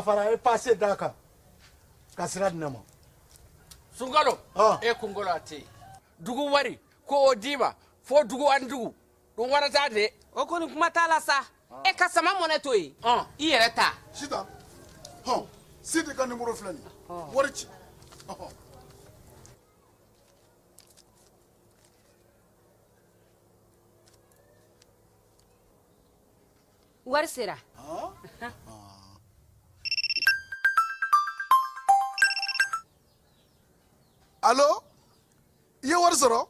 dafara a ye pase d'a kan ka sira di ne ma. Sunkalo e kunkolo a tɛ yen, dugu wari ko o d'i ma fo dugu ani dugu dun wara t'a de. O kɔni, kuma t'a la sa. E ka sama mɔnɛ to yen, i yɛrɛ ta. Sitan, hɔn, Sidi ka nimoro filɛ nin ye, wari ci. Ɔhɔn. Wari sera. Alo, i ye wari sɔrɔ,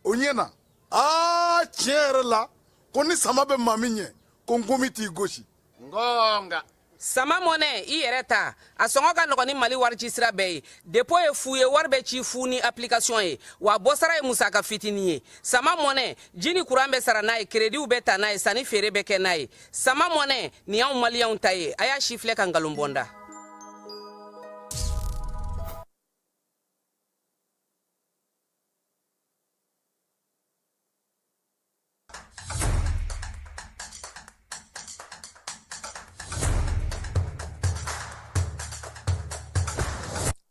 o ɲɛna. Aa, tiɲɛ yɛrɛ la, ko ni sama bɛ maa min ɲɛ, ko nkomi t'i gosi. Ngonga. Sama mɔnɛ, i yɛrɛ ta, a sɔngɔ ka nɔgɔn ni Mali wari ci sira bɛɛ ye. Dépôt ye fu ye, wari bɛ ci fu ni application ye, wa bɔsara ye musaka fitinin ye. Sama mɔnɛ, ji ni kuran bɛ sara n'a ye, créditw bɛ ta n'a ye, sanni feere bɛ kɛ n'a ye. Sama mɔnɛ nin y'anw Maliyɛnw ta ye. A y'a si filɛ ka nkalon bɔ n da.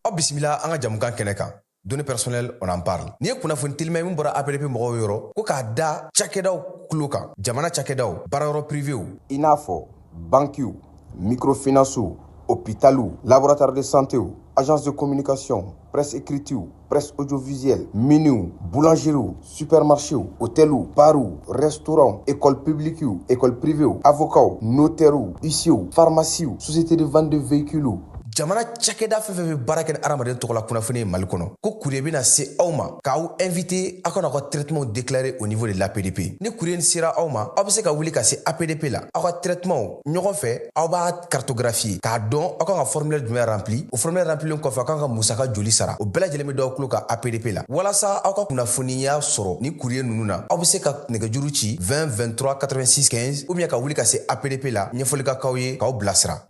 Aw bisimila an ka jamukan kɛnɛ kan, données personnelles, on en parle. Nin ye kunnafoni telima ye min bɔra APDP mɔgɔw yɔrɔ, ko k'a da cakɛdaw tulo kan, jamana cakɛdaw, baarayɔrɔ privéw, i n'a fɔ bankiw, microfinancew, hôpitaliw, laboratoire de santéw, agence de communication, presse écritew, presse audiovisuelle, miniw, boulangeriew, supermarchéw, hôteliw, barw, restaurant, école publiquew, école privéw, avocats, notairew, huissierw, pharmaciew, société de vente de véhicules, jamana cakɛda fɛn fɛn bɛ baara kɛ ni hadamaden tɔgɔla kunnafoni ye Mali kɔnɔ, ko courrier bɛna se aw ma k'aw invité aw ka n'aw ka traitement déclarer au niveau de l'APDP. Ni courrier sera aw ma, aw bɛ se ka wuli ka se APDP la, aw ka traitement ɲɔgɔn fɛ, aw b'a cartographier k'a dɔn aw kan ka formulaire jumɛn rempli. O formulaire remplilen kɔfɛ, aw kan ka musaka joli sara, o bɛɛ lajɛlen bɛ d'aw tulo kan APDP la. Walasa aw ka kunnafoniya sɔrɔ ni courrier ninnu na, aw bɛ se ka nɛgɛjuru ci 20 23 86 15 ou bien ka wuli ka se APDP la, ɲɛfɔli ka k'aw ye k'aw bilasira.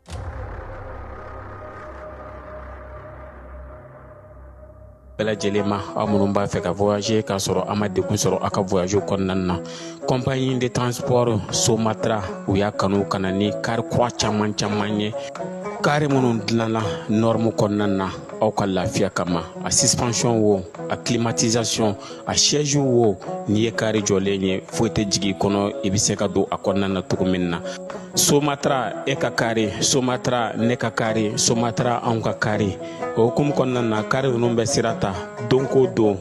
Bɛɛ lajɛlen ma, aw minnu b'a fɛ ka voyager k'a sɔrɔ a ma degun sɔrɔ aw ka voyage kɔnɔna na, compagnie de transport Somatra, u y'a kanu ka na ni kari kura caman caman ye, kari minnu dilanna norme kɔnɔna na aw ka lafiya kama. A suspension wo, a climatisation, a siège wo, n'i ye kari jɔlen ye, foyi tɛ jigin i kɔnɔ, i bɛ se ka don a kɔnɔna na cogo min na. Somatra, e ka kari Somatra, ne ka kari Somatra, anw ka kari. O hukumu kɔnɔna na, kari ninnu bɛ sira ta don ko don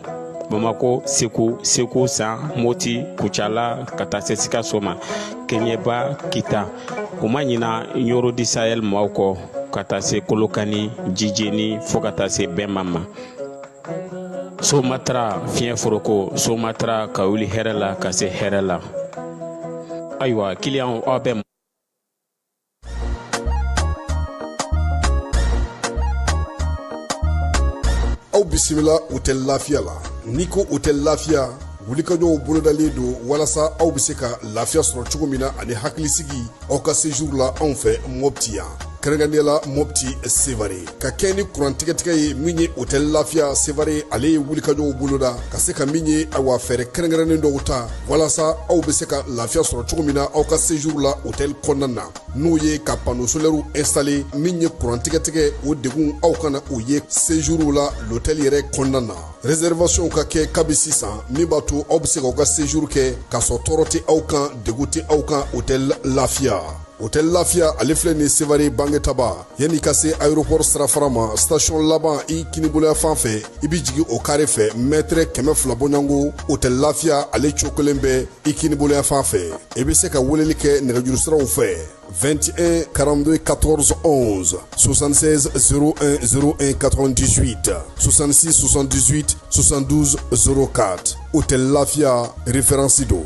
Bamako, Segu, Segu San, Moti, Kucala, ka taa se Sikaso ma, Kɛɲɛba, Kita. U ma ɲina Ɲoro du Sahel maaw kɔ, ka taa se Kolokani, Jijeni, fo ka taa se Bɛnma ma. Somatra, fiɲɛ foroko Somatra, ka wuli hɛrɛ la ka se hɛrɛ la. Ayiwa, kiliyanw, aw bɛ Aw bisimila Hôtel Lafiya la. N'i ko Hôtel Lafiya, wulikajɔw bolodalen don walasa aw bɛ se ka lafiya sɔrɔ cogo min na ani hakilisigi aw ka séjour la anw fɛ Mopti yan, kɛrɛnkɛrɛnnenya la Mopti Sevare. Ka kɛ ni kuran tigɛtigɛ ye min ye, Hôtel Lafiya Sevare, ale ye wulikajɔw boloda ka se ka min ye, awa, fɛɛrɛ kɛrɛnkɛrɛnnen dɔw ta walasa aw bɛ se ka lafiya sɔrɔ cogo min na aw ka séjour la hôtel kɔnɔna na, n'o ye ka panneau solaire installé. Min ye kuran tigɛtigɛ, o degun aw kana o ye séjour la l'hôtel yɛrɛ kɔnɔna na. Réservation ka kɛ kabi sisan, min b'a to aw bɛ se k'aw ka séjour kɛ k'a sɔrɔ tɔɔrɔ tɛ aw kan, degun tɛ aw kan. Hôtel Lafiya, Hôtel Lafiya, ale filɛ nin Sevare Bangetaba, yanni ka se aéroport sirafara ma, station laban i kiniboloya fan fɛ, i bɛ jigin o carré fɛ, mètre 200 bɔɲɔgɔnko, Hôtel Lafiya, ale cogo kelen bɛ i kiniboloya fan fɛ. I bɛ se ka weleli kɛ nɛgɛjuru siraw fɛ: 21 42 14 11, 76 01 01 98, 66 78 72 04. Hôtel Lafiya, référence don.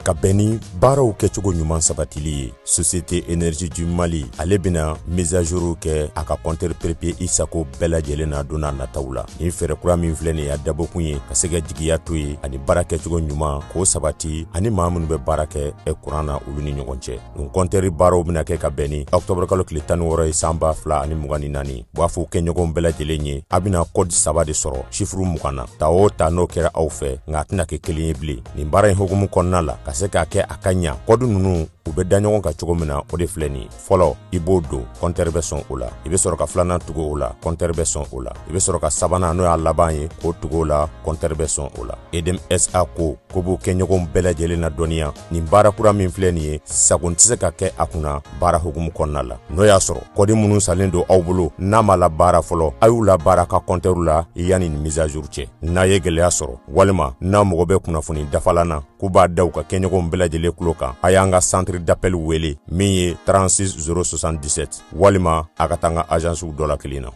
Ka bɛn ni baaraw kɛcogo ɲuman sabatili ye, Société Énergie du Mali, ale bɛna mise à jour kɛ a ka compteur prépayé i sago bɛɛ lajɛlen na don n'a nataw la. Nin fɛɛrɛ kura min filɛ nin ye, a dabɔkun ye ka se ka jigiya to ye ani baara kɛcogo ɲuman k'o sabati ani maa minnu bɛ baara kɛ kuran na, olu ni ɲɔgɔn cɛ. Nin compteur baaraw bɛna kɛ ka bɛn ni octobre kalo tile 16 ye, san 2024. U b'a fɔ kɛɲɔgɔnw bɛɛ lajɛlen ye, a bɛna code saba de sɔrɔ chiffre 20 na, ta o ta n'o kɛra aw fɛ, nka a tɛna kɛ kelen ye bilen. Nin baara in hukumu kɔnɔna la ka se k'a kɛ a ka ɲa. Kɔdu ninnu u bɛ da ɲɔgɔn kan cogo min na, o de filɛ nin ye. Fɔlɔ, i b'o don, kɔntɛri bɛ sɔn o la. I bɛ sɔrɔ ka filanan tugu o la, kɔntɛri bɛ sɔn o la. I bɛ sɔrɔ ka sabanan, n'o y'a laban ye, k'o tugu o la, kɔntɛri bɛ sɔn o la. Edem SA ko ko b'u kɛɲɔgɔnw bɛɛ lajɛlen na dɔnniya nin baara kura min filɛ nin ye, sagon tɛ se ka kɛ a kunna baara hukumu kɔnɔna la. N'o y'a sɔrɔ kɔdi minnu salen don aw bolo n'a ma labaara fɔlɔ, a y'u labaara ka kɔntɛriw la yanni nin mise à jour cɛ. N'a ye gɛlɛya sɔrɔ walima n'a mago bɛ kunnafoni dafalan na k'u b'a da u ka kɛɲɔgɔnw bɛɛ lajɛlen tulo kan, a y'an ka centre d'appel wele min ye 36 077, walima a ka taa an ka agencew dɔ la kelen na.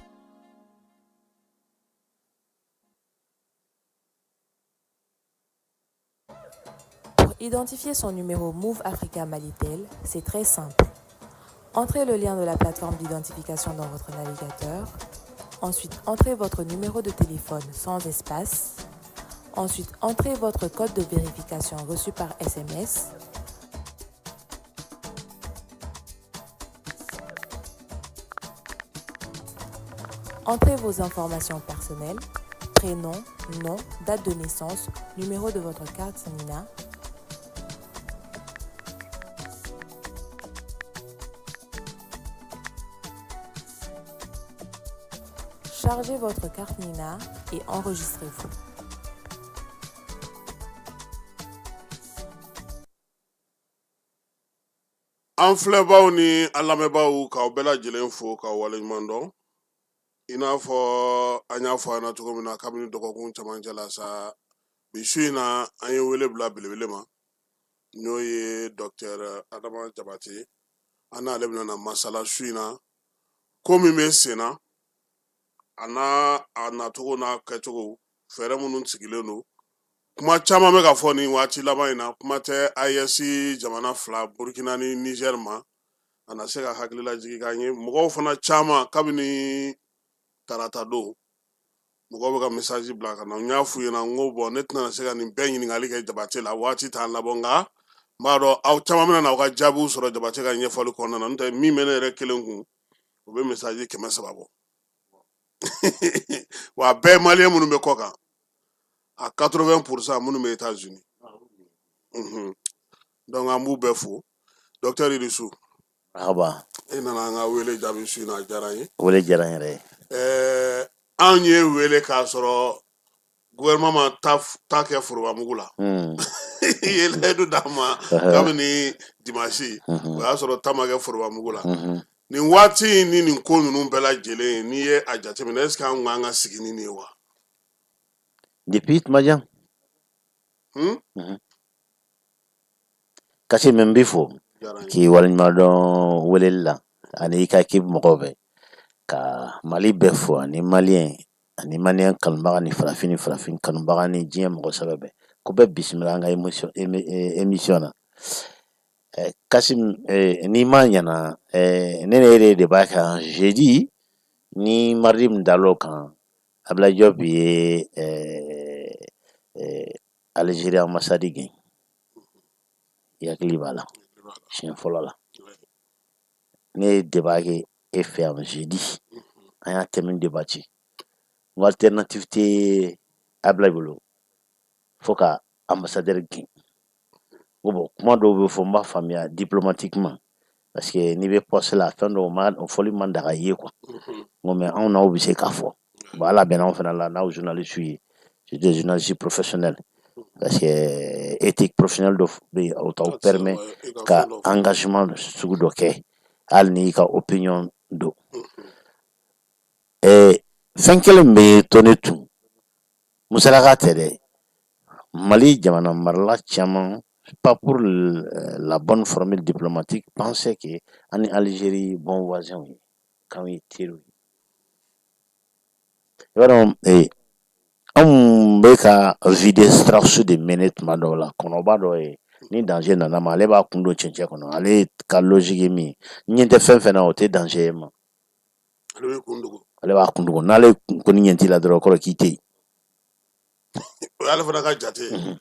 Pour identifier son numéro Move Africa Malitel, c'est très simple. Entrez le lien de la plateforme d'identification dans votre navigateur. Ensuite, entrez votre numéro de téléphone sans espace. Ensuite, entrez votre code de vérification reçu par SMS. Entrez vos informations personnelles, prénom, nom, date de naissance, numéro de votre carte NINA. Chargez votre carte NINA et enregistrez-vous. An filɛbaw ni an lamɛnbaaw, k'aw bɛɛ lajɛlen fo k'aw waleɲuman dɔn. I n'a fɔ an y'a fɔ an na cogo min na kabini dɔgɔkun camancɛ la sa, bi su in na an ye wele bila belebele ma, n'o ye docteur Adama Jabate. An n'ale bɛna na masala su in na ko min bɛ sen na, a n'a a nacogo n'a kɛcogo, fɛɛrɛ minnu sigilen don. Kuma caman bɛ ka fɔ nin waati laban in na, kuma tɛ AES jamana fila, Burkina ni Niger ma. A na se ka hakililajigi k'an ye. Mɔgɔw fana caman, kabini tarata don, mɔgɔw bɛ ka message bila ka na. N y'a f'u ɲɛna, n ko bon, ne tɛna se ka nin bɛɛ ɲininkali kɛ Jabate la, waati t'an labɔ, nka n b'a dɔn aw caman bɛna n'aw ka jaabiw sɔrɔ Jabate ka ɲɛfɔli kɔnɔna na. N'o tɛ, min bɛ ne yɛrɛ kelen kun, o bɛ message 300 bɔ, wa a bɛɛ maliyɛn minnu bɛ kɔ kan, a 80% minnu bɛ États-Unis. Donc an b'u bɛɛ fo. Docteur Irisu. Marhaba. E nana an ka wele jaabi su in na, a diyara n ye. Wele diyara n yɛrɛ ye. Anw ye wele k'a sɔrɔ gouvernement ma ta kɛ foroba mugu la. I ye layidu d'an ma kabini dimanche, o y'a sɔrɔ ta ma kɛ foroba mugu la. Nin waati in ni nin ko ninnu bɛɛ lajɛlen, n'i ye a jateminɛ, est ce que an kun kan ka sigi ni nin ye wa? Depuis tuma jan. Kasi min b'i fo k'i waleɲuman dɔn weleli la, ani i ka équipe mɔgɔw bɛɛ, ka Mali bɛɛ fo, ani maliyɛn ani maliyɛn kanubaga ni farafin ni farafin kanubaga ni diɲɛ mɔgɔ sɛbɛ bɛɛ, ko bɛɛ bisimila an ka émission na. Kasim, n'i ma ɲana, ne ni e de b'a kan jeudi ni mardi min dal'o kan, Abdoulaye Diop ye Algérie ambassade gɛn. I hakili b'a la, siɲɛ fɔlɔ la ne ye débat kɛ e fɛ yan jeudi, an y'a thème débat ci, n ko alternative tɛ Abdoulaye bolo fo ka ambassadeur gɛn. Ko bon, kuma dɔw bɛ fɔ, n b'a faamuya diplomatiquement, parce que n'i bɛ poste la, fɛn dɔw ma o fɔli man daga i ye quoi. N ko mais anw n'aw bɛ se k'a fɔ. Bon, ala bɛnna anw fana la n'aw journaliste ye, c'est des journalistes professionnels, parce que éthique professionnelle dɔ bɛ yen, o t'aw permet ka engagement sugu dɔ kɛ hali n'i ka opinion don. Fɛn kelen min bɛ to ne tun musalaka tɛ dɛ, Mali jamana marala caman, pas pour la bonne formule diplomatique, pensait que an ni Algérie bon voisin ye, k'anw ye teriw ye. I b'a dɔn, anw bɛ ka vie de stratégie de mener tuma dɔw la. Kɔnɔba dɔ ye, ni danger nana ma, ale b'a kun don cɛncɛn kɔnɔ. Ale ka logique ye min ye, ɲɛ tɛ fɛn fɛn na, o tɛ danger ye ma. Ale bɛ kun dogo. Ale b'a kun dogo. N'ale kɔni ɲɛ t'i la dɔrɔn, o kɔrɔ k'i tɛ yen. O y'ale fana ka jate ye.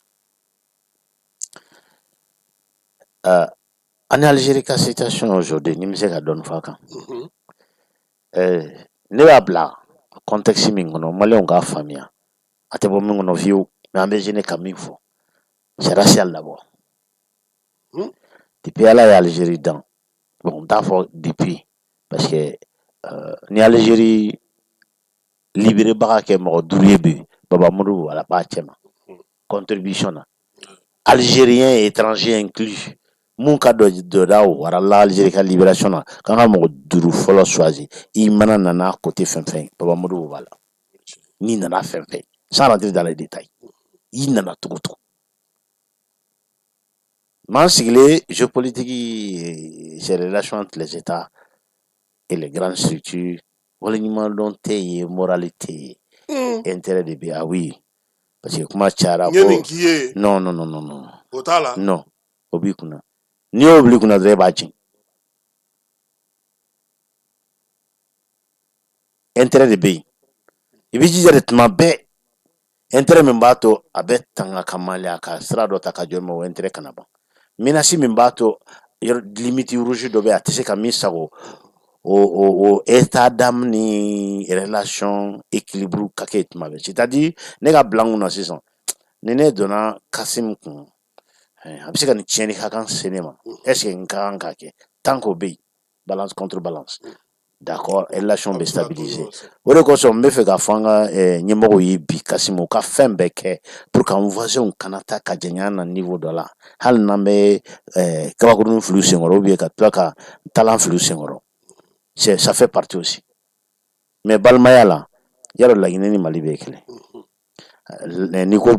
An ni Algérie ka situation aujourd'hui, ni n bɛ se ka dɔɔni fɔ a kan. Ne b'a bila contexte min kɔnɔ, maliyɛnw k'a faamuya, a tɛ bɔ min kɔnɔ fiyewu, mais an bɛ gêner ka min fɔ, c'est racial d'abord. Depuis Ala ye Algérie dan, bon, n t'a fɔ depuis, parce que ni Algérie libéré baga kɛ mɔgɔ 5 ye bi, Baba Modibo wala b'a cɛma contribution na, Algérien et étranger inclus, mun ka dɔ da warala Algérie ka libération na, k'an ka mɔgɔ 5 fɔlɔ choisi, i mana nana côté fɛn fɛn, Baba Modibo b'a la. N'i nana fɛn fɛn, sans rentrer dans les détails, i nana cogo cogo. M'an sigilen, géopolitique, c'est les relations entre les États et les grandes structures. Waleɲumandɔn tɛ yen, morale tɛ yen, intérêt de bɛ yen. Ah oui, parce que kuma cayara. N ye nin k'i ye. Non, non, non, non, non. O t'a la. Non, o b'i kunna. N'i y'o bil'i kunna dɔrɔn, e b'a tiɲɛ. Intérêt de bɛ yen, i bɛ jija de tuma bɛɛ, intérêt min b'a to a bɛ tanga ka maliya ka sira dɔ ta ka jɔ ma, o intérêt kana ban. Menace min b'a to limite rouge dɔ bɛ yen, a tɛ se ka min sago, o état d'âme ni relation équilibre ka kɛ tuma bɛɛ. C'est-à-dire, ne ka bila n kunna sisan, ni ne donna Kasim kun, a bɛ se ka nin tiɲɛni ka kan se ne ma, est-ce que n ka kan k'a kɛ? Tant qu'o bɛ yen, balance contre balance, d'accord, relation bɛ stabiliser. O de kosɔn n bɛ fɛ k'a fɔ an ka ɲɛmɔgɔw ye bi, Kasim, u ka fɛn bɛɛ kɛ pour que an voisins kana taa ka janya na niveau dɔ la, hali n'an bɛ kabakurun fili u senkɔrɔ ou bien ka tila ka talan fili u senkɔrɔ, ça fait partie aussi. Mais balimaya la, yarɔ, Laginɛ ni Mali bɛ kelen. N'i ko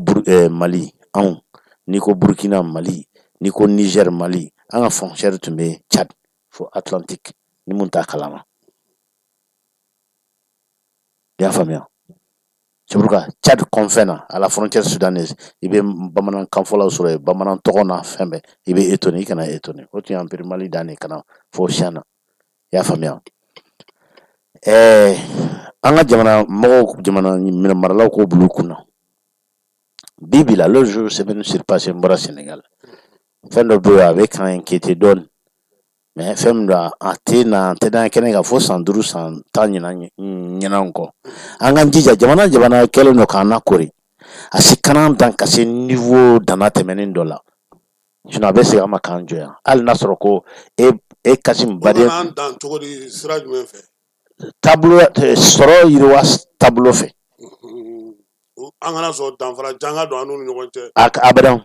Mali, anw, n'i ko Burkina, Mali, n'i ko Niger, Mali, an ka frontière tun bɛ Tchad fo Atlantique, ni mun t'a kalama. I y'a faamuya? C'est pourquoi Tchad kɔnfɛn na, à la frontière soudanaise, i bɛ bamanankan fɔlaw sɔrɔ yen, bamanan tɔgɔ n'a fɛn bɛɛ. I bɛ étonné, i kana étonné, o tun ye Empire Mali dan de ka na fo Siana. I y'a faamuya? An ka jamana mɔgɔw, jamana maralaw k'o bila u kunna. Bi bi la, l'autre jour, semaine surpassée, n bɔra Sénégal, fɛn dɔ bɛ yen, a bɛ k'an inquiéter dɔɔni, mais fɛn min don, a tɛ na, a tɛ dan kɛnɛ kan fo san 5, san 10 ɲinan kɔ. An k'an jija, jamana kɛlen don k'an lakori, a si kana dan ka se niveau danna tɛmɛnen dɔ la, sinon a bɛ segin an ma k'an jɔ yan, hali n'a sɔrɔ ko e Kasim baden. O nana dan cogo di, sira jumɛn fɛ? Taabolo sɔrɔ yiriwa taabolo fɛ. An kana sɔn danfara jan ka don an n'u ni ɲɔgɔn cɛ. A abadan,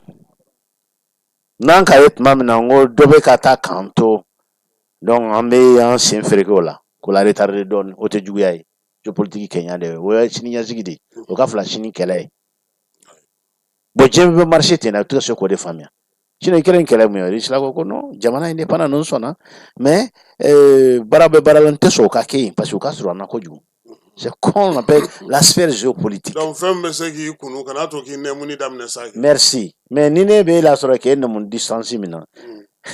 n'an k'a ye tuma min na n ko dɔ bɛ ka taa k'an to, donc an bɛ an sen fereke o la k'o la retarder dɔɔni, o tɛ juguya ye. Géopolitique kɛɲa de ye, o ye sini ɲɛsigi de ye, o ka fila sini kɛlɛ ye. Bon, diɲɛ bɛ marché ten na, i tɛ se k'o de faamuya. Sinon Ukraine kɛlɛ mun ye, Russie ko non, jamana indépendant ninnu sɔnna, mais baara bɛ baara la, n tɛ sɔn o ka kɛ yen parce que u ka surun an na kojugu. C'est qu'on appelle la sphère géopolitique. Donc fɛn bɛ se k'i kunu, kana to k'i nɛmuni daminɛ sa. Merci. Mais ni ne bɛ e la sɔrɔ k'e nɛmu distance min na,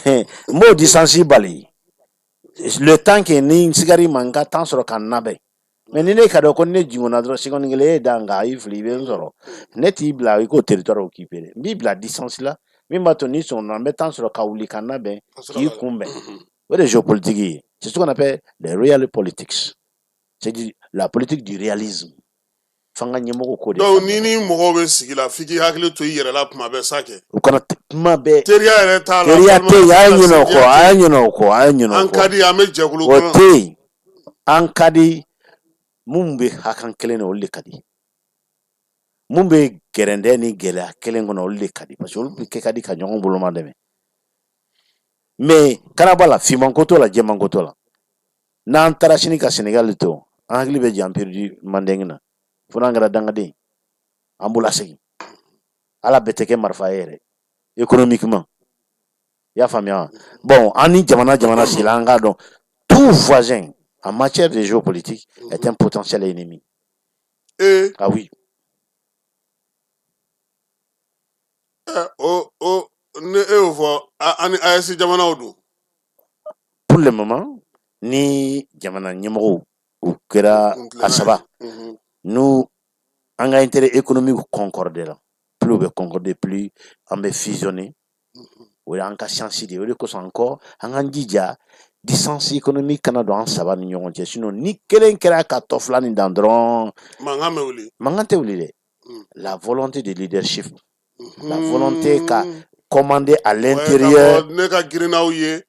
n b'o distance bali. Le temps que ni sigari ma n ka temps sɔrɔ ka n labɛn. Mais ni ne ka dɔn ko ne jiginna dɔrɔn, seconde kelen e da nka i fili, i bɛ n sɔrɔ. Ne t'i bila i k'o territoire occuper dɛ. N b'i bila distance la min b'a to n'i sɔnna, n bɛ temps sɔrɔ ka wuli ka n labɛn k'i kunbɛn. O de ye géopolitique ye. C'est ce qu'on appelle les real politics. C'est la politique du réalisme. F'an ka ɲɛmɔgɔw k'o de. Donc ni mɔgɔw bɛ sigi la, f'i k'i hakili to i yɛrɛ la tuma bɛɛ sa kɛ. U kana tuma bɛɛ. Teriya yɛrɛ t'a la. Teriya tɛ yen, a ye ɲinɛ o kɔ, a ye ɲinɛ o kɔ, a ye ɲinɛ o kɔ. An ka di, an bɛ jɛkulu kɔnɔ. O tɛ yen, an ka di mun bɛ hakan kelen na, olu de ka di. Mun bɛ gɛrɛndɛ ni gɛlɛya kelen kɔnɔ, olu de ka di, parce que olu bɛ kɛ ka di ka ɲɔgɔn boloma dɛmɛ. Mais kana b'a la, finman ko t'o la, jɛman ko t'o la. N'an taara sini ka Sénégal to, an hakili bɛ jigin Empire du Mandeng na, fo n'an kɛra dangaden, an b'o lasegin. Ala bɛɛ tɛ kɛ marifa ye yɛrɛ économiquement, i y'a faamuya? Bon, an ni jamana sigila, an k'a dɔn, tout voisin en matière de géopolitique est un potentiel ennemi. Ah oui. O ne e y'o fɔ, an ni AES jamanaw dun. Pour le moment, ni jamana ɲɛmɔgɔw u kɛra a saba, n'u an ka intérêt économique concordé la, plus u bɛ concorder, plus an bɛ fusionner. O y'an ka chance de ye. O de kosɔn encore, an k'an jija distance économique kana don an saba ni ɲɔgɔn cɛ. Sinon ni kelen kɛra ka tɔ fila nin dan dɔrɔn, mankan bɛ wuli. Mankan tɛ wuli dɛ. La volonté de leadership, la volonté ka commander à l'intérieur. Ne ka girin n'aw ye,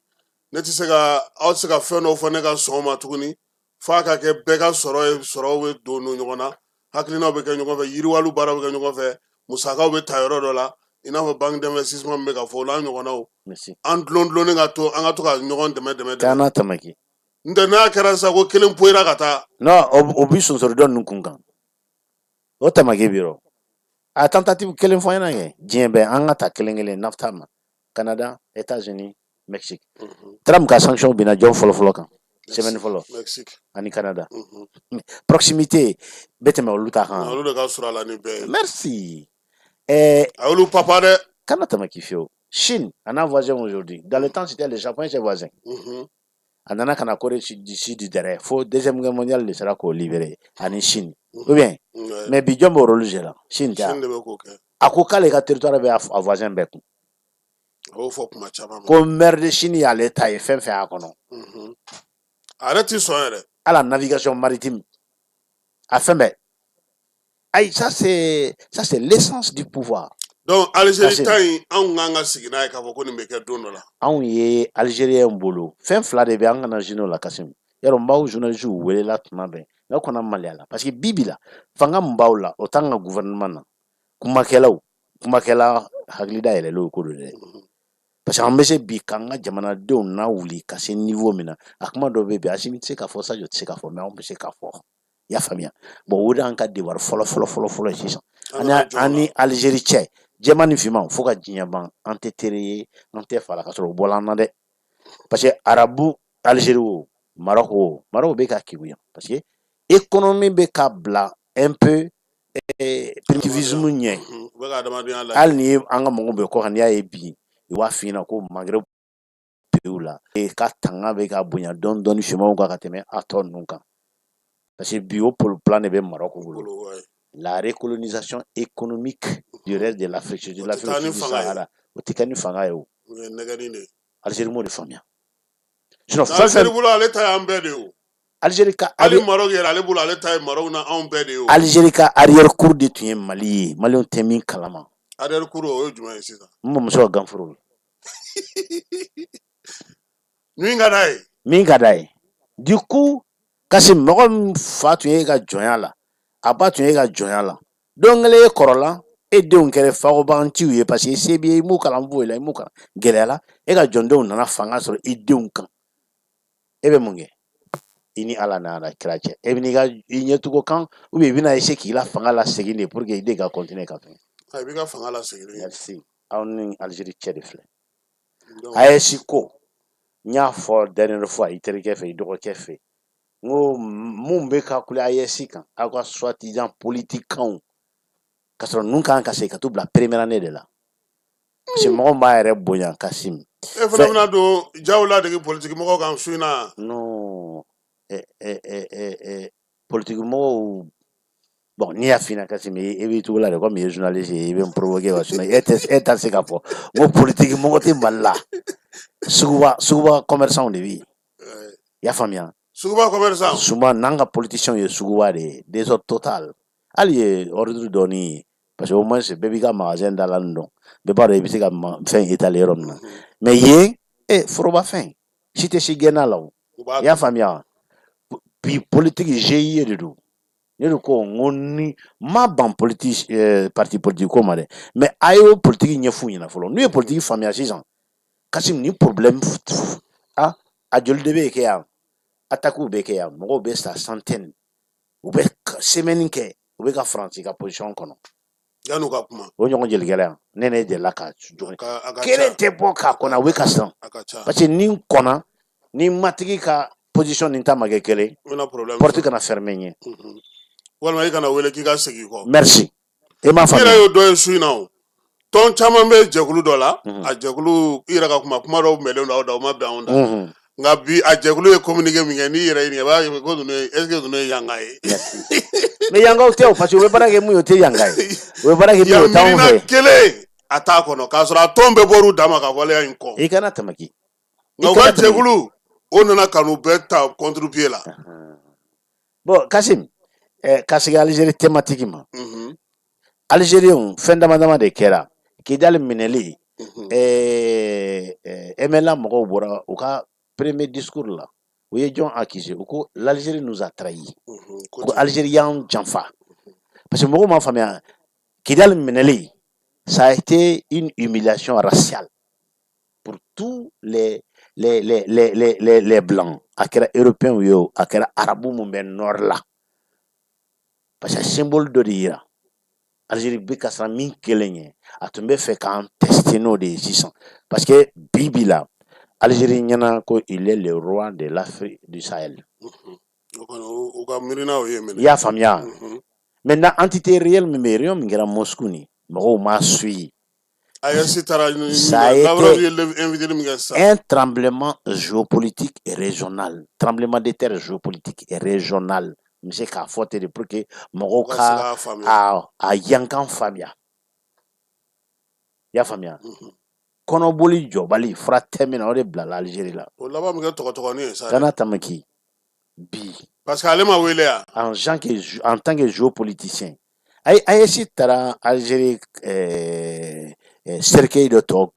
ne tɛ se ka, aw tɛ se ka fɛn dɔw fɔ ne ka sɔn ma tuguni, f'a ka kɛ bɛɛ ka sɔrɔ ye, sɔrɔw bɛ don ɲɔgɔn na, hakilinaw bɛ kɛ ɲɔgɔn fɛ, yiriwaliw baaraw bɛ kɛ ɲɔgɔn fɛ, musakaw bɛ ta yɔrɔ dɔ la, i n'a fɔ banque d'investissement min bɛ ka fɔ, o n'a ɲɔgɔnnaw. An dulon dulonnen ka to, an ka to ka ɲɔgɔn dɛmɛ dɛmɛ. Kana tamaki. N tɛ n'a kɛra sisan ko kelen poyira ka taa. Non, o bi sonsori dɔ ninnu kun kan, o tamaki bi yɔrɔ. A tentative kelen fɔ ɲɛna kɛ diɲɛ bɛɛ, an ka ta kelen kelen NAFTA ma, Canada, États-Unis, Mexique. Trump ka sanction binna jɔn fɔlɔ fɔlɔ kan semaine fɔlɔ? Mexique. Ani Canada. Proximité bɛ tɛmɛ olu ta kan. Olu de ka sɔrɔ a la ni bɛɛ ye. Merci. A y'olu papa dɛ. Kana tamaki fiyewu. Chine a n'a voisin aujourd'hui. Dans le temps, c'était le Japon et ses voisins. A nana ka na Corée du Sud dɛrɛ fo Deuxième Guerre mondiale de sera k'o libérer ani Chine. Ou bien? Mais bi, jɔn b'o rôle jouer la? Chine tɛ. Chine de bɛ k'o kɛ. A ko k'ale ka territoire bɛ a voisin bɛɛ kun. A y'o fɔ kuma caman. Ko mer de Chine y'ale ta ye, fɛn fɛn y'a kɔnɔ. A yɛrɛ ti sɔn yɛrɛ. À la navigation maritime, a fɛn bɛɛ. Ayi, ça c'est l'essence du pouvoir. Donc Algérie ta in, anw kan ka sigi n'a ye k'a fɔ ko nin bɛ kɛ don dɔ la. Anw ye Algérien bolo fɛn fila de bɛ, an kana gêner o la. Kasim, yarɔ, n b'aw journaliste welela tuma bɛɛ, n'aw kana maloya la, parce que bi bi la, fanga min b'aw la, o t'an ka gouvernement na kumakɛlaw, kumakɛla hakili dayɛlɛlen ko don dɛ, parce que an bɛ se bi k'an ka jamanadenw na wuli ka se niveau min na. A kuma dɔw bɛ bi, Asimi tɛ se k'a fɔ, Sadio tɛ se k'a fɔ, mais anw bɛ se k'a fɔ. I y'a faamuya? Bon, o de y'an ka devoir fɔlɔ fɔlɔ fɔlɔ fɔlɔ ye sisan. An ni Algérie cɛ, jɛman ni finman, fo ka diɲɛ ban, an tɛ teri ye, an tɛ fa la, ka sɔrɔ o bɔla an na dɛ, parce que arabu, Algérie o, Maroc o, Maroc bɛ ka kegunya, parce que économie bɛ ka bila un peu primitivisme ɲɛ. Hali ni ye an ka mɔgɔw bɛ kɔ kan, n'i y'a ye bi, i b'a f'i ɲɛna ko Maghreb pays la ka tanga bɛ ka bonya dɔɔni dɔɔni finmanw kan ka tɛmɛ a tɔ ninnu kan, parce que bi, o plan de bɛ Maroc bolo, la recolonisation économique du reste de l'Afrique, de l'Afrique du Sahara. O tɛ kɛ ni fanga ye o. Algérie m'o de faamuya. Sinon fɛn fɛn bolo, ale ta y'an bɛɛ de ye o. Algérie ka hali Maroc yɛrɛ, ale bolo, ale ta ye Maroc na anw bɛɛ de ye o. Algérie ka arrière cour de tun ye Mali ye, Maliyɛnw tɛ min kalama. Arrière cour, o ye jumɛn ye sisan? N bamuso ka ganforo. Min ka d'a ye. Min ka d'a ye. Du coup, kasi mɔgɔ min fa tun ye ka jɔnya la, a ba tun ye ka jɔnya la, don kelen e kɔrɔla, e denw kɛra fagobagantiw ye, parce que se b'i ye, i m'u kalan foyi la, i m'u kalan gɛlɛya la, e ka jɔndenw nana fanga sɔrɔ i denw kan. E bɛ mun kɛ i ni Ala n'a kira cɛ? E bɛ n'i ka i ɲɛtugu kan, ou bien i bɛna essayer k'i la fanga lasegin de pour que i den ka continuer ka fɛn? I b'i ka fanga lasegin. Merci. Aw ni Algérie cɛ de filɛ. AES ko, n y'a fɔ dernière fois i terikɛ fɛ, i dɔgɔkɛ fɛ, n ko mun bɛ ka kule AES kan, aw ka soi-disant politique kanw, ka sɔrɔ ninnu kan ka segin ka t'u bila première année de la, parce que mɔgɔ min b'a yɛrɛ bonya, Kasim. E fana bɛna don jaw ladege politique mɔgɔw kan su in na. Non, politique mɔgɔw, bon, n'i y'a f'i ɲɛna, Kasim, i b'i tugu la de, komi i ye journaliste ye, i bɛ n provoquer wa? Sinon e tɛ, e t'a se k'a fɔ n ko politique mɔgɔ tɛ Mali la. Suguba, suguba commerçant de bɛ yen, i y'a faamuya? Suguba commerçant. Souvent n'an ka politiciens ye suguba de ye, désordre total. Hali ye ordre dɔɔni ye, parce que au moins bɛɛ b'i ka magasin da la nin dɔn, bɛɛ b'a dɔn i bɛ se ka fɛn étaler yɔrɔ min na. Mais yen, e foroba fɛn si tɛ si gɛnna la o, i y'a faamuya? Bi, politique GIE de don. Ne de ko n ko ni ma ban politique, parti politique ko ma dɛ, mais a y'o politique ɲɛf'u ɲɛna fɔlɔ. N'u ye politique faamuya sisan, Kasim, ni problème a joli de bɛ kɛ yan, attaque bɛ kɛ yan, mɔgɔw bɛ sa centaine, u bɛ semaine kɛ, u bɛ ka Faransi ka position kɔnɔ. Yan'u ka kuma. O ɲɔgɔn jelikɛla yan, ne delila ka jɔ kelen tɛ bɔ k'a kɔnɔ, u bɛ ka siran, parce que ni n kɔnna ni matigi ka position ni ta ma kɛ kelen, porte kana fermer ɲɛ. Walima i kana wele k'i ka segin kɔ. Merci, e m'a faamuya. I yɛrɛ y'o dɔ ye su in na o. Tɔn caman bɛ jɛkulu dɔ la, a jɛkulu, i yɛrɛ ka kuma dɔw mɛlen don aw da, o ma bɛn anw da. Nka bi, a jɛkulu ye communiqué min kɛ, n'i yɛrɛ ɲininka, i b'a ye ko ninnu ye, est ce que ninnu ye yanka ye? Mais yankaw tɛ o, parce que u bɛ baara kɛ mun ye, o tɛ yanka ye. U bɛ baara kɛ min ye, o t'anw fɛ. Kelen a t'a kɔnɔ, k'a sɔrɔ a tɔn bɛɛ bɔr'u dama ka waleya in kɔ. I kana tamaki. Nka u ka jɛkulu o nana ka n'u bɛɛ ta contre pied la. Bon, Kasim, ka segin Algérie thématique ma. Algériens, fɛn dama dama de kɛra. Kidali minɛli. MNLA mɔgɔw bɔra u ka premier discours la, u ye jɔn accusé? U ko l'Algérie nous a trahi, ko Algérie y'an janfa, parce que mɔgɔw m'a faamuya, Kidal minɛli, ça a été une humiliation raciale pour tous les blancs. A kɛra européens ye o, a kɛra arabu mun bɛ nord la, parce que symbole dɔ de yira Algérie bɛ ka siran min kelen ye, a tun bɛ fɛ k'an tester n'o de ye sisan, parce que bi bi la, Algérie ɲɛna ko il est le roi de l'Afrique du Sahel. O ka miirina o ye minɛ. I y'a faamuya? Maintenant, entité réelle min bɛ yen, réunion min kɛra Moscou, ni mɔgɔw m'a suivi. AES taara. Ça a été invité min kɛ sisan. un tremblement géopolitique et régional, tremblement de terre géopolitique et régional. N bɛ se k'a fɔ ten de pour que mɔgɔw ka a yankan faamuya. I y'a faamuya? Kɔnɔboli jɔbali, fura tɛ min na, o de bilala Algérie la. O laban bɛ kɛ tɔgɔtɔgɔnin ye sa. Kana tamaki bi. Parce que ale ma wele yan. En tant que géopoliticien, AES taara Algérie cercueil dɔ tɔ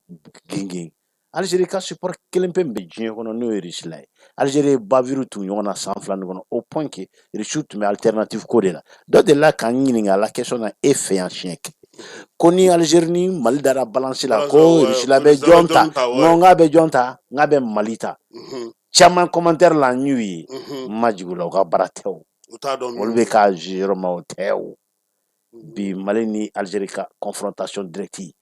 gingin. Algérie ka support kelen pe min bɛ diɲɛ kɔnɔ, n'o ye Russie la ye. Algérie ye bavure tugu ɲɔgɔn na san 2 nin kɔnɔ, au point que Russie tun bɛ alternative ko de la. Dɔ delila k'an ɲininka la question na e fɛ yan siɲɛ kelen, ko ni Algérie ni Mali dara balance la, ko Russie la bɛ jɔn ta? N ko k'a bɛ jɔn ta? N k'a bɛ Mali ta. Caman commentaire la, n y'u ye, n ma jigin u la, u ka baara tɛ o, olu bɛ k'a jouer yɔrɔ ma, o tɛ o. Bi, Mali ni Algérie ka confrontation directe,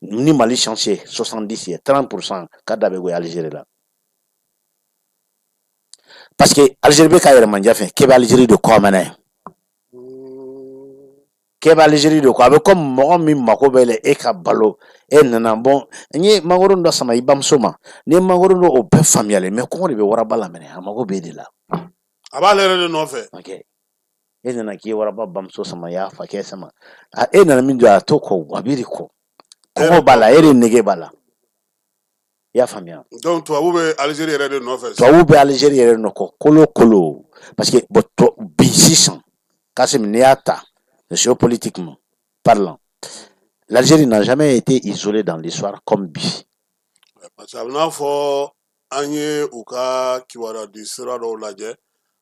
ni Mali chance ye 70 ye, 30% ka da bɛ goya Algérie la, parce que Algérie bɛ ka yɛrɛmanja fɛ k'e bɛ Algérie de kɔ mɛnɛ, k'e bɛ Algérie de kɔ. A bɛ comme mɔgɔ min mako bɛ la e ka balo, e nana bɔn, n ye mangoro dɔ sama i bamuso ma, ni ye mangoro dɔ, o bɛɛ faamuyalen, mais kɔngɔ de bɛ waraba la minɛ, a mako bɛ e de la. A b'ale yɛrɛ de nɔfɛ. Ok, e nana k'i ye waraba bamuso sama, i y'a fakɛ sama, e nana min jɔ a t'o kɔ, a b'i de kɔ, kɔngɔ b'a la, e de nege b'a la. I y'a faamuya? Donc tubabu bɛ Algérie yɛrɛ de nɔfɛ. Tubabu bɛ Algérie yɛrɛ nɔfɛ kolo kolo, parce que bon, bi sisan, Kassim, n'i y'a ta géopolitiquement parlant, l'Algérie n'a jamais été isolée dans l'histoire comme bi. Parce que a bɛ n'a fɔ an ye u ka kibaruya di sira dɔw lajɛ,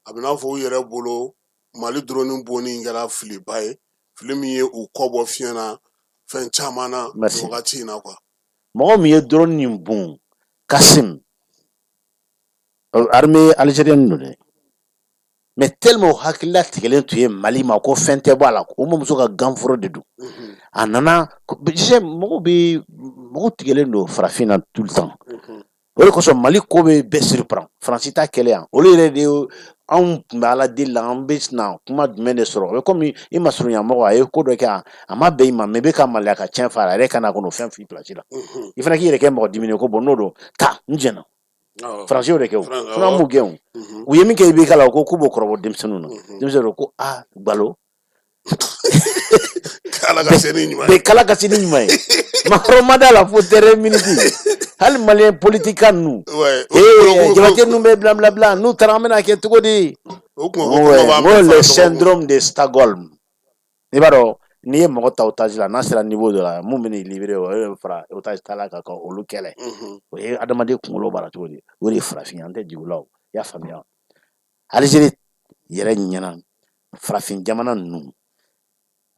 a bɛ n'a fɔ u yɛrɛ bolo, Mali drone bonni kɛra filiba ye, fili min ye u kɔ bɔ fiɲɛ na fɛn caman na nin wagati in na quoi. Mɔgɔ min ye drone nin bon, Kassim, armée algérienne don dɛ, mais tellement hakilila tigɛlen tun ye Mali ma ko fɛn tɛ bɔ a la, o mamuso ka ganforo de don. A nana, mɔgɔw bɛ, mɔgɔw tigɛlen don farafin na tout le temps. O de kosɔn Mali ko bɛ bɛɛ surprend. Faransi ta kɛlɛ yan, olu yɛrɛ de, anw tun bɛ Ala deli la, an bɛ na kuma jumɛn de sɔrɔ? O bɛ komi i masurunya mɔgɔ, a ye ko dɔ kɛ, a ma bɛn i ma, mais i bɛ ka maloya ka tiɲɛ fɔ a yɛrɛ ka na kɔnɔ fɛn f'i place la, i fana k'i yɛrɛ kɛ mɔgɔ diminen ko bon, n'o don ta, n jɛna. Faransi y'o de kɛ o, sinon an b'u gɛn o. U ye min kɛ IBK la, o ko k'u b'o kɔrɔbɔ denmisɛnninw na. Denmisɛnninw ko aa, Gbalo. Kala ka se ni ɲuman ye. Bɛɛ kala ka se ni ɲuman ye. Makɔrɔ ma da la fo dernière minute. Hali malien politique ninnu. Ee, Jabate ninnu bɛ bila bila bila, n'u taara, an bɛna kɛ cogo di? O kun ko n ko le syndrome de Stockholm. I b'a dɔn, n'i ye mɔgɔ ta otage la, n'a sera niveau dɔ la, mun bɛ n'i libérer, o ye fara otage tala kan ka olu kɛlɛ. O ye adamaden kunkolo baara cogo di? O de ye farafin, an tɛ jigin o la o. I y'a faamuya? Algérie yɛrɛ ɲɛna, farafin jamana ninnu,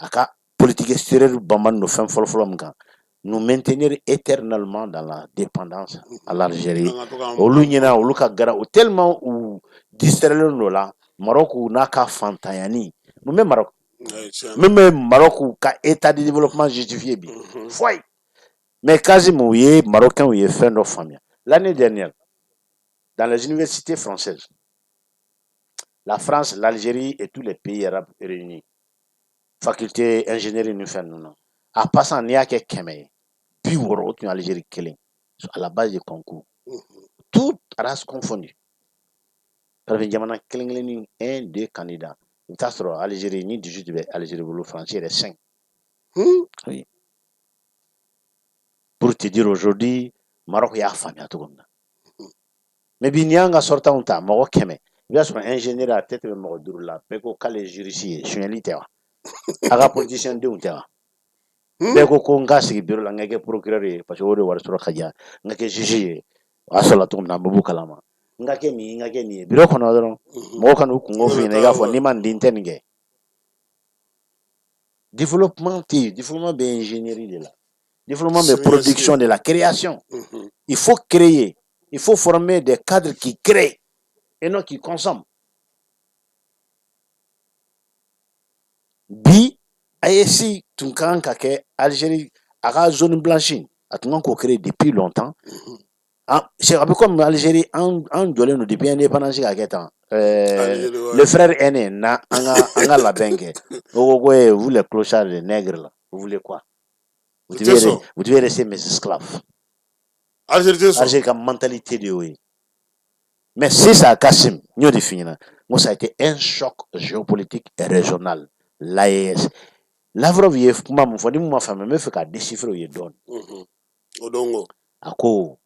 a ka politique extérieure banban don fɛn fɔlɔfɔlɔ min kan, nous maintenir éternellement dans la dépendance à l'Algérie. Olu ɲɛna, olu ka gara o tellement u distrailen don la. Maroc n'a ka fantanyani, mun bɛ Maroc, min bɛ Maroc ka état de développement justifié bi? Foyi. Mais Kassim, u ye Marocains ye fɛn dɔ faamuya. L'année dernière, dans les universités françaises, la France, l'Algérie et tous les pays arabes réunis, faculté ingénierie ni fɛn ninnu na, a passant, n'i y'a kɛ 100 ye, 60, o tun ye Algérie kelen, à la base de concours, toutes races confondues. Farafin jamana kelen kelenni, un, deux candidats, i bɛ taa sɔrɔ Algérie ni 18 bɛ Algérie bolo, France yɛrɛ 5. Oui, pour te dire, aujourd'hui, Maroc y'a faamuya cogo min na. Mais bi, n'i y'an ka sortants ta, mɔgɔ 100, i b'a sɔrɔ ingénieur a tɛ tɛmɛ mɔgɔ 5 la. Bɛɛ ko k'ale ye juriste ye. Sonyali tɛ wa? A ka politicien denw tɛ wa? Bɛɛ ko ko n ka sigi bureau la, n ka kɛ procureur ye, parce que o de wari sɔrɔ ka diya, n ka kɛ juge ye, o y'a sɔrɔla cogo min na, an bɛɛ b'o kalama, n ka kɛ nin ye, n ka kɛ nin ye. Bureau kɔnɔ dɔrɔn, mɔgɔw ka n'u kungo f'i ɲɛna, i k'a fɔ n'i ma nin di, n tɛ nin kɛ. Développement tɛ yen. Développement bɛ ingénierie de la, développement bɛ production de la, création. Il faut créer, il faut former des cadres qui créent et non qui consomment. Bi AES tun kan ka kɛ Algérie a ka zone blanche, a tun kan k'o créer depuis longtemps. Ah, c'est a bɛ comme Algérie, an jɔlen don depuis indépendance ka kɛ tan. Le frère aîné na an ka labɛn kɛ, o ko ko vous les clochards, les nègres là, vous voulez quoi? Vous devez rester mes esclaves. Algérie tɛ sɔn. Algérie ka mentalité de y'o ye. Mais sisan, Kassim, n y'o de f'i ɲɛna, n ko ça a été un choc géopolitique et régional, l'AES. Lavrov ye kuma min fɔ, ni mun ma faamuya, n bɛ fɛ k'a déchiffrer o ye dɔɔni. O don ko A ko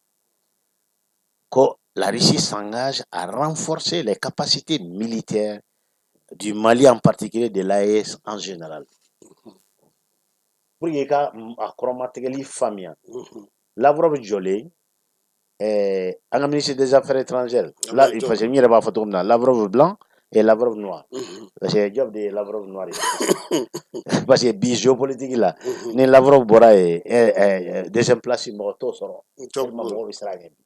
ko la Russie s'engage à renforcer les capacités militaires du Mali en particulier, de l'AES en général. Pour que i ka a kɔrɔmatigɛli faamuya, Lavrov jɔlen, an ka ministre des Affaires étrangères là, parce que n yɛrɛ b'a fɔ cogo min na, Lavrov blanc et Lavrov noir, parce que Diop de ye Lavrov noir ye, parce que bi géopolitique la, ni Lavrov bɔra yen, deuxième place, mɔgɔ t'o sɔrɔ tellement mɔgɔw bɛ siran a ɲɛ bi.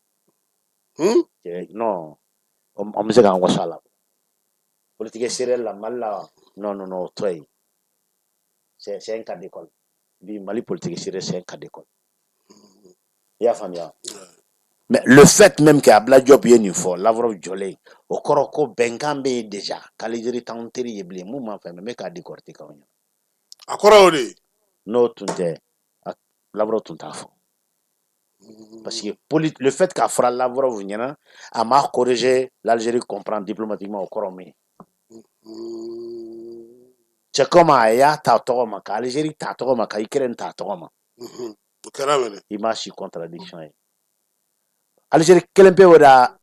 Non, an bɛ se k'an wasa a la politique extérieure la Mali la. Non, non, non, o to yen, c'est un cas d'école. Bi Mali politique extérieure, c'est un cas d'école, i y'a faamuya? Mais le fait même que Abdoulaye Diop ye nin fɔ, Lavrov jɔlen, o kɔrɔ ko bɛnkan bɛ yen déjà k'Algérie t'anw teri ye bilen. Mun m'a faamuya, n bɛ k'a décortiquer aw ɲɛna. A kɔrɔ y'o de ye. N'o tun tɛ, Lavrov tun t'a fɔ, parce que le fait k'a fɔra Lavrov ɲɛna, a m'a corriger, l'Algérie comprend diplomatiquement, o kɔrɔ min ye, c'est comme a y'a ta tɔgɔ ma, ka Algérie ta tɔgɔ ma, ka Ukraine ta tɔgɔ ma. O kɛra mɛnɛ. I m'a si contradiction ye. Algérie kelen pe o de y'a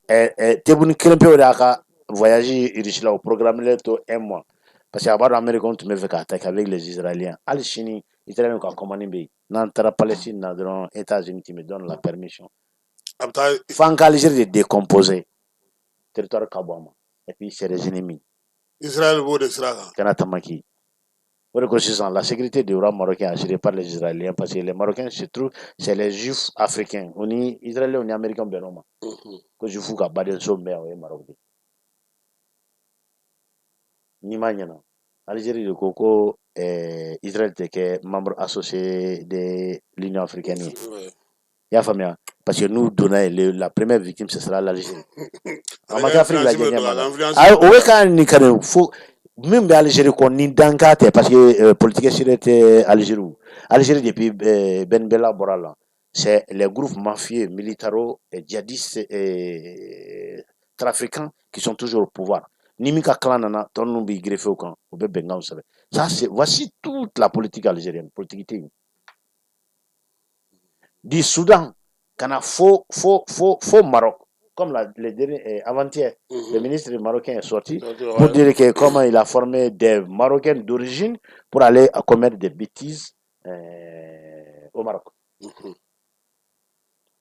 Tebboune kelen pe o de y'a ka voyage Russie la, o programmé to un mois, parce que a b'a dɔn Américains tun bɛ fɛ k'a attaquer avec les Israéliens. Hali sini Israéliens ka commande bɛ yen, n'an taara Palestine na dɔrɔn, États-Unis tu me donnes la permission. A bɛ taa. F'an ka Algérie de décomposer, territoire ka bɔ a ma, et puis c'est des ennemis. Israël b'o de sira kan. Kana tamaki o de ko sisan la sécurité du roi marocain assurée par les Israéliens, parce que les Marocains se trouvent, c'est les Juifs africains, o ni Israéliens ni Américains bɛnn'o ma ko Juifs ka badenso min bɛ yan, o ye Maroc de ye. N'i ma ɲɛna, Algérie de ko ko Israël tɛ kɛ membre associé de l'Union africaine ye, i y'a faamuya? Parce que n'u donna yen, la première victime, ce sera l'Algérie. A ma kɛ Afrique lajɛ ɲɛ ma, o bɛ ka nin ka nin fo min bɛ Algérie kɔ ni dankan tɛ, parce que politique extérieure tɛ Algérie. Algérie depuis Ben Bella bɔra la, c'est les groupes mafieux militaro djihadistes et trafiquants qui sont toujours au pouvoir. Ni min ka clan nana, tɔ ninnu b'i greffer o kan, u bɛ bɛnkanw sɛbɛn. Ça, c'est voici toute la politique algérienne. Politique tɛ yen. Du Soudan ka na fo fo fo fo Maroc, comme le dernier, avant-hier, le ministre marocain est sorti pour dire que comment il a formé des Marocains d'origine pour aller commettre des bêtises au Maroc.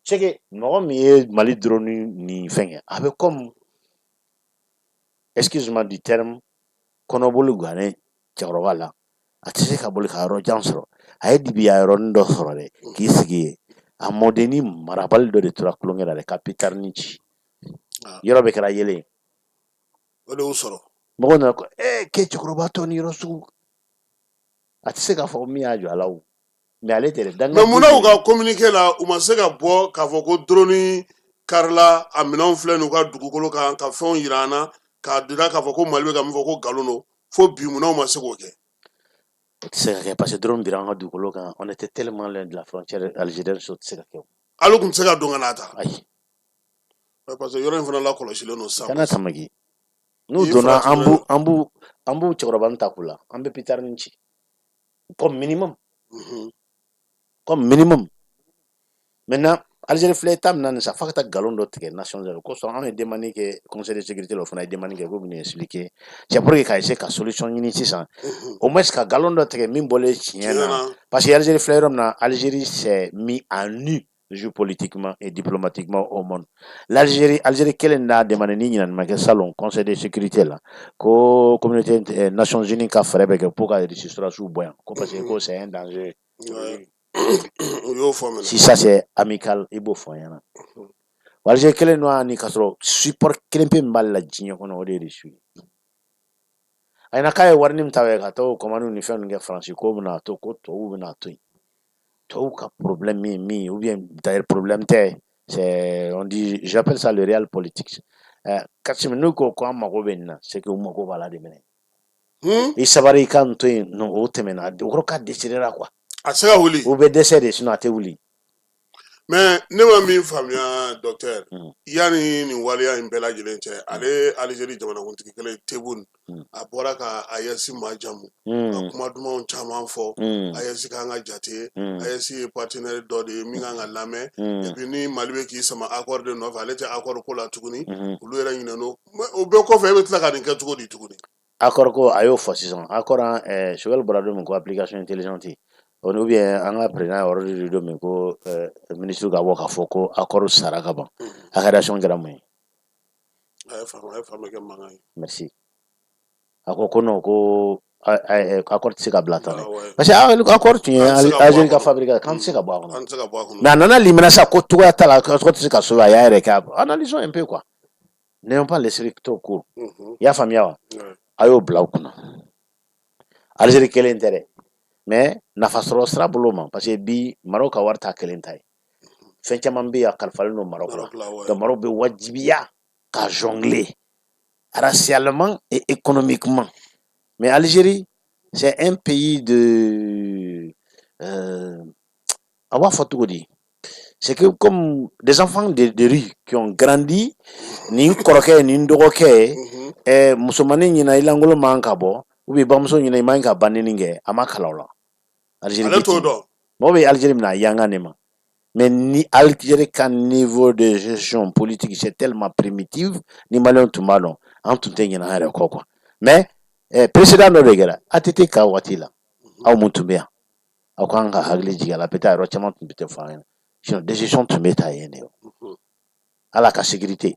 C'est que mɔgɔ min ye Mali drone ni fɛn kɛ, a bɛ comme, excuse-moi du terme, kɔnɔboli gannen cɛkɔrɔba la, a tɛ se ka boli ka yɔrɔ jan sɔrɔ. A ye dibiya yɔrɔnin dɔ sɔrɔ dɛ, k'i sigi yen. A mɔdenni marabali dɔ de tora kulonkɛ la dɛ, ka pitarinin ci, yɔrɔ bɛɛ kɛra yelen. O de y'u sɔrɔ. Mɔgɔw nana ko k'e cɛkɔrɔba tɔ ni yɔrɔ sugu, a tɛ se k'a fɔ min y'a jɔ a la o, mais ale tɛ dɛ. Mais munna u ka communiqué la, u ma se ka bɔ k'a fɔ ko drone karila, a minɛnw filɛ nin u ka dugukolo kan, ka fɛnw yira an na, k'a dira k'a fɔ ko Mali bɛ ka min fɔ ko nkalon don? Fo bi, munna u ma se k'o kɛ? O tɛ se ka kɛ, parce que drone bira an ka dugukolo kan, on était tellement loin de la frontière algérienne, so tɛ se ka kɛ o. Hali tun tɛ se ka don ka n'a ta? Ayi. Parce que yɔrɔ in fana lakɔlɔsilen don sisan. Kana tamaki n'u donna, an b'u cɛkɔrɔba ta k'u la, an bɛ pitarinin ci comme minimum, comme minimum. Maintenant, Algérie filɛ état min na nin sa, f'a ka taa nkalon dɔ tigɛ Nations Unies ko sɔn. Anw ye demande kɛ Conseil de sécurité la, o fana ye demande kɛ k'u bɛna expliquer. C'est pour que ka essayer ka solution ɲini sisan, au moins ka nkalon dɔ tigɛ min bɔlen tiɲɛ na, parce que Algérie filɛ yɔrɔ min na, Algérie s'est mis à nu géopolitiquement et diplomatiquement au monde. L'Algérie, Algérie kelen n'a demandé ni ɲinani ma kɛ salon Conseil de sécurité la ko communauté Nations Unies ka fɛɛrɛ bɛ kɛ pour ka Russie sɔrɔdasiw bɔ yan, ko parce que ko c'est un danger. U y'o fɔ. Si ça c'est amical, i b'o fɔ an ɲɛna. Algérie kelen don ni ka sɔrɔ support kelen pe min b'ale la diɲɛ kɔnɔ, o de ye Russie ye. A ɲɛna k'a ye wari min ta ka taa o commande ni fɛn ninnu kɛ Faransi, ko bɛna to ko tubabuw bɛna to yen, tubabuw ka problème min min, ou bien d'ailleurs problème tɛ, c'est, on dit, j'appelle ça le réel politique. Kassim, n'u ko ko an mago bɛ nin na, c'est que u mago b'a la de minɛ. I sabari, i ka nin to yen. Non, o tɛmɛna, o kɔrɔ k'a décidera quoi. A tɛ se ka wuli. U bɛ dɛsɛ de, sinon a tɛ wuli. Mais ne ma min faamuya, docteur, yanni nin waleya in bɛɛ lajɛlen cɛ, ale Algérie jamanakuntigi kelen Tebboune, a bɔra ka AES majamu, ka kuma dumanw caman fɔ. AES kan ka jate, AES ye partenaire dɔ de ye min kan ka lamɛn. Et puis ni Mali bɛ k'i sama accord de nɔfɛ, ale tɛ accord ko la tuguni, olu yɛrɛ ɲinɛn'o. O bɛɛ kɔfɛ, e bɛ tila ka nin kɛ cogo di tuguni? Accord ko, a y'o fɔ sisan, accord Choguel bɔra don min ko application intelligente, ou bien an ka président ye ordre di don min ko ministre ka bɔ k'a fɔ ko accord sara ka ban, a ka réaction kɛra mun ye? A ye faamu, a ye faamu kɛ mankan ye. Merci. A ko ko non, ko accord tɛ se ka bila tan dɛ, parce que accord tun ye Algérie ka fabriqué, k'an tɛ se ka bɔ a kɔnɔ. An tɛ se ka bɔ a kɔnɔ. Mais a nana limana sa ko cogoya t'a la, accord tɛ se ka sauver. A y'a yɛrɛ kɛ, analysons un peu quoi, n'ayons pas l'esprit trop court. I y'a faamuya wa? A y'o bila u kunna, Algérie kelen tɛ dɛ, mais nafa sɔrɔ sira bolo ma, parce que bi Maroc ka wari t'a kelen ta ye. Fɛn caman bɛ yen, a kalifalen don Maroc la. Donc Maroc bɛ wajibiya ka jongler racialement et économiquement. Mais Algérie, c'est un pays de a b'a fɔ cogo di, c'est que comme des enfants de rue qui ont grandi, nin kɔrɔkɛ nin dɔgɔkɛ, musomanin ɲina i lankolon man ka bɔ, ou bien bamuso ɲina i man ka banni kɛ, a ma kalan o la. Algérie ale t'o dɔn. Mɔgɔ bɛ Algérie minɛ a yanga de ma. Mais ni Algérie ka niveau de gestion politique, c'est tellement primitif, ni Maliyɛnw tun b'a dɔn, an tun tɛ ɲinɛ an yɛrɛ kɔ quoi. Mais président dɔ de kɛra ATT ka waati la, aw mun tun bɛ yan, aw kan ka hakili jigin a la, peut-être a yɔrɔ caman tun tɛ fɔ an ɲɛna, sinon décision tun bɛ ta yen de. Ala ka sécurité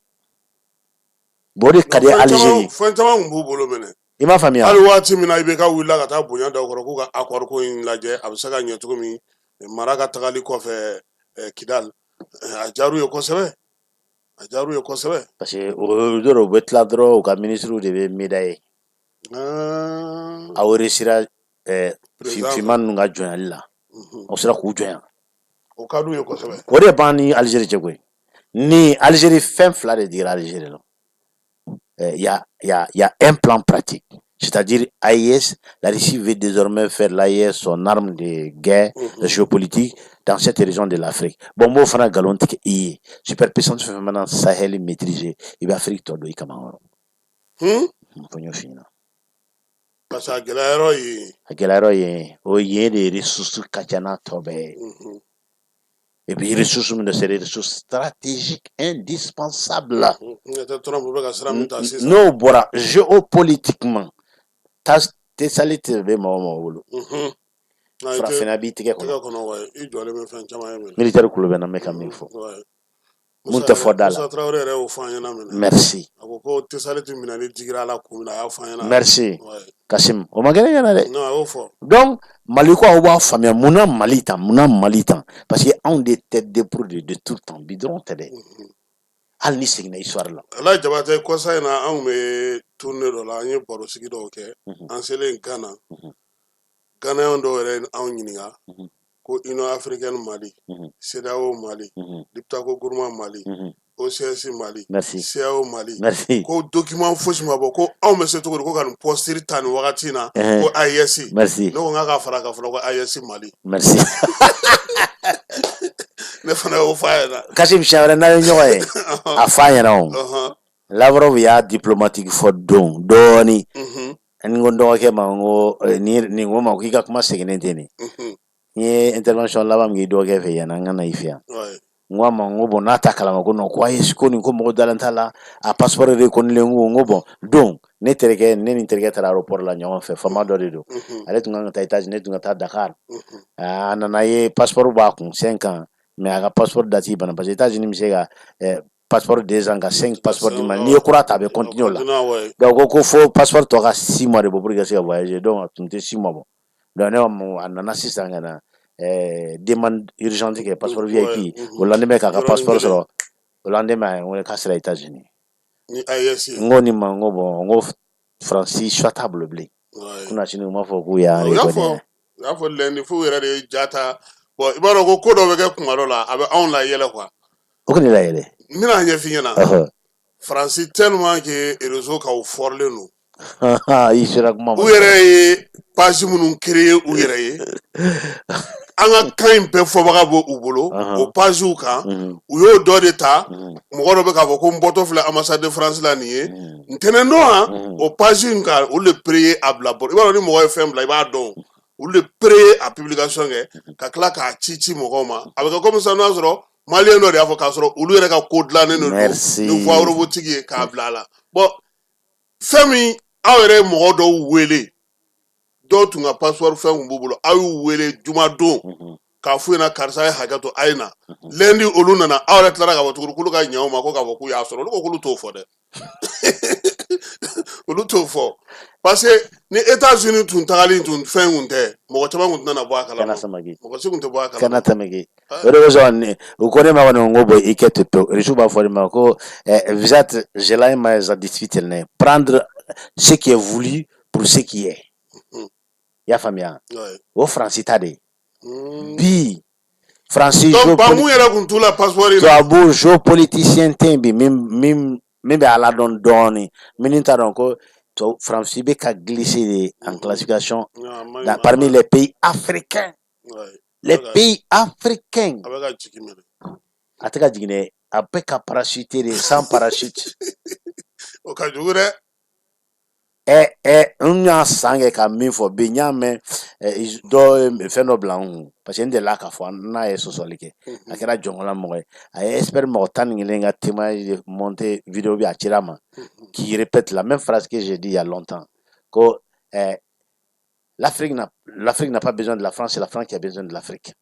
bon, o de ka di Algérie. Fɛn caman tun b'u bolo minɛ. I m'a faamuya? Hali waati min na IBK wulila ka taa bonya da o kɔrɔ k'u ka accord ko in lajɛ, a bɛ se ka ɲɛ cogo min, mara ka tagali kɔfɛ Kidal, a diyar'u ye kosɛbɛ, a diyar'u ye kosɛbɛ. Parce que o dɔrɔn, u bɛ tila dɔrɔn, u ka ministres de bɛ médailler. Aw réussira finman ninnu ka jɔnyali la, aw sera k'u jɔnya. O ka d'u ye kosɛbɛ. O de b'an ni Algérie cɛ koyi. Ni Algérie, fɛn fila de dira Algérie la. Il y a un plan pratique, c'est-à-dire AES, la Russie veut désormais faire l'AES son arme de guerre, de géopolitique dans cette région de l'Afrique. Bon, m'o fana nkalon tigɛ i ye, superpuissance fɛn fɛn mana Sahel maîtriser, i bɛ Afrique tɔ don i kama kɔrɔ. Fo n y'o f'i ɲɛna. Parce que a gɛlɛya yɔrɔ ye. A gɛlɛya yɔrɔ ye o yen de, ressources ka ca n'a tɔ bɛɛ ye. Et puis ressources min don, c'est des ressources stratégiques indispensables. N'o bɔra géopolitiquement, Tessalit bɛ mɔgɔ o mɔgɔ bolo, farafinna b'i tigɛ kɔnɔ. I jɔlen bɛ fɛn caman ye. Militaire kulo bɛ na, n bɛ ka min fɔ, mun tɛ fɔ da la. Musa Tarawele yɛrɛ y'o fɔ an ɲɛna minɛ. Merci. A ko ko Tessalit minɛli digira a la kun min na, a y'a fɔ an ɲɛna. Merci Kasim, o ma kɛ ne ɲɛna dɛ. Non, a y'o fɔ. Donc Mali ko, aw b'a faamuya munna Mali tan, munna Mali tan, parce que anw de tête de proue de tout le temps, bi dɔrɔn tɛ dɛ, hali ni seginna histoire la. Alayi Jabate, kɔsa in na, an kun bɛ tournée dɔ la, an ye barosigi dɔw kɛ. An selen Gana, Ghanaiens dɔw yɛrɛ ye anw ɲininka ko Union africaine Mali, CEDEAO Mali, Liptako Gourma Mali, OCS Mali, Merci. CAO Mali, Merci. ko document fosi ma bɔ, ko anw bɛ se cogo di ko ka nin posture ta nin wagati in na, ko AES. Merci. Ne ko n k'a ka fara kan fɔlɔ ko AES Mali. Merci. Ne fana y'o fɔ a ɲɛna. Kasim, siɲɛ wɛrɛ n'an ye ɲɔgɔn ye, a f'a ɲɛna o. Lavrov y'a diplomatique fɔ don dɔɔni. N ko n dɔgɔkɛ ma, n ko nin ko ma k'i ka kuma seginnen tɛ nin. N ye intervention laban min k'i dɔgɔkɛ fɛ yan, an ka na i fɛ yan. N ko a ma, n ko bon, n'a ta kalama ko non, ko ayi, ko nin ko mɔgɔ dalen t'a la, a passeport reconnulen. Ko n ko bon, donc ne terikɛ, ne ni n terikɛ taara aéroport la ɲɔgɔn fɛ. Faama dɔ de don, ale tun kan ka taa États-Unis, ne tun ka taa Dakar. A nana ye passeport b'a kun 5 ans, mais a ka passeport date banna, parce que États-Unis bɛ se ka passeport 2 ans ka 5 passeport d'i ma. N'i ye kura ta, a bɛ continuer o la. Donc ko fo passeport tɔ ka 6 mois de bɔ pour que ka se ka voyager. Donc a tun tɛ 6 mois bɔ. Donc ne ko, a nana sisan ka na demande urgente kɛ passeport VIP. O lendemain k'a ka passeport sɔrɔ, o lendemain a ye n wele k'a sera États-Unis. N ko nin ma, n ko bon, n ko Faransi choix t'a bolo bilen. Kunasini u m'a fɔ k'u y'a U y'a fɔ, u y'a fɔ lundi f'u yɛrɛ de ye ja ta. Bon, i b'a dɔn ko dɔ bɛ kɛ kuma dɔ la, a bɛ anw la yɛlɛ quoi. O kɔni la yɛlɛ. N bɛna ɲɛf'i ɲɛna. Faransi, tellement que réseau kan, u fɔrilen don. I sera kuma ma. U yɛrɛ ye page minnu créer u yɛrɛ ye, an ka kan in bɛɛ fɔbaga b'u u bolo o pagew kan. U y'o dɔ de ta, mɔgɔ dɔ bɛ k'a fɔ ko n bɔtɔ filɛ ambassade de France la nin ye ntɛnɛn don, han, o page in kan, olu de créer a bila bɔ. I b'a dɔn, ni mɔgɔ ye fɛn bila, i b'a dɔn, olu de créer a publication kɛ ka tila k'a ci ci mɔgɔw ma. A bɛ kɛ comme ça, n'o y'a sɔrɔ malien dɔ de y'a fɔ, k'a sɔrɔ olu yɛrɛ ka ko dilannen de don ni voix robotique ye k'a bila a la. Bon, fɛn min, aw yɛrɛ ye mɔgɔ dɔw wele, dɔw tun ka passeport fɛn kun b'u bolo, aw y'u wele jumadon k'a f'u ɲɛna karisa ye hakɛ to, a ye na lundi. Olu nana, aw yɛrɛ tilara k'a fɔ tuguni k'olu ka ɲɛ u ma, ko k'a fɔ k'u y'a sɔrɔ. Olu ko k'olu t'o fɔ dɛ, olu t'o fɔ, parce que ni États-Unis tun tagali tun fɛn kun tɛ, mɔgɔ caman kun tɛna bɔ a kalama, mɔgɔ si kun tɛ bɔ a kalama. Kana tɛmɛ. O de kosɔn u ko ne ma kɔni, ko bon, i kɛ ten pewu. Russe b'a fɔ de ma ko visa желаемое за действительное, prendre ce qui est voulu pour ce qui est. I y'a faamuya? O Faransi ta de ye bi. Faransi Donc ba mun yɛrɛ kun t'u la passeport in na? Tubabu géopoliticien tɛ yen bi min bɛ ala dɔn dɔɔni, min t'a dɔn ko Faransi bɛ ka glisser de en classification parmi les pays africains. Les pays africains. A bɛ ka jigin minɛ. A tɛ ka jigin dɛ, a bɛ ka parachuter de sans parachute. O ka jugu dɛ. Ɛ ɛ n y'a san kɛ ka min fɔ bi, n y'a mɛn dɔ ye fɛn dɔ bila n kun, parce que n delila k'a fɔ n'a ye sɔsɔli kɛ, a kɛra jɔnkɔla mɔgɔ ye. A ye expert mɔgɔ 11 ka témoignage monté, vidéo bi a cira ma, qui répète la même phrase que j'ai dit il y a longtemps, ko l'Afrique n'a pas besoin de la France, c'est la France qui a besoin de l'Afrique.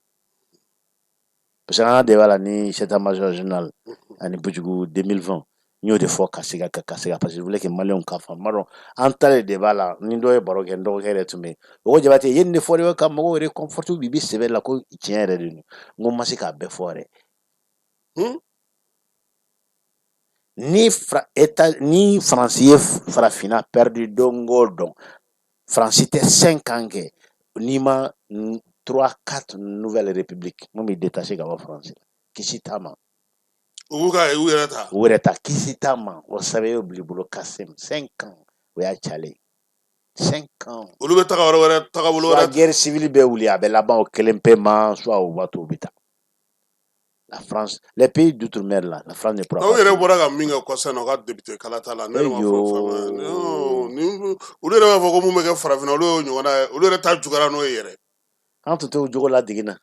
Parce que an ka débat la ni chef d'état-major général ani Bujugu 2020, n y'o de fɔ ka segin ka segin, parce que je voulais que maliyɛnw k'a faamu. N b'a dɔn an talen débat la ni dɔ ye baro kɛ, n dɔgɔkɛ yɛrɛ tun bɛ yen, o ko Jabate, i ye nin de fɔ de ka mɔgɔw réconforter bi sɛbɛ la, ko tiɲɛ yɛrɛ de don. N ko n ma se k'a bɛɛ fɔ yɛrɛ. Ni état ni Faransi ye farafinna perdu don o don, Faransi tɛ 5 ans kɛ n'i ma 3 4 nouvelles républiques mun b'i détacher ka bɔ Faransi la, kisi t'a ma. U b'u ka u yɛrɛ ta. U yɛrɛ ta, kisi t'a ma. O sɛbɛn y'o bil'i bolo Kassim, 5 ans, o y'a calen, 5 ans. Olu bɛ taga yɔrɔ wɛrɛ, tagabolo soit wɛrɛ. Guerre civile bɛ wuli, a bɛ laban o kelen pe ma, soit o b'a to u bɛ taa. La France, les pays d'outre-mer là, la France ne pourra Aw pas. yɛrɛ bɔra ka min kɛ kɔsɛn na, u ka député kalata la, ne yɛrɛ ma fɔ faamuya. Ni olu yɛrɛ b'a fɔ ko mun bɛ kɛ farafinna, olu y'o ɲɔgɔnna ye, olu yɛrɛ ta juguyara n'o ye yɛrɛ. An tun t'o jogo ladege na.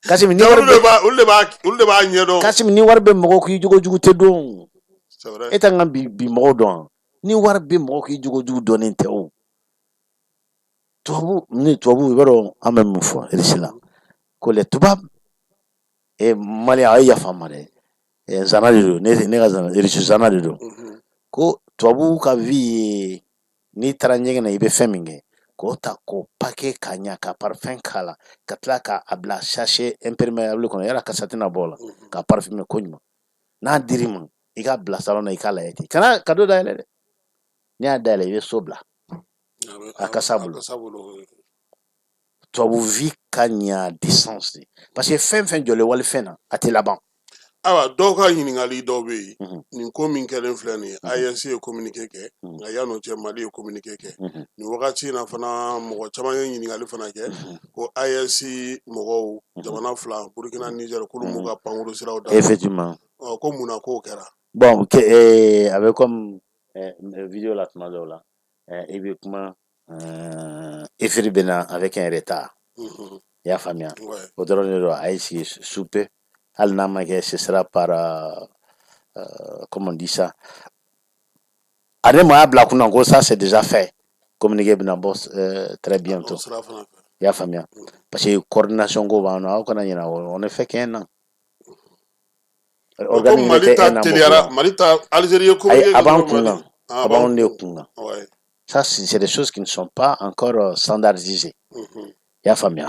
Kassim, ni wari olu de b'a olu de b'a ɲɛdɔn. Kassim, ni wari bɛ mɔgɔw k'i jogo jugu tɛ don. C'est vrai. E t'an ka bi mɔgɔw dɔn, ni wari bɛ mɔgɔw k'i jogo jugu dɔnnen tɛ o. Tubabu ni tubabu, i b'a dɔn an bɛ mun fɔ Irisi la, ko les tubabu e malien, a ye yafa n ma dɛ, zana de don, ne ka zana, Irisi zana de don, ko tubabu ka vie ye n'i taara ɲɛgɛn na, i bɛ fɛn min kɛ k'o ta k'o paquet ka ɲa, ka parfum k'a la, ka tila k'a bila sachet imperméable kɔnɔ, yala kasa tɛna bɔ o la, ka parfumer koɲuman. N'a dir'i ma, i k'a bila salon na, i k'a lajɛ ten, kana cadeau dayɛlɛ dɛ. N'i y'a dayɛlɛ, i bɛ so bila a kasa bolo. Tubabu vie ka ɲa décence de, parce que fɛn fɛn jɔlen walifɛn na, a tɛ laban. Ayiwa, dɔw ka ɲininkali dɔw bɛ yen, nin ko min kɛlen filɛ nin ye, AES ye communiqué kɛ, nka yan'o cɛ Mali ye communiqué kɛ nin wagati in na fana. Mɔgɔ caman ye ɲininkali fana kɛ ko AES mɔgɔw, jamana fila, Burukina, Niger, k'olu m'u ka pankuru siraw da. Effectivement. Ko mun na k'o kɛra? Bon, a bɛ comme vidéo la, tuma dɔw la i bɛ kuma, Ifiri bɛ na avec un retard. I y'a faamuya? O dɔrɔn de don. A y'i sigi souper, Hali n'a ma kɛ, ce sera par comment on dit ça, a ne ma y'a bila kunna ko ça, c'est déjà fait. Communiqué bɛna bɔ très bientôt. I y'a faamuya? Parce que coordination ko b'an na, aw kana ɲinɛ, on ne fait qu'un an. Organe Mali ta teliyara, Mali ta, Algérie ye communiqué. A b'an kun kan, a b'anw de kun kan. Ça, c'est des choses qui ne sont pas encore standardisées. I y'a faamuya?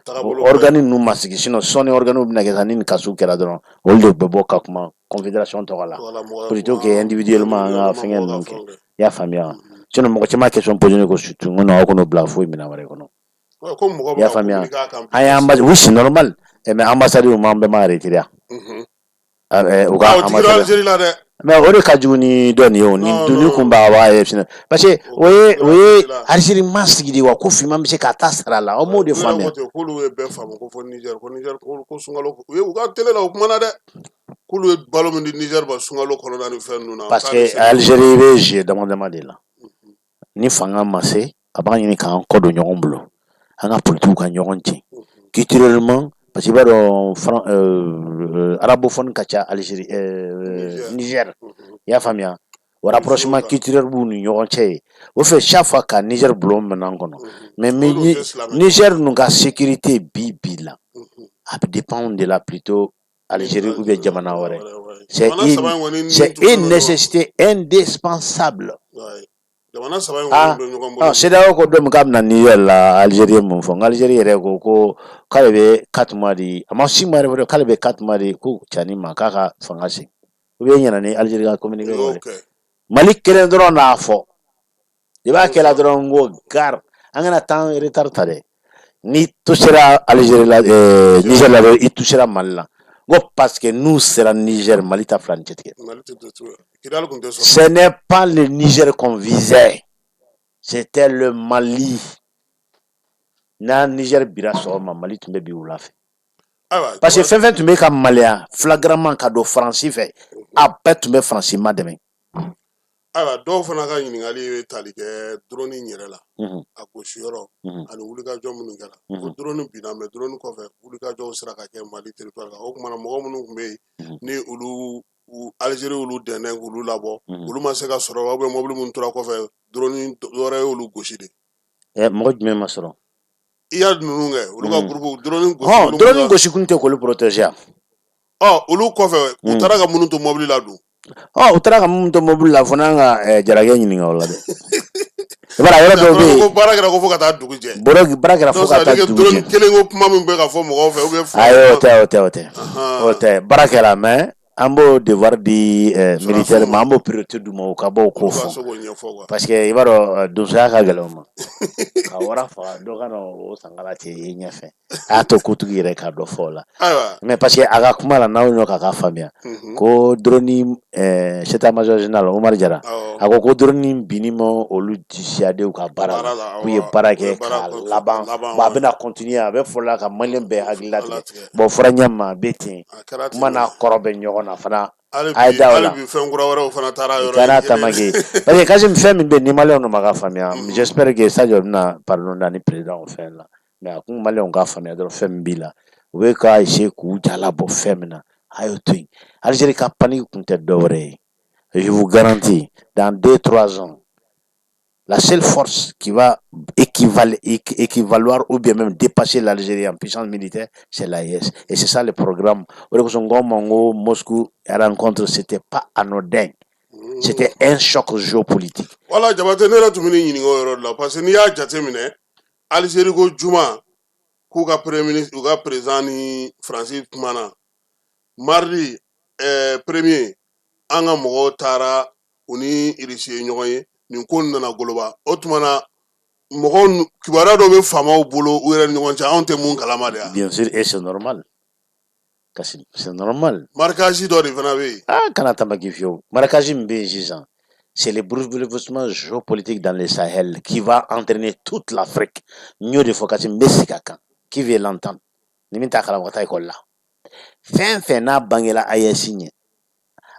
Organe ninnu ma sigi, sinon sɔɔni organe bɛna kɛ sa. Ni nin kasu kɛra dɔrɔn, olu de bɛ bɔ ka kuma confédération tɔgɔ la plutôt que individuellement an ka fɛngɛ ninnu kɛ. I y'a faamuya? Sinon mɔgɔ caman question posé ne ko surtout, n ko non, aw kan'o bila foyi minɛn wɛrɛ kɔnɔ. I y'a faamuya? An ye ambassade, oui, c'est normal, mais ambassade m'an bɛɛ ma retiré u ka ambassade. Mais o de ka jugu ni dɔ nin ye o, ni duni kun b'a b'a ye fɛnɛ, parce que o ye Algérie ma sigi de wa, ko finman bɛ se k'a ta sara la, aw m'o de faamuya. K'olu ye bɛɛ faamu ko fɔ Niger, ko Niger ko sunkalo, u ye u ka télé la, u kumana dɛ, k'olu ye balo min di Niger ma sunkalo kɔnɔna ni fɛn ninnu na. Parce que Algérie bɛ jeu dama dama de la. Ni fanga ma se, a b'a ɲini k'an kɔ don ɲɔgɔn bolo, an ka politigiw ka ɲɔgɔn cɛ culturellement, parce que i b'a dɔn, arabophone ka ca Algérie, Niger. I y'a faamuya? O rapprochement culturel b'u ni ɲɔgɔn cɛ ye. O fɛ, chaque fois ka Niger bulon minɛn kɔnɔ, mais Niger ninnu ka sécurité bi bi la, a bɛ dépendre de la plutôt Algérie ou bien jamana wɛrɛ. C'est une nécessité indispensable. Ah, CEDEAO ko don min k'a bɛna Niger la, Algérie ye mun fɔ? N ko Algérie yɛrɛ ko k'ale bɛ 4 mois di, a ma 6 mois yɛrɛ fɔ dɛ, k'ale bɛ 4 mois di ko Tiani ma k'a ka fanga segin. Ou bien ɲɛna ni Algérie ka communiqué kɔ dɛ. Mali kelen dɔrɔn n'a fɔ i b'a kɛla dɔrɔn, n ko gare, an kana temps retard ta dɛ. Ni touchera Algérie la, Niger la, i touchera Mali la. N ko parce que n'u sera Niger, Mali ta fila ni cɛ tigɛ. Ce n'est pas le Niger qu'on visait, c'était le Mali. N'a Niger bira sɔgɔma, Mali tun bɛ bi wula fɛ. Parce que fɛn fɛn tun bɛ ka maloya flagramment ka don Faransi fɛ, a bɛɛ tun bɛ Faransi ma dɛmɛ. Ayiwa, dɔw fana ka ɲininkali bɛ tali kɛ drone in yɛrɛ la, a gosi yɔrɔ ani wulikajɔ minnu kɛra. Ko drone binna, mais drone kɔfɛ, wulikajɔw sera ka kɛ Mali territoire kan. O kumana, mɔgɔ minnu tun bɛ yen ni olu Algérie olu dɛndɛn k'olu labɔ, olu ma se ka sɔrɔ, ou bien mobili minnu tora kɔfɛ, drone wɛrɛ y'olu gosi de? Mɔgɔ jumɛn ma sɔrɔ? I y'a ninnu kɛ, olu ka groupe, drone gosi. Drone gosi kun tɛ k'olu protéger. Ɔ, olu kɔfɛ, u taara ka minnu to mobili la dun? Ɔ, u taara ka minnu to mobili la, fo n'an ka Jarakɛ ɲininka o la dɛ. I b'a dɔn, yɔrɔ dɔw bɛ yen. Ko baara kɛra ko fo ka taa dugu jɛ. Baara kɛra fo ka taa dugu jɛ. Drone kelen ko kuma min bɛ ka fɔ mɔgɔw fɛ, ou bien. Ayi, o tɛ, o tɛ, o tɛ, o tɛ. Baara kɛra, mais an b'o devoir di militaire ma, an b'o priorité d'u ma, u ka bɔ o ko fɔ, parce que i b'a dɔn, donsoya ka gɛlɛn o ma ka wara faga, dɔ ka na o sankala cɛ i ɲɛfɛ, a y'a to kotigi yɛrɛ ka dɔ fɔ o la. Mais parce que a ka kuma la, n'aw ɲɔ k'a ka faamuya ko drone, chef major général Omar Jara, a ko ko drone binni ma olu dissuader u ka baara la, k'u ye baara kɛ k'a laban. Bon, a bɛna continuer, a bɛ fɔ la ka maliyɛn bɛɛ hakili latigɛ. Bon, fɔra ɲɛ ma, a bɛ ten, kuma n'a kɔrɔ bɛ ɲɔgɔn na fana. A ye da o la. Hali bi, fɛn kura wɛrɛw fana taara yɔrɔ. Taara Tamake, parce que Kasim, fɛn min bɛ yen ni maliyɛnw ma ka faamuya, j'espère que Sadio bɛna pardon da ni président o fɛn la, mais a kun maliyɛnw ka faamuya dɔrɔn, fɛn min b'i la, u bɛ ka essayer k'u jala bɔ fɛn min na, a y'o to yen. Algérie ka panique kun tɛ dɔwɛrɛ ye. Je vous garantis, dans 2, 3 ans, la seule force qui va équivaloir ou bien même dépasser l'Algérie en puissance militaire, c'est l'AES. Et c'est ça le programme. Moscou rencontre, c'était pas anodin. C'était un choc géopolitique. Voilà, Jabate, ne yɛrɛ tun bɛ ɲininka o yɔrɔ de la, parce que n'i y'a jateminɛ, Algérie ko juma k'u ka premier ministre, u ka président ni Faransi kumana mardi premier, an ka mɔgɔw taara u ni Irisi ye ɲɔgɔn ye, nin ko nana goloba. O tuma na, mɔgɔw, kibaruya dɔw bɛ faamaw bolo u yɛrɛ ni ɲɔgɔn cɛ, anw tɛ mun kalama de ya. Bien sûr, et c'est normal. Kassim, c'est normal. Marquage dɔ de fana bɛ yen. Ah, kana tamaki fiyewu. Marquage min bɛ yen sisan, c'est le bouleversement géopolitique dans le Sahel qui va entraîner toute l'Afrique. N y'o de fɔ Kassim, n bɛ segin a kan. Qui veut l'entendre? Ni min t'a kalama, ka taa école la. Fɛn fɛn n'a bangela AES ɲɛ,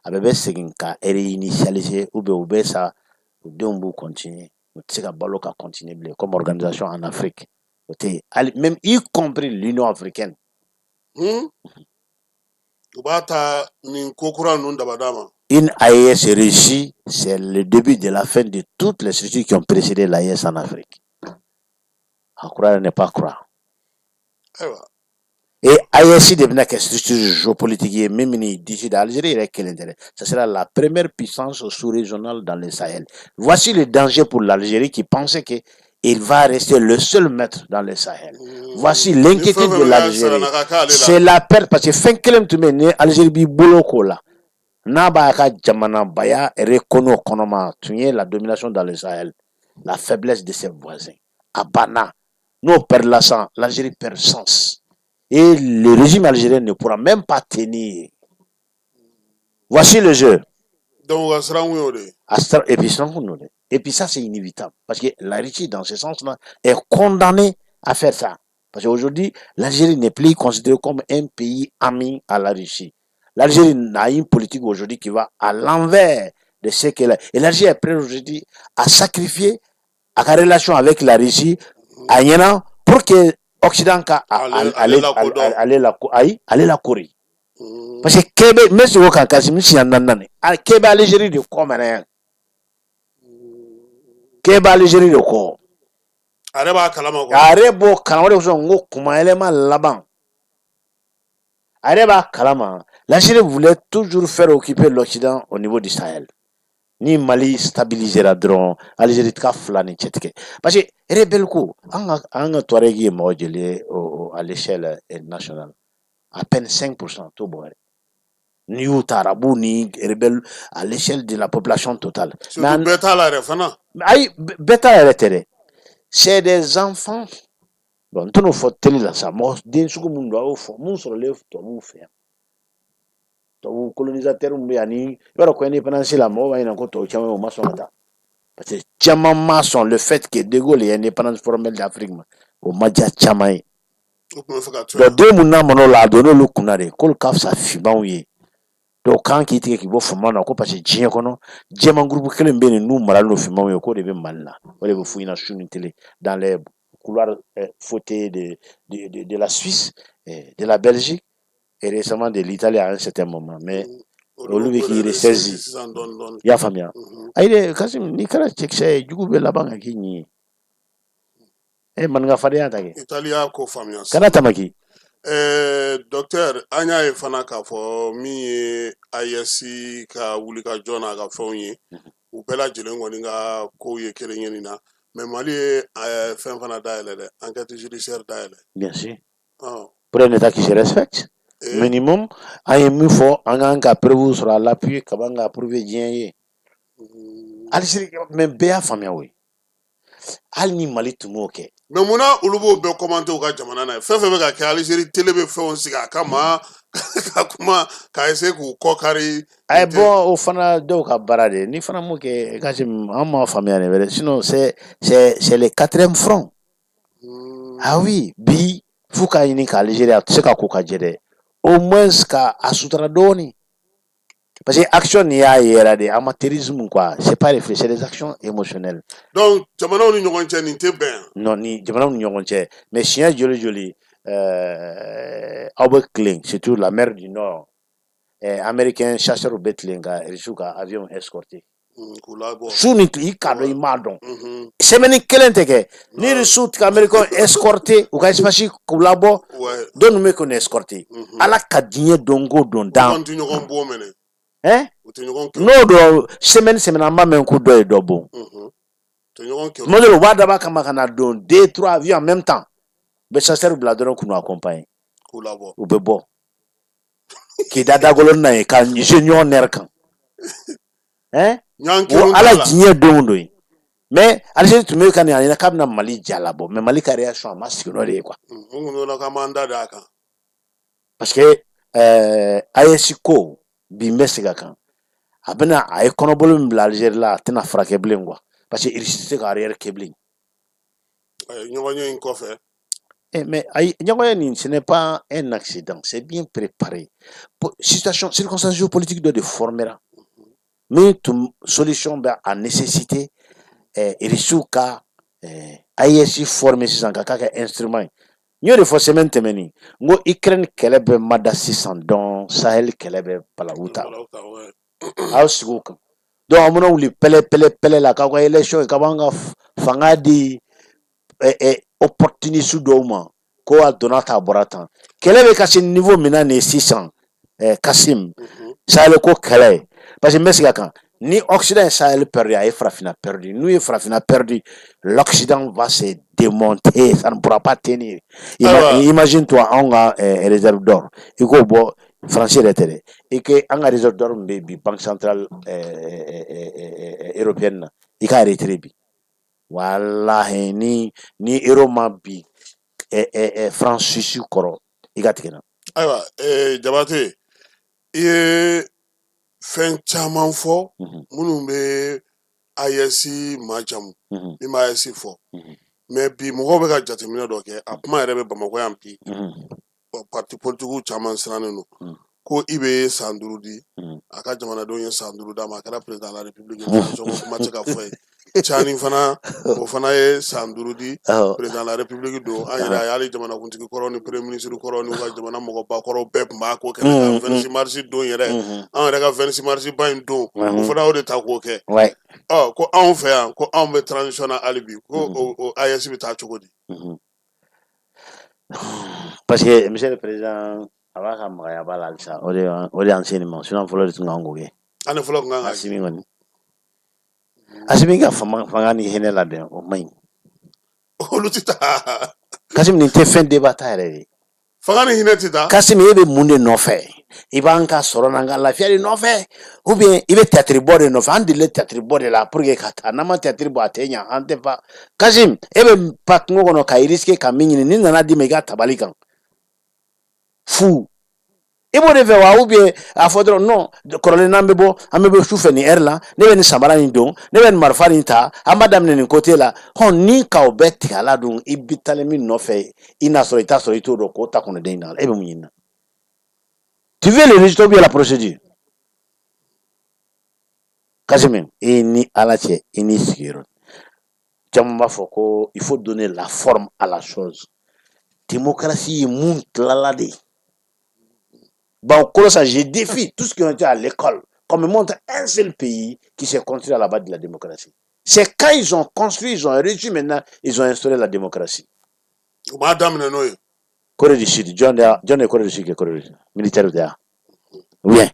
a bɛɛ bɛ segin ka réinitialiser, ou bien u bɛ sa, u denw b'u continuer. U tɛ se ka balo ka continuer bilen comme organisation en Afrique. O tɛ yen. Hali même y compris l'Union africaine. U b'a ta nin ko kura ninnu dabada ma. Une AES réussie, c'est le début de la fin de toutes les structures qui ont précédé l'AES en Afrique. À croire, ne pas croire. Ayiwa. Et AES de bɛna kɛ structure géopolitique ye min bɛn'i disi da Algérie yɛrɛ kelen tɛ dɛ. Ça sera la première puissance sous-régionale dans le Sahel. Voici le danger pour l'Algérie qui pensait que il va rester le seul maître dans le Sahel. Voici l'inquiétude de l'Algérie. C'est la perte parce que fɛn kelen tun bɛ yen ni Algérie b'i bolo k'o la, n'a b'a ka jamanabaya reconnu o kɔnɔma, tun ye la domination dans le Sahel, la faiblesse de ses voisins. A banna. N'o perdra sang, l'Algérie perd sens. Et le régime algérien ne pourra même pas tenir. Voici le jeu. Donc u ka siran kun y'o de ye. Et puis, siran kun don dɛ. Et puis ça, c'est inévitable. Parce que la Russie, dans ce sens-là, est condamnée à faire ça. Parce qu'aujourd'hui, l'Algérie n'est plus considérée comme un pays ami à la Russie. L'Algérie a une politique aujourd'hui qui va à l'envers de ce qu'elle a. Et l'Algérie est prête aujourd'hui à sacrifier à sa relation avec la Russie à ɲɛna pour que Occident ka Ale ale lakodɔn. Ale la ayi, ale la kori. Parce que k'e bɛ n bɛ segin o kan kasi n siɲɛ naani na, k'e bɛ Algérie de kɔ mɛnɛ, k'e bɛ Algérie de kɔ. A yɛrɛ b'a kalama quoi. A yɛrɛ b'o kalama. O de kosɔn n ko kumayɛlɛma laban, a yɛrɛ b'a kalama. L'Algérie voulait toujours faire occuper l'Occident au niveau du Sahel. Ni Mali stabilisera dɔrɔn, Algérie ka fila ni cɛ tigɛ, parce que rebelle ko an ka Touareg ye mɔgɔ joli ye à l'échelle nationale? À peine 5% t'o bɔ yɛrɛ. N'i y'u ta, arabu ni rebelle, à l'échelle de la population totale. Surtout bɛɛ t'a la yɛrɛ fana. Ayi, bɛɛ t'a yɛrɛ tɛ dɛ, c'est des enfants. Bon, n tɛn'o fɔ télé la sa. Mɔgɔ den sugu mun don, a y'o fɔ mun sɔrɔlen tubabuw fɛ yan, tubabu colonisateur min bɛ yan. Ni i b'a dɔn ko indépendance la, mɔgɔw b'a ɲininka ko tubabu caman bɛ yen, o ma sɔn ka taa, parce que caman ma sɔn le fait que De Gaulle ye indépendance formelle d'Afrique ma, o ma diya caman ye. U tun bɛ fɛ ka to Donc yan. Den mun lamɔn'o la, a donn'olu kunna de k'olu ka fisa finmanw ye. Donc kan k'i tigɛ k'i bɔ finman na ko parce que diɲɛ kɔnɔ, jɛman groupe kelen bɛ yen n'u maralen don finmanw ye, k'o de bɛ Mali la. O de bɛ f'u ɲɛna su ni tele dans les couloirs fauteuils de la Suisse, de la Belgique et récemment de l'Italie à un certain moment. Mais olu bɛ k'i ressaisi. Sisan dɔɔni dɔɔni. I y'a faamuya? Ayi dɛ, Kasim, n'i kɛra cɛkisɛ ye, jugu bɛ laban ka k'i ɲin ye. E maninka fadenya ta kɛ. Italie y'a ko faamuya sisan. Kana tamaki. Docteur, an y'a ye fana k'a fɔ min ye AES ka wulikajɔ n'a ka fɛnw ye, u bɛɛ lajɛlen kɔni ka kow ye kelen ye nin na, mais Mali ye fɛn fana dayɛlɛ dɛ, enquête judiciaire dayɛlɛ. Bien sûr. Ɔn. Pour un État qui se respecte, minimum, an ye min fɔ, an kan ka preuve sɔrɔ à l'appui ka ban ka prouver diɲɛ ye. Algérie, mais bɛɛ y'a faamuya o ye. Hali ni Mali tun m'o kɛ. Mais munna olu b'o bɛɛ commenter u ka jamana na ye? Fɛn fɛn bɛ ka kɛ Algérie, télé bɛ fɛnw sigi a kama ka kuma ka essayer k'u kɔ kari. Ayi, bon, o fana dɔw ka baara de ye. Ni fana m'o kɛ, Kasim, an m'a faamuya nin wɛrɛ. Sinon c'est le quatrième front. Ah oui, bi f'u k'a ɲini ka Algérie, a tɛ se ka ko ka jɛ dɛ. Au moins ka a sutura dɔɔni. Parce que action nin y'a yɛrɛ de amateurisme quoi. C'est pas réfléchi, c'est des actions émotionnelles. Donc jamanaw ni ɲɔgɔn cɛ, nin tɛ bɛn. Non, ni jamanaw ni ɲɔgɔn cɛ. Mais siɲɛ joli joli aw bɛ tilen, surtout la mer du Nord. Américain chasseurs bɛ tilen ka Russe ka avion escorter. K'u labɔ. Su ni tile, i k'a dɔn i m'a dɔn. Semaine kelen tɛ kɛ. Ni Russe ka américain escorter u ka espace k'u labɔ, dɔw ninnu bɛ k'u escorter. Ala ka diɲɛ don ko don U dan. kɔni tɛ ɲɔgɔn bon minɛ. Hein? U tɛ ɲɔgɔn kɛ. N'o dɔn semaine an b'a mɛn ko dɔ ye dɔ bon. U tɛ ɲɔgɔn kɛ. Tuma dɔw la, u b'a dabɔ a kama ka na don deux, trois avions en même temps. U bɛ chasseur bila dɔrɔn k'u accompagner. K'u labɔ. U bɛ bɔ. K'i da dagolo na ye ka jouer ɲɔgɔn nɛrɛ kan. Hein? Ɲɔgɔn O kelen ala t'a la. diɲɛ don o don ye. Mais Algérie tun bɛ ka nin a ɲɛna k'a bɛna Mali jalabɔ, mais Mali ka réaction a ma sigi n'o de ye quoi. U kun donna k'an b'an da don a kan. Parce que AES ko bi, n bɛ segin a kan, a bɛna a ye kɔnɔbolo min bila Algérie la, a tɛna furakɛ bilen quoi, parce que Russie tɛ se ka arrière kɛ bilen. Ɲɔgɔn ye in kɔfɛ. Eh, mais ayi, ɲɔgɔn ye nin, ce n'est pas un accident, c'est bien préparé. Situation, circonstance géopolitique dɔ de formera min tun solution bɛ a nécessité Russiw ka AES former sisan ka k'a kɛ instrument ye. N y'o de fɔ semaine tɛmɛnen, n ko Ukraine kɛlɛ bɛ mada sisan dɔn, Sahel kɛlɛ bɛ balawu ta. Aw sigi o kan. Donc an bɛna wuli pɛlɛ pɛlɛ pɛlɛ la k'aw ka élection ye, k'aw b'an ka fanga di opportuniste dɔw ma, ko a donna tan, a bɔra tan. Kɛlɛ bɛ ka se niveau min na nin ye sisan, Kasim, Sahel ko kɛlɛ, parce que n bɛ segin a kan, ni Occident ye Sahel perdu, a ye farafinna perdu. N'u ye farafinna perdu, l'Occident va se démonter, ça ne pourra pas tenir. Imagine toi, anw ka réserve d'or, i k'o bɔ, Faransi yɛrɛ tɛ dɛ, i ke an ka réserve d'or min bɛ bi Banque centrale européenne na, i k'a retirer bi, walahi, ni euro ma bi franc suisse kɔrɔ, i ka tigɛ na. Ayiwa, Jabate, i ye fɛn caman fɔ minnu bɛ AES majamu, min bɛ AES fɔ, mais bi mɔgɔw bɛ ka jateminɛ dɔ kɛ, a kuma yɛrɛ bɛ Bamakɔ yan bi, parti politigiw caman sirannen don ko i bɛ san 5 di a ka jamanadenw ye, san 5 d'a ma, a kɛra président de la République, transition ko kuma tɛ se ka fɔ ye. Tiani fana, o fana ye san 5 di, président de la République don. An yɛrɛ a ye, hali jamanakuntigi kɔrɔ ni premier ministre kɔrɔ n'u ka jamana mɔgɔba kɔrɔw bɛɛ tun b'a ko kɛnɛ kan 26 mars don yɛrɛ. An yɛrɛ ka 26 mars ba in don, o fana y'o de ta k'o kɛ. Ɔ, ko anw fɛ yan, ko anw bɛ transition na hali bi, ko o AES bɛ taa cogo di? Parce que monsieur le président, a b'a ka magaya b'a la halisa, o de y'an se nin ma, sinon fɔlɔ de tun kan k'o kɛ. An de fɔlɔ tun kan ka Asimi kɔni, Asimi ka fanga ni hinɛ labɛn, o man ɲi. Olu tɛ taa. Kasimi, nin tɛ fɛn débat ta yɛrɛ de. Fanga ni hinɛ tɛ taa. Kasimi, e bɛ mun de nɔfɛ? I b'an ka sɔrɔ n'an ka lafiya de nɔfɛ, ou bien i bɛ théâtre bɔ de nɔfɛ? An delilen théâtre bɔ de la pour que ka taa, n'an ma théâtre bɔ, a tɛ ɲa, an tɛ fa. Kasimi, e bɛ pa kungo kɔnɔ ka risquer ka min ɲini, ni nana d'i ma i ka tabali kan fu, i b'o de fɛ wa? Ou bien a fɔ dɔrɔn, non, kɔrɔlen n'an bɛ bɔ, an bɛ bɔ su fɛ nin heure la, ne bɛ nin samara nin don, ne bɛ nin marifa nin ta, an b'a daminɛ nin côté la hɔn, ni k'aw bɛɛ tigɛ a la dun, i bɛ taalen min nɔfɛ, i n'a sɔrɔ i t'a sɔrɔ, i t'o dɔn, k'o ta kɔnɔden in na, e bɛ mun ɲini na? Tu veux le résultat ou bien la procédure? Kasimi, i ni Ala cɛ, i n'i sigiyɔrɔ, caman b'a fɔ ko il faut donner la forme à la chose. Démocratie ye mun tilala de? Bon, ça, je défie tous ceux qui ont été à l'école qu'on me montre un seul pays qui s'est construit à la base de la démocratie. C'est quand ils ont construit, ils ont réussi maintenant, ils ont instauré la démocratie. U b'a daminɛ n'o ye. Corée du Sud, jɔn de ye Corée du Sud kɛ Corée du Sud? Militaire de ya? Ou bien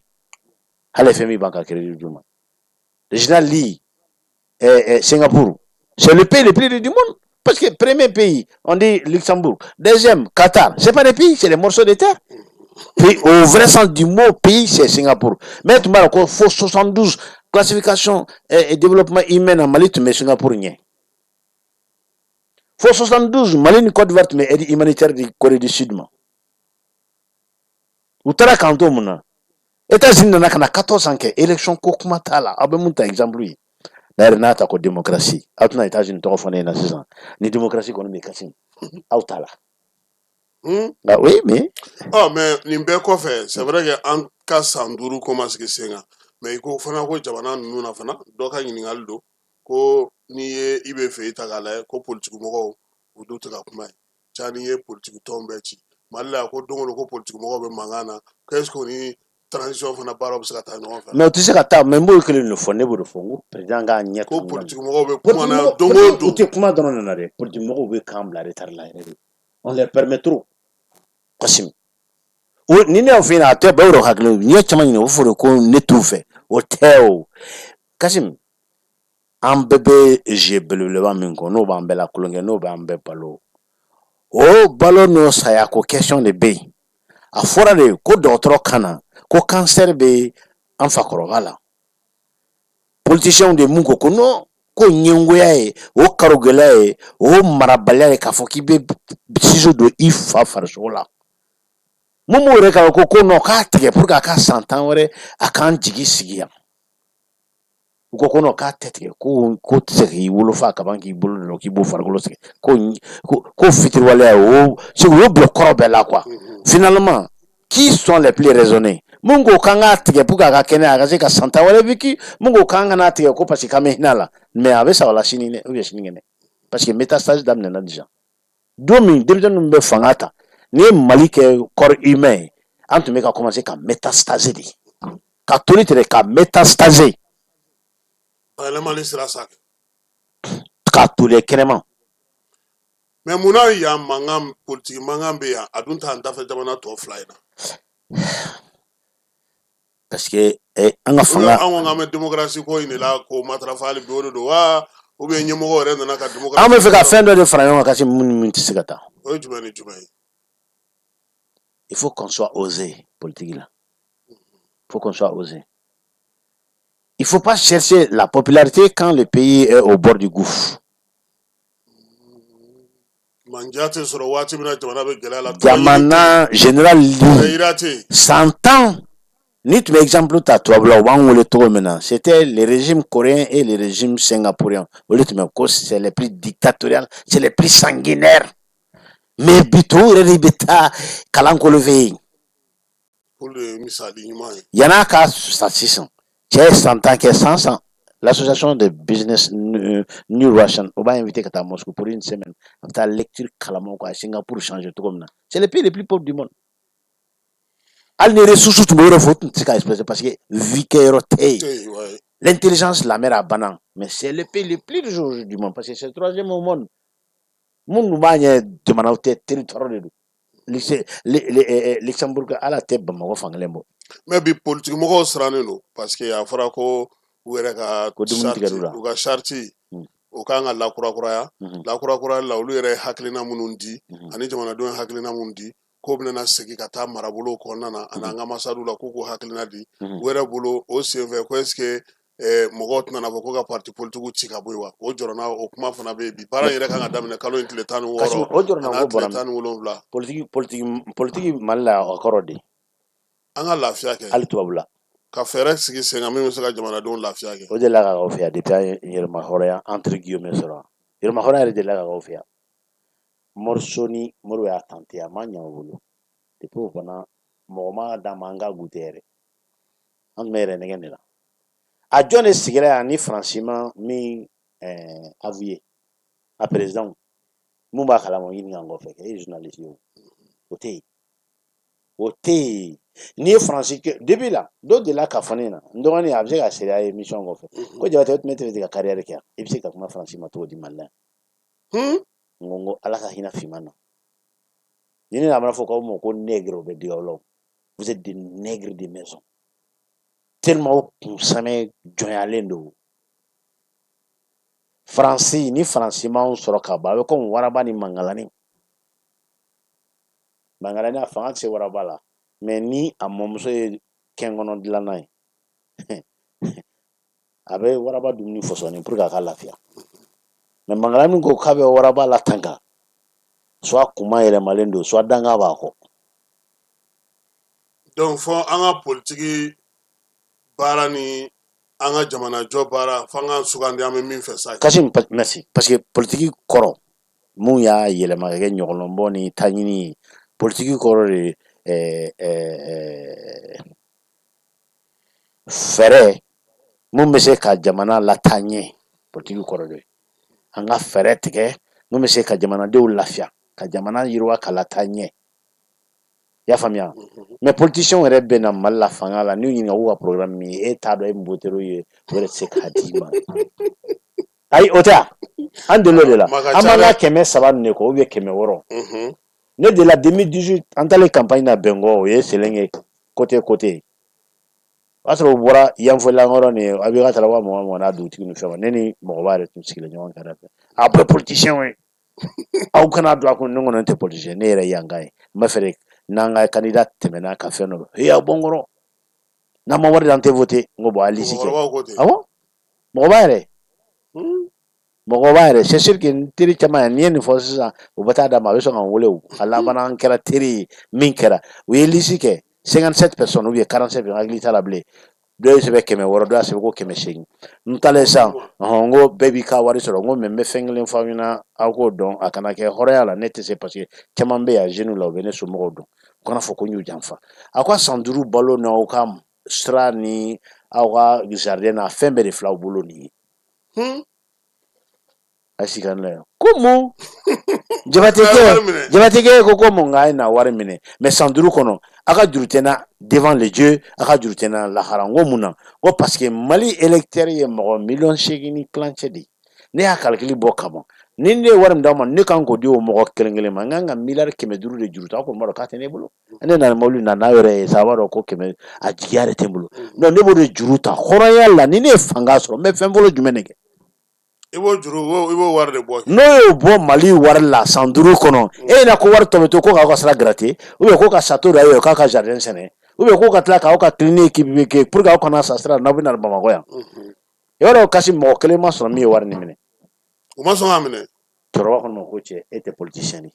hali FMI ban ka crédit d'u ma. Le général Lee, Singapour, c'est le pays le plus riche du monde. Parce que premier pays, on dit Luxembourg. Deuxième, Qatar. C'est pas des pays, c'est des morceaux de terre. Puis, au vrai sens du mot pays, c'est Singapour. Mais tu m'as dit, faut 72 classification et développement humain en Mali, tu mets Singapour. Fo 72, Mali ni Côte d'Ivoire tun bɛ aide humanitaire di Corée du Sud ma. U taara k'an to mun na? États-Unis nana ka na 14 ans kɛ, élection ko kuma t'a la. Aw bɛ mun ta exemple ye? D'ailleurs, n'a ta ko démocratie, aw tɛna États-Unis tɔgɔ fɔ ne ɲɛna sisan. Ni démocratie kɔni bɛ kasi, aw t'a la. Ah oui, mais Ɔ, mais nin bɛɛ kɔfɛ, c'est vrai que an ka san 5 ko ma sigi sen kan, mais i ko fana ko jamana ninnu na fana, dɔ ka ɲininkali don ko n'i ye i bɛ fɛ i ta k'a lajɛ ko politiki mɔgɔw, u dun tɛ ka kuma ye. Cani ye politiki tɔn bɛɛ ci Mali la, ko don o don ko politiki mɔgɔw bɛ mankan na, ko est ce que o ni transition fana baaraw bɛ se ka taa ɲɔgɔn fɛ? Mais o tɛ se ka taa, mais n b'o kelen de fɔ, ne b'o de fɔ, n ko président k'a ɲɛ Ko tugun. Politiki mɔgɔw bɛ kuma na don o U don. tɛ kuma dɔrɔn de na dɛ, politique mɔgɔw bɛ kan bila retard la yɛrɛ de. On les permet trop. Kasimi, o ni ne y'o f'i ɲɛna, a tɛ bɛɛ y'o hakili, n'i ye caman ɲininka, o fɔ de ko ne t'u fɛ, o tɛ o. Kasimi, an bɛɛ bɛ jeu belebeleba min kɔ, n'o b'an bɛɛ la kulonkɛ, n'o b'an bɛɛ balo, o balo n'o saya ko question de bɛ yen. A fɔra de ko dɔgɔtɔrɔ ka na ko cancer bɛ an fakɔrɔba la, politiciens de mun ko ko non, ko ɲɛngoya ye, o karogɛlɛya ye, o marabaliya ye, k'a fɔ k'i bɛ ciseau don i fa farisogo la. Mun b'o yɛrɛ kan ko non, k'a tigɛ pour que a ka san 10 wɛrɛ a k'an jigi sigi yan. U ko non, k'a tɛ tigɛ, ko tɛ se k'i wolofa kaban k'i bolo dɔn k'i b'o farikolo sigi, ko fitiriwaleya o segu, u y'o bila kɔrɔ bɛɛ la quoi. Finalement, qui sont les plus raisonnés? Mun ko k'an k'a tigɛ pour que a ka kɛnɛya, a ka se ka san 10 wɛrɛ vécu? Mun ko k'an kana tigɛ ko parce que k'an bɛ hinɛ a la? Mais a bɛ sa o la sini dɛ, ou bien sinikɛnɛ, parce que métastase daminɛna déjà. Don min denmisɛnninw bɛ fanga ta, n'i ye Mali kɛ corps humain ye, an tun bɛ ka commencer ka métastaser de, ka toli tɛ, ka métastaser. Bayɛlɛmali sira sa. Ka toli kɛnɛma. Mais munna yan mankan, politiki mankan bɛ yan, a dun t'an dafɛ jamana tɔ fila in na? Parce que an ka fanga An ko k'an bɛ démocratie ko in de la k'o matarafa hali bi, o de don wa, ou bien ɲɛmɔgɔ yɛrɛ nana ka démocratie An bɛ fɛ ka fɛn dɔ de fara ɲɔgɔn kan kasi, mun ni mun tɛ se ka taa. O ye jumɛn ni jumɛn ye? Il faut qu'on soit osé politique là. Il faut qu'on soit osé. Il faut pas chercher la popularité quand le pays est au bord du gouffre. Manja tɛ sɔrɔ waati min na jamana bɛ gɛlɛya la. Jamana général Yira tɛ yen. 100 ans ni tun bɛ exemple ta tubabula, u b'an wele cogo min na, c'était le régime coréen et le régime singapourien. Olu tun bɛ ko c'est les plus dictatorial, c'est les plus sanguinaires, mais bi tɔw yɛrɛ de bɛ taa kalan kolo fɛ yen. Olu de ye misali ɲuman ye. Yan'a ka sa sisan, cɛ ye 10 ans kɛ, san san l'association de business New Russian, o b'a invité ka taa Moscou pour une semaine, a bɛ taa lecture kalamaw ka Singapour changer cogo min na. C'est le pays le plus pauvre du monde. Hali ni ressources tun bɛ yɔrɔ fɛ, o tun tɛ se ka exploiter parce que vie kɛyɔrɔ tɛ yen. Tɛ yen, ouais. L'intelligence, la mer a banna, mais c'est le pays le plus riche du monde parce que c'est le troisième au monde. Mun dun b'a ɲɛ, jamanaw tɛ, territoire de don. Luxembourg ala tɛ Bamakɔ fankelen bɔ. Mais bi politiki mɔgɔw sirannen don parce que a fɔra ko u yɛrɛ ka Ko dumuni tigɛr'u la. U ka charte, o kan ka lakurakuraya. Lakurakurayali la, olu yɛrɛ ye hakilina minnu di ani jamanadenw ye hakilina minnu di, k'o bɛna segin ka taa marabolo kɔnɔna na ani an ka ambassadew la, k'u k'o hakilina di u yɛrɛ bolo. O senfɛ ko est ce que mɔgɔw tɛna fɔ ko ka parti politikiw ci ka bɔ yen wa? O jɔrɔna, o kuma fana bɛ yen. Bi baara in yɛrɛ kan ka daminɛ kalo in tile 16 O jɔrɔna a n'a ko tile bɔra 17. Politiki, politiki, politiki Mali la, o kɔrɔ de An ka lafiya kɛ. Hali tubabu la. Ka fɛɛrɛ sigi sen kan min bɛ se ka jamanadenw lafiya kɛ. O delila ka k'aw fɛ yan depuis an ye yɛrɛma hɔrɔnya entre guillemets sɔrɔ. Yɛrɛma hɔrɔnya yɛrɛ delila ka k'aw fɛ yan. Morceau ni Modibo y'a tenté, a ma ɲɛ o bolo. Depuis o fana, mɔgɔ ma d'an ma an ka goûter yɛrɛ. An tun bɛ yɛrɛ nɛgɛ de la. A jɔn de sigira yan ni Faransi ma min avoué a président mun b'a kalama, o ɲininka n kɔfɛ, e ye journaliste ye, o o tɛ yen, o tɛ yen. N'i ye Faransi kɛ depuis la, dɔ delila k'a fɔ ne ɲɛna, n dɔgɔnin, a bɛ se ka seereya ye émission kɔfɛ, ko Jabate, o tun bɛ tɛ ka carrière kɛ yan, i bɛ se ka kuma Faransi ma cogo di Mali la yan? N ko Ala ka hinɛ finman na. Ni ne nana fɔ k'aw ma ko nègre, o bɛ digi aw la. Vous êtes des nègres de maison, tellement aw kun samɛ jɔnyalen don. Faransi ni Faransi m'anw sɔrɔ ka ban, a bɛ komi waraba ni mangalani. Mangalani, a fanga tɛ se waraba la, mais ni a mɔmuso ye kɛnkɔnɔ dilanna ye, a bɛ waraba dumuni fɔsɔnni pour que a ka lafiya. Mais mangalani ko k'a bɛ waraba la tanka, soit kuma yɛlɛmalen don, soit danga b'a kɔ. Donc fɔ an ka politiki baara ni an ka jamanajɔ baara, f'an ka sugandi an bɛ min fɛ sa. Kasim, merci, parce que politiki kɔrɔ mun y'a yɛlɛma ka kɛ ɲɔgɔlɔnbɔ ni taɲini ye, politiki kɔrɔ de fɛɛrɛ mun bɛ se ka jamana lataa ɲɛ. Politiki kɔrɔ de an ka fɛɛrɛ tigɛ mun bɛ se ka jamanadenw lafiya, ka jamana yiriwa, ka lataa ɲɛ. I y'a faamuya? Mais politiciens yɛrɛ bɛ na Mali la fanga la, n'u ɲininka k'u ka programme min ye, e t'a dɔn, e min voter ye, o yɛrɛ tɛ se k'a d'i ma. Ayi, o tɛ yan, an delil'o de la. An b'an ka 300 ninnu de kɔ ou bien 600. Ne de la 2018, an taalen campagne na Bɛnkɔ, o ye Selenge côté côté, o y'a sɔrɔ u bɔra Yanfolila nin ye, a bɛ ka taara 20 000 20 n'a dugutigi ni fɛn ma. Ne ni mɔgɔba yɛrɛ tun sigilen ɲɔgɔn kɛrɛfɛ. A bɛɛ politicien ye, aw kana don a kun. Ne kɔni tɛ politicien, ne yɛrɛ yanka ye. N b'a fɛ de n'an ka candidat tɛmɛna ka fɛn dɔ, he, aw bɔ n kɔrɔ, n'an ma wari di an tɛ voter. N ko bon, a liste kɛ. Awɔ, mɔgɔba yɛrɛ, mɔgɔba yɛrɛ, c'est sûr que n teri caman ye, n'i ye nin fɔ sisan, u bɛ taa d'a ma, a bɛ sɔn ka n wele. O a labanna, an kɛra teri ye. Min kɛra, u ye liste kɛ 57 personnes ou bien 47 personnes, hakili t'a la bilen. Dɔ ye sɛbɛn 600, dɔ y'a sɛbɛn ko 800. N taalen sisan, ɔhɔn, n ko bɛɛ b'i ka wari sɔrɔ. N ko mais n bɛ fɛn kelen fɔ aw ɲɛna, aw k'o dɔn, a kana kɛ hɔrɔnya la, ne tɛ se, parce que caman bɛ yan jeunes la, u bɛ ne somɔgɔw dɔn, u kana fɔ ko n y'u janfa. Aw ka san 5 balo n'aw ka sira ni aw ka jardin n'a fɛn bɛɛ de filɛ aw bolo nin ye. A sigi ka ne ko mun? Jabatekɛ ko mun k'a ye na wari minɛ, mais san 5 kɔnɔ a ka juru tɛ na devant le Dieu, a ka juru tɛ na lahara. N ko mun na? Ko parce que Mali électeur ye mɔgɔ 8.5 million de ye. Ne y'a calcul bɔ ka ban, ni ne ye wari min d'aw ma, ne kan k'o di o mɔgɔ kelen kelen ma, n kan ka 500 miliyari de juru ta. Aw kɔni b'a dɔn k'a tɛ ne bolo. Ne nana mobili na n'a yɛrɛ ye sa, a b'a dɔn ko kɛmɛ a jigiya yɛrɛ tɛ n bolo. Donc ne b'o de juru ta hɔrɔnya la. Ni ne ye fanga sɔrɔ, n bɛ fɛn fɔlɔ jumɛn de kɛ? I b'o juru, i b'o wari de bɔ. N'o y'o bɔ Mali wari la san 5 kɔnɔ, e ɲɛna ko wari tɔ bɛ to ko k'aw ka sira gratter, ou bien ko ka château da ye k'a ka jardin sɛnɛ, ou bien ko ka tila k'aw ka clinique kɛ pour que aw kana sa sira n'aw bɛ na Bamakɔ yan. I b'a dɔn kasi, mɔgɔ kelen ma sɔrɔ min ye wari nin minɛ. U ma sɔn k'a minɛ. Cɛkɔrɔba ko ne ma ko cɛ, e tɛ politicien de ye?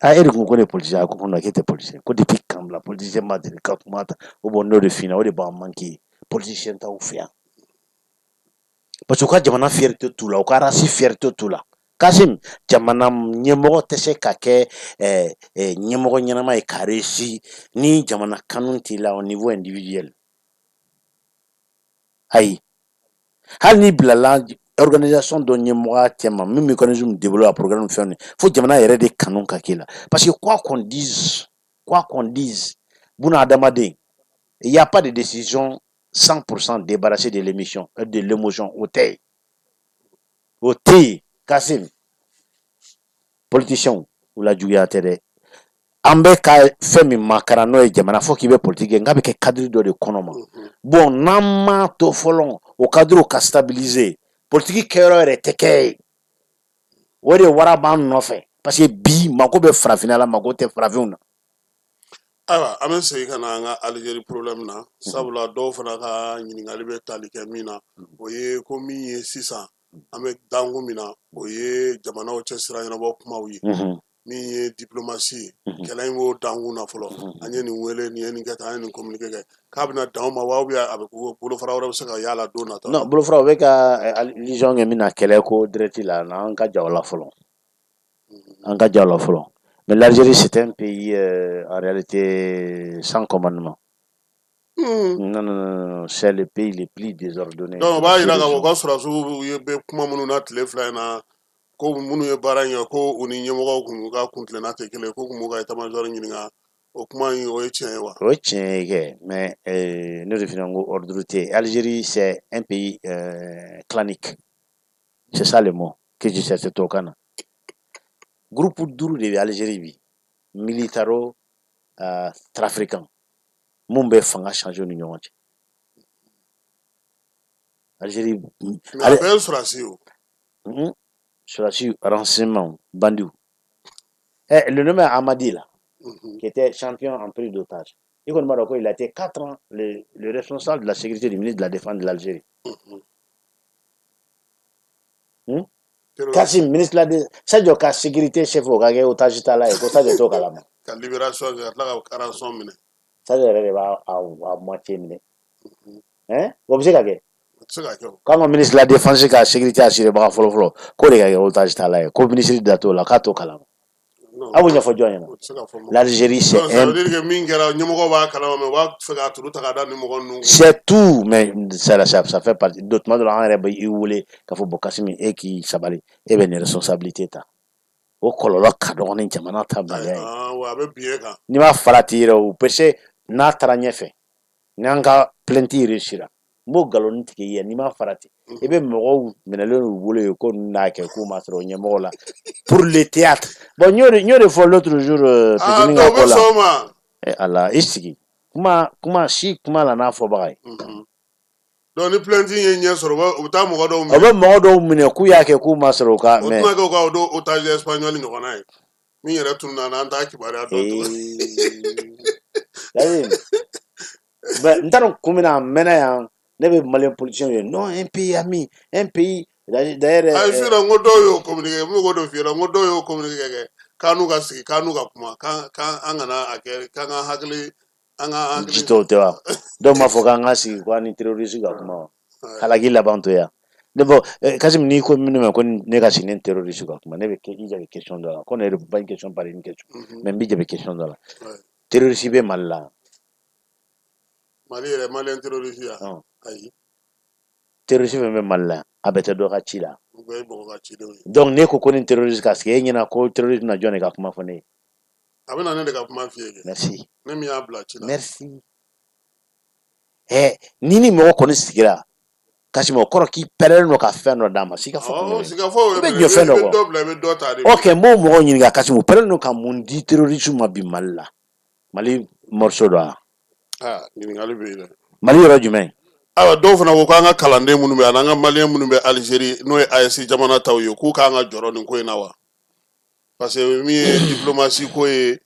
A e de ko ne ye politicien. A ko non, k'e tɛ politicien, ko depuis kan bila politicien ma deli ka kuma ta. O bon, n'o de f'i ɲɛna, o de b'an manqué. Politicien t'aw fɛ yan parce que u ka jamana fierté t'u la, u ka race fierté t'u la. Kasim, jamana ɲɛmɔgɔ tɛ se ka kɛ ɲɛmɔgɔ ɲɛnama ye ka réussir ni jamana kanu t'i la au niveau individuel. Ayi, hali n'i bilala organisation dɔ ɲɛmɔgɔya cɛma, min mécanisme développé a programme fɛn, fo jamana yɛrɛ de kanu ka k'i la. Parce que quoi qu'on dise, quoi qu'on dise, buna adamaden, il y a pas de décision 100% débarrassée de l'émission, de l'émotion. O tɛ yen, o tɛ yen. Kasim, politicien u la juguya tɛ dɛ. An bɛ ka fɛn min makaran, n'o ye jamana, fo k'i bɛ politique kɛ, n k'a bɛ kɛ cadre dɔ de kɔnɔ ma. Bon, n'an m'a to fɔlɔ o cadre ka stabiliser, politique kɛyɔrɔ yɛrɛ tɛ kɛ yen. O de wara b'an nɔfɛ parce que bi mako bɛ farafinna la, mako tɛ farafinw na. Ayiwa, an bɛ segin ka na an ka Algérie problème na, sabula dɔw fana ka ɲininkali bɛ tali kɛ min na, o ye ko min ye sisan an bɛ dankun min na, o ye jamanaw cɛ sira ɲɛnabɔ kumaw ye, min ye diplomatie ye. Kɛlɛ in b'o dankun na fɔlɔ. An ye nin wele, nin ye nin kɛ tan, an ye nin communiqué kɛ k'a bɛna dan o ma wa, ou bien a bɛ bolofara wɛrɛ bɛ se ka y'a la don nataw? Non, bolofara o bɛ ka allusion kɛ min na, kɛlɛ ko direct la, an ka ja o la fɔlɔ, an ka ja o la fɔlɔ. Mais l'Algérie, c'est un pays en réalité sans commandement. Non, non, non, non, c'est le pays le plus désordonné. Donc o b'a yira k'a fɔ u ka sɔrɔdasiw ye bɛ kuma minnu na tile 2 in na, ko minnu ye baara in kɛ, ko u ni ɲɛmɔgɔw kun ka kuntilenna tɛ kelen, ko kun b'u ka état-major ɲininka, o kuma in, o ye tiɲɛ ye wa? O ye tiɲɛ ye kɛ, mais ne de fana ko ordre tɛ yen. Algérie, c'est un pays clanique. C'est ça le mot que je cherche tubabukan na. Groupe duuru de bɛ Algérie bi, militaro trafiquant mun bɛ fanga changer u ni ɲɔgɔn cɛ. Algérie. Mais a bɛɛ ye sɔrɔdasi ye o. Sɔrɔdasi, renseignement, bandiw. Eh, le nommé Amadi là, qui était champion en prise d'otage. I kɔni b'a dɔn ko il a été 4 ans le responsable de la sécurité du ministre de la Défense de l'Algérie. Kassim, ministre de la Défense, Sadio ka sécurité chef o ka kɛ otage tala ye, ko Sadio t'o kalama. Ka libération kɛ ka tila ka rançon minɛ. Sadio yɛrɛ de b'a a moitié minɛ. Hein? O bɛ se ka kɛ. O tɛ se ka kɛ o. K'an ka ministre de la Défense ka sécurité assuré baga fɔlɔ fɔlɔ, k'o de ka kɛ otage tala ye, ko ministre da t'o la, k'a t'o kalama. Aw b'o ɲɛfɔ jɔn ɲɛna? O tɛ se ka fɔ mɔgɔ. L'Algérie, c'est Donc ça un veut dire que min kɛra, ɲɛmɔgɔw b'a kalama, mais u b'a fɛ k'a turu ta k'a da ni mɔgɔ ninnu kun. C'est tout, mais ça fait partie. D'autres tuma dɔ la, an yɛrɛ bɛ i wele k'a fɔ bon, Kasimi, e k'i sabali, e bɛ nin responsabilité ta. O kɔlɔlɔ ka dɔgɔ ni jamana ta baliya ye. Ah, wa a bɛ bin e kan. N'i m'a farati yɛrɛ, o parce n'a taara ɲɛfɛ, n'an ka plainte réussira, n b'o nkalon tigɛ i ye. N'i m'a farati, i bɛ mɔgɔw minɛlen y'u bolo ye ko ninnu n'a kɛ k'u ma sɔrɔ o ɲɛmɔgɔ la pour le théâtre. Bon, n y'o de fɔ l'autre jour Ah, petini ka dɔw ko bɛ la. sɔn o ma. Eh, Ala, i sigi kuma kuma si kuma la n'a fɔbaga ye. Donc ni plainte ye ɲɛ sɔrɔ, u bɛ taa mɔgɔ dɔw O minɛ. bɛ mɔgɔ dɔw minɛ k'u y'a kɛ k'u ma sɔrɔ u ka O mais tɛna kɛ u ka o don otage espagnol ɲɔgɔnna ye min yɛrɛ tununna na, an t'a kibaruya dɔn tugun. Ee, n t'a dɔn kun min na a mɛnna yan, ne bɛ malien politicien ye, non, un pays ami, un pays d'ailleurs. Ayi, sinon n ko dɔw y'o communiqué, n bɛ k'o de f'i ɲɛna, n ko dɔw y'o communiqué kɛ k'an n'u ka sigi, k'an n'u ka kuma, k'an an kana a kɛ k'an ka hakili, an ka hakili. Jitɔw tɛ wa? Dɔw m'a fɔ k'an ka sigi ko an ni terroriste ka kuma wa? Halaki laban to yan. Ne bɔ Kasim, n'i ko minnu ma ko ne ka sigi ne ni terroriste ka kuma, ne bɛ i jaabi question dɔ la, ko ne yɛrɛ pas une question par une question, mais n b'i jaabi question dɔ la. Terroriste bɛ Mali la? Mali yɛrɛ, malien terroriste ya? Ayi. Terroriste fɛn bɛ Mali la, a bɛɛ tɛ dɔ ka ci la. Donc ne ko ko ni terroriste ka sigi e ɲɛna ko terroriste na jɔn de ka kuma fɔ ne ye? A bɛ na ne de ka kuma f'i ye kɛ. Merci. Ne min y'a bila ci la. Merci. Ni mɔgɔ kɔni sigira, Kassim, o kɔrɔ k'i pɛrɛnnen don ka fɛn dɔ d'a ma. Sika fɔ Awɔ, sika fɔ. I bɛ jɔ fɛn dɔ I bɛ kɔ. dɔ bila, i bɛ dɔ ta de. Ok, n b'o mɔgɔw ɲininka, Kassim, u pɛrɛnnen don ka mun di terroriste ma bi Mali la? Mali morceau dɔ wa? Aa, ɲininkali bɛ yen dɛ. Mali yɔrɔ jumɛn? Ayiwa, dɔw fana ko k'an ka kalanden minnu bɛ yan, an ka maliyɛn minnu bɛ Alizeri, n'o ye AES jamana taw ye, k'u k'an ka jɔrɔ nin ko in na wa? Parce que min ye diplomatie ko ye,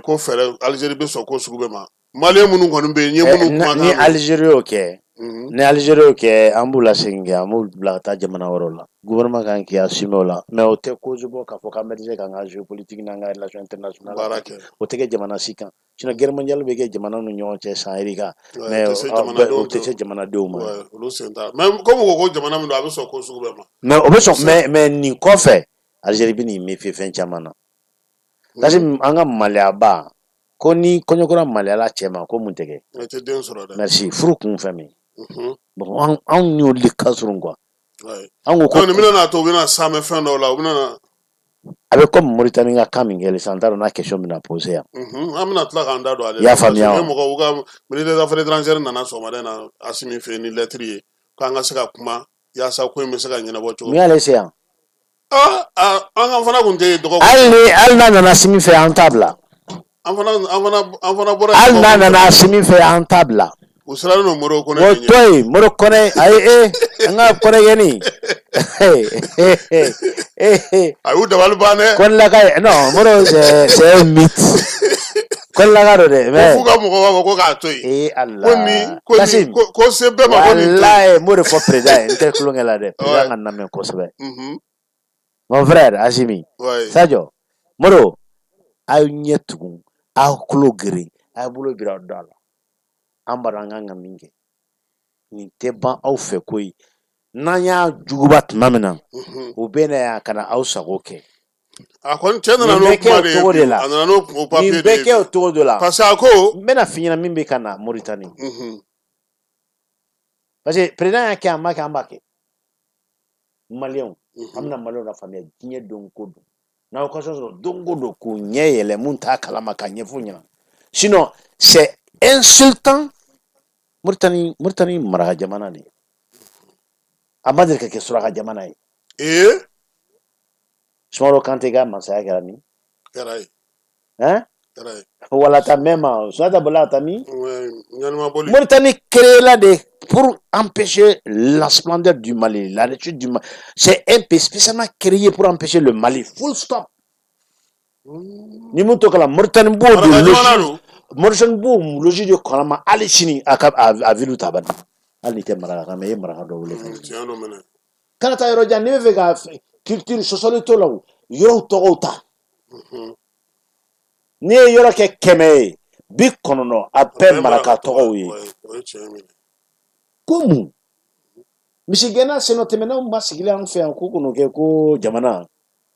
ko fɛɛrɛ Alizeri bɛ sɔn ko sugu bɛɛ ma. Maliyɛn minnu kɔni bɛ yen, n ye minnu kumakan Ni mɛn. Alizeri y'o kɛ, ni Alizeri y'o kɛ, an b'u lasegin kɛ, an b'u bila ka taa jamana wɛrɛw la. Gouvernement kan k'i assumer o la, mais o tɛ cause bɔ k'a fɔ k'an bɛ se k'an ka géopolitique n'an ka relation internationale baara kɛ. O tɛ kɛ jamana si kan. Sinon guerre mondiale bɛ kɛ jamana ni ɲɔgɔn cɛ san yirika, mais o tɛ se jamanadenw o tɛ se jamanadenw ma. Ouais, olu sen t'a, mais comme u ko ko jamana min don, a bɛ sɔn ko sugu bɛɛ ma. Mais o bɛ sɔn, mais nin kɔfɛ, Alizeri bɛ n'i méfier fɛn caman na. Parce que an ka maliyaba ko ni kɔɲɔkura maliyala cɛ ma, ko mun tɛ kɛ? I tɛ den sɔrɔ dɛ. Merci. Furu kun fɛn min. Bon, anw y'olu de ka surun quoi. An ko ko Donc nin bɛna n'a to u bɛna saamɛ fɛn dɔw la, u bɛna na. A bɛ comme Mauritanie ka kan min kɛ sisan, n t'a dɔn n'a question bɛna poser yan. An bɛna tila k'an da don ale I y'a faamuya la. wa? Mɔgɔw, u ka ministre des Affaires étrangères nana sɔgɔmada in na Asimi fɛ yen ni lettre ye, k'an ka se ka kuma yaasa ko in bɛ se ka ɲɛnabɔ cogo Mun y'ale se yan? Ah ah, an ka fana kun tɛ yen dɔgɔkun. Hali n'a nana Asimi fɛ, an t'a bila. An fana bɔra yen Hali n'a dɔgɔkun nana Asimi fɛ, an t'a bila. U sirannen don Modibo Kɔnɛ O de ɲɛ. to yen, Modibo Kɔnɛ, ayi, an ka Kɔnɛ kɛni. A y'u dabali ban dɛ. Kɔnɛlaka ye, non, Modibo, c'est un mythe. Kɔnɛlaka don dɛ, Ko mais f'u ka mɔgɔw b'a fɔ ko k'a to yen. Eh Allah. Ko nin ko nin Kassim. ko se bɛɛ ma, ko nin to yen. Walayi, n b'o de fɔ président ye, n tɛ tulonkɛ la dɛ. Président ka n lamɛn kosɛbɛ. Mon frère Assimi. Sadio, Modibo, aw ɲɛ tugun, aw tulo geren, aw bolo biri aw da la. An b'a dɔn an kan ka min kɛ. Nin tɛ ban aw fɛ koyi. N'an y'a juguba tuma min na, u bɛ na yan ka na aw sago kɛ. A kɔni cɛ nana Nin n'o bɛ kɛ kuma o de ye cogo de bi. la. A nana n'o o papier Nin de bɛ ye kɛ o bi. cogo de la. Parce que a ko. N bɛna f'i ɲɛna min bɛ ka na Mauritanie. Parce que président y'a kɛ, a ma kɛ, an b'a kɛ. Maliyɛnw, an bɛna maliyɛnw lafaamuya diɲɛ don ko don. N'a occasion sɔrɔ don o don k'u ɲɛ yɛlɛ, mun t'a kalama, ka ɲɛf'u ɲɛna. Sinon, c'est insultant. Mauritanie, Mauritanie maraka jamana de ye. A ma deli ka kɛ suraka jamana ye. Sumaworo Kante ka masaya kɛra min? Kɛra ye. Hein? Kɛra ye. Wala ta même Sunjata bolila ka taa min? Ouais, ɲanima boli. Mauritanie créée là de pour empêcher la splendeur du Mali, la réussite du Mali. C'est un pays spécialement créé pour empêcher le Mali. Full stop. Ni mun to kala Mauritanie b'o de Maraka jamana logique. don. Mauritanie b'o logique de kɔnɔma hali sini a ka a ville ta bani. Hali n'i tɛ maraka kan mɛn, i ye maraka dɔ wele ka ɲini. Tiɲɛ don mɛnɛ. Kana taa yɔrɔ jan, n'i bɛ fɛ ka culture sɔsɔli t'o la o, yɔrɔw tɔgɔw ta. N'i ye yɔrɔ kɛ 100 ye, 90 a bɛɛ maraka tɔgɔw ye. Ouais, o ye tiɲɛ minɛ. Ko mun? Misigɛnna senɔ tɛmɛnnaw ma sigilen an fɛ yan ko k'o kɛ ko jamana.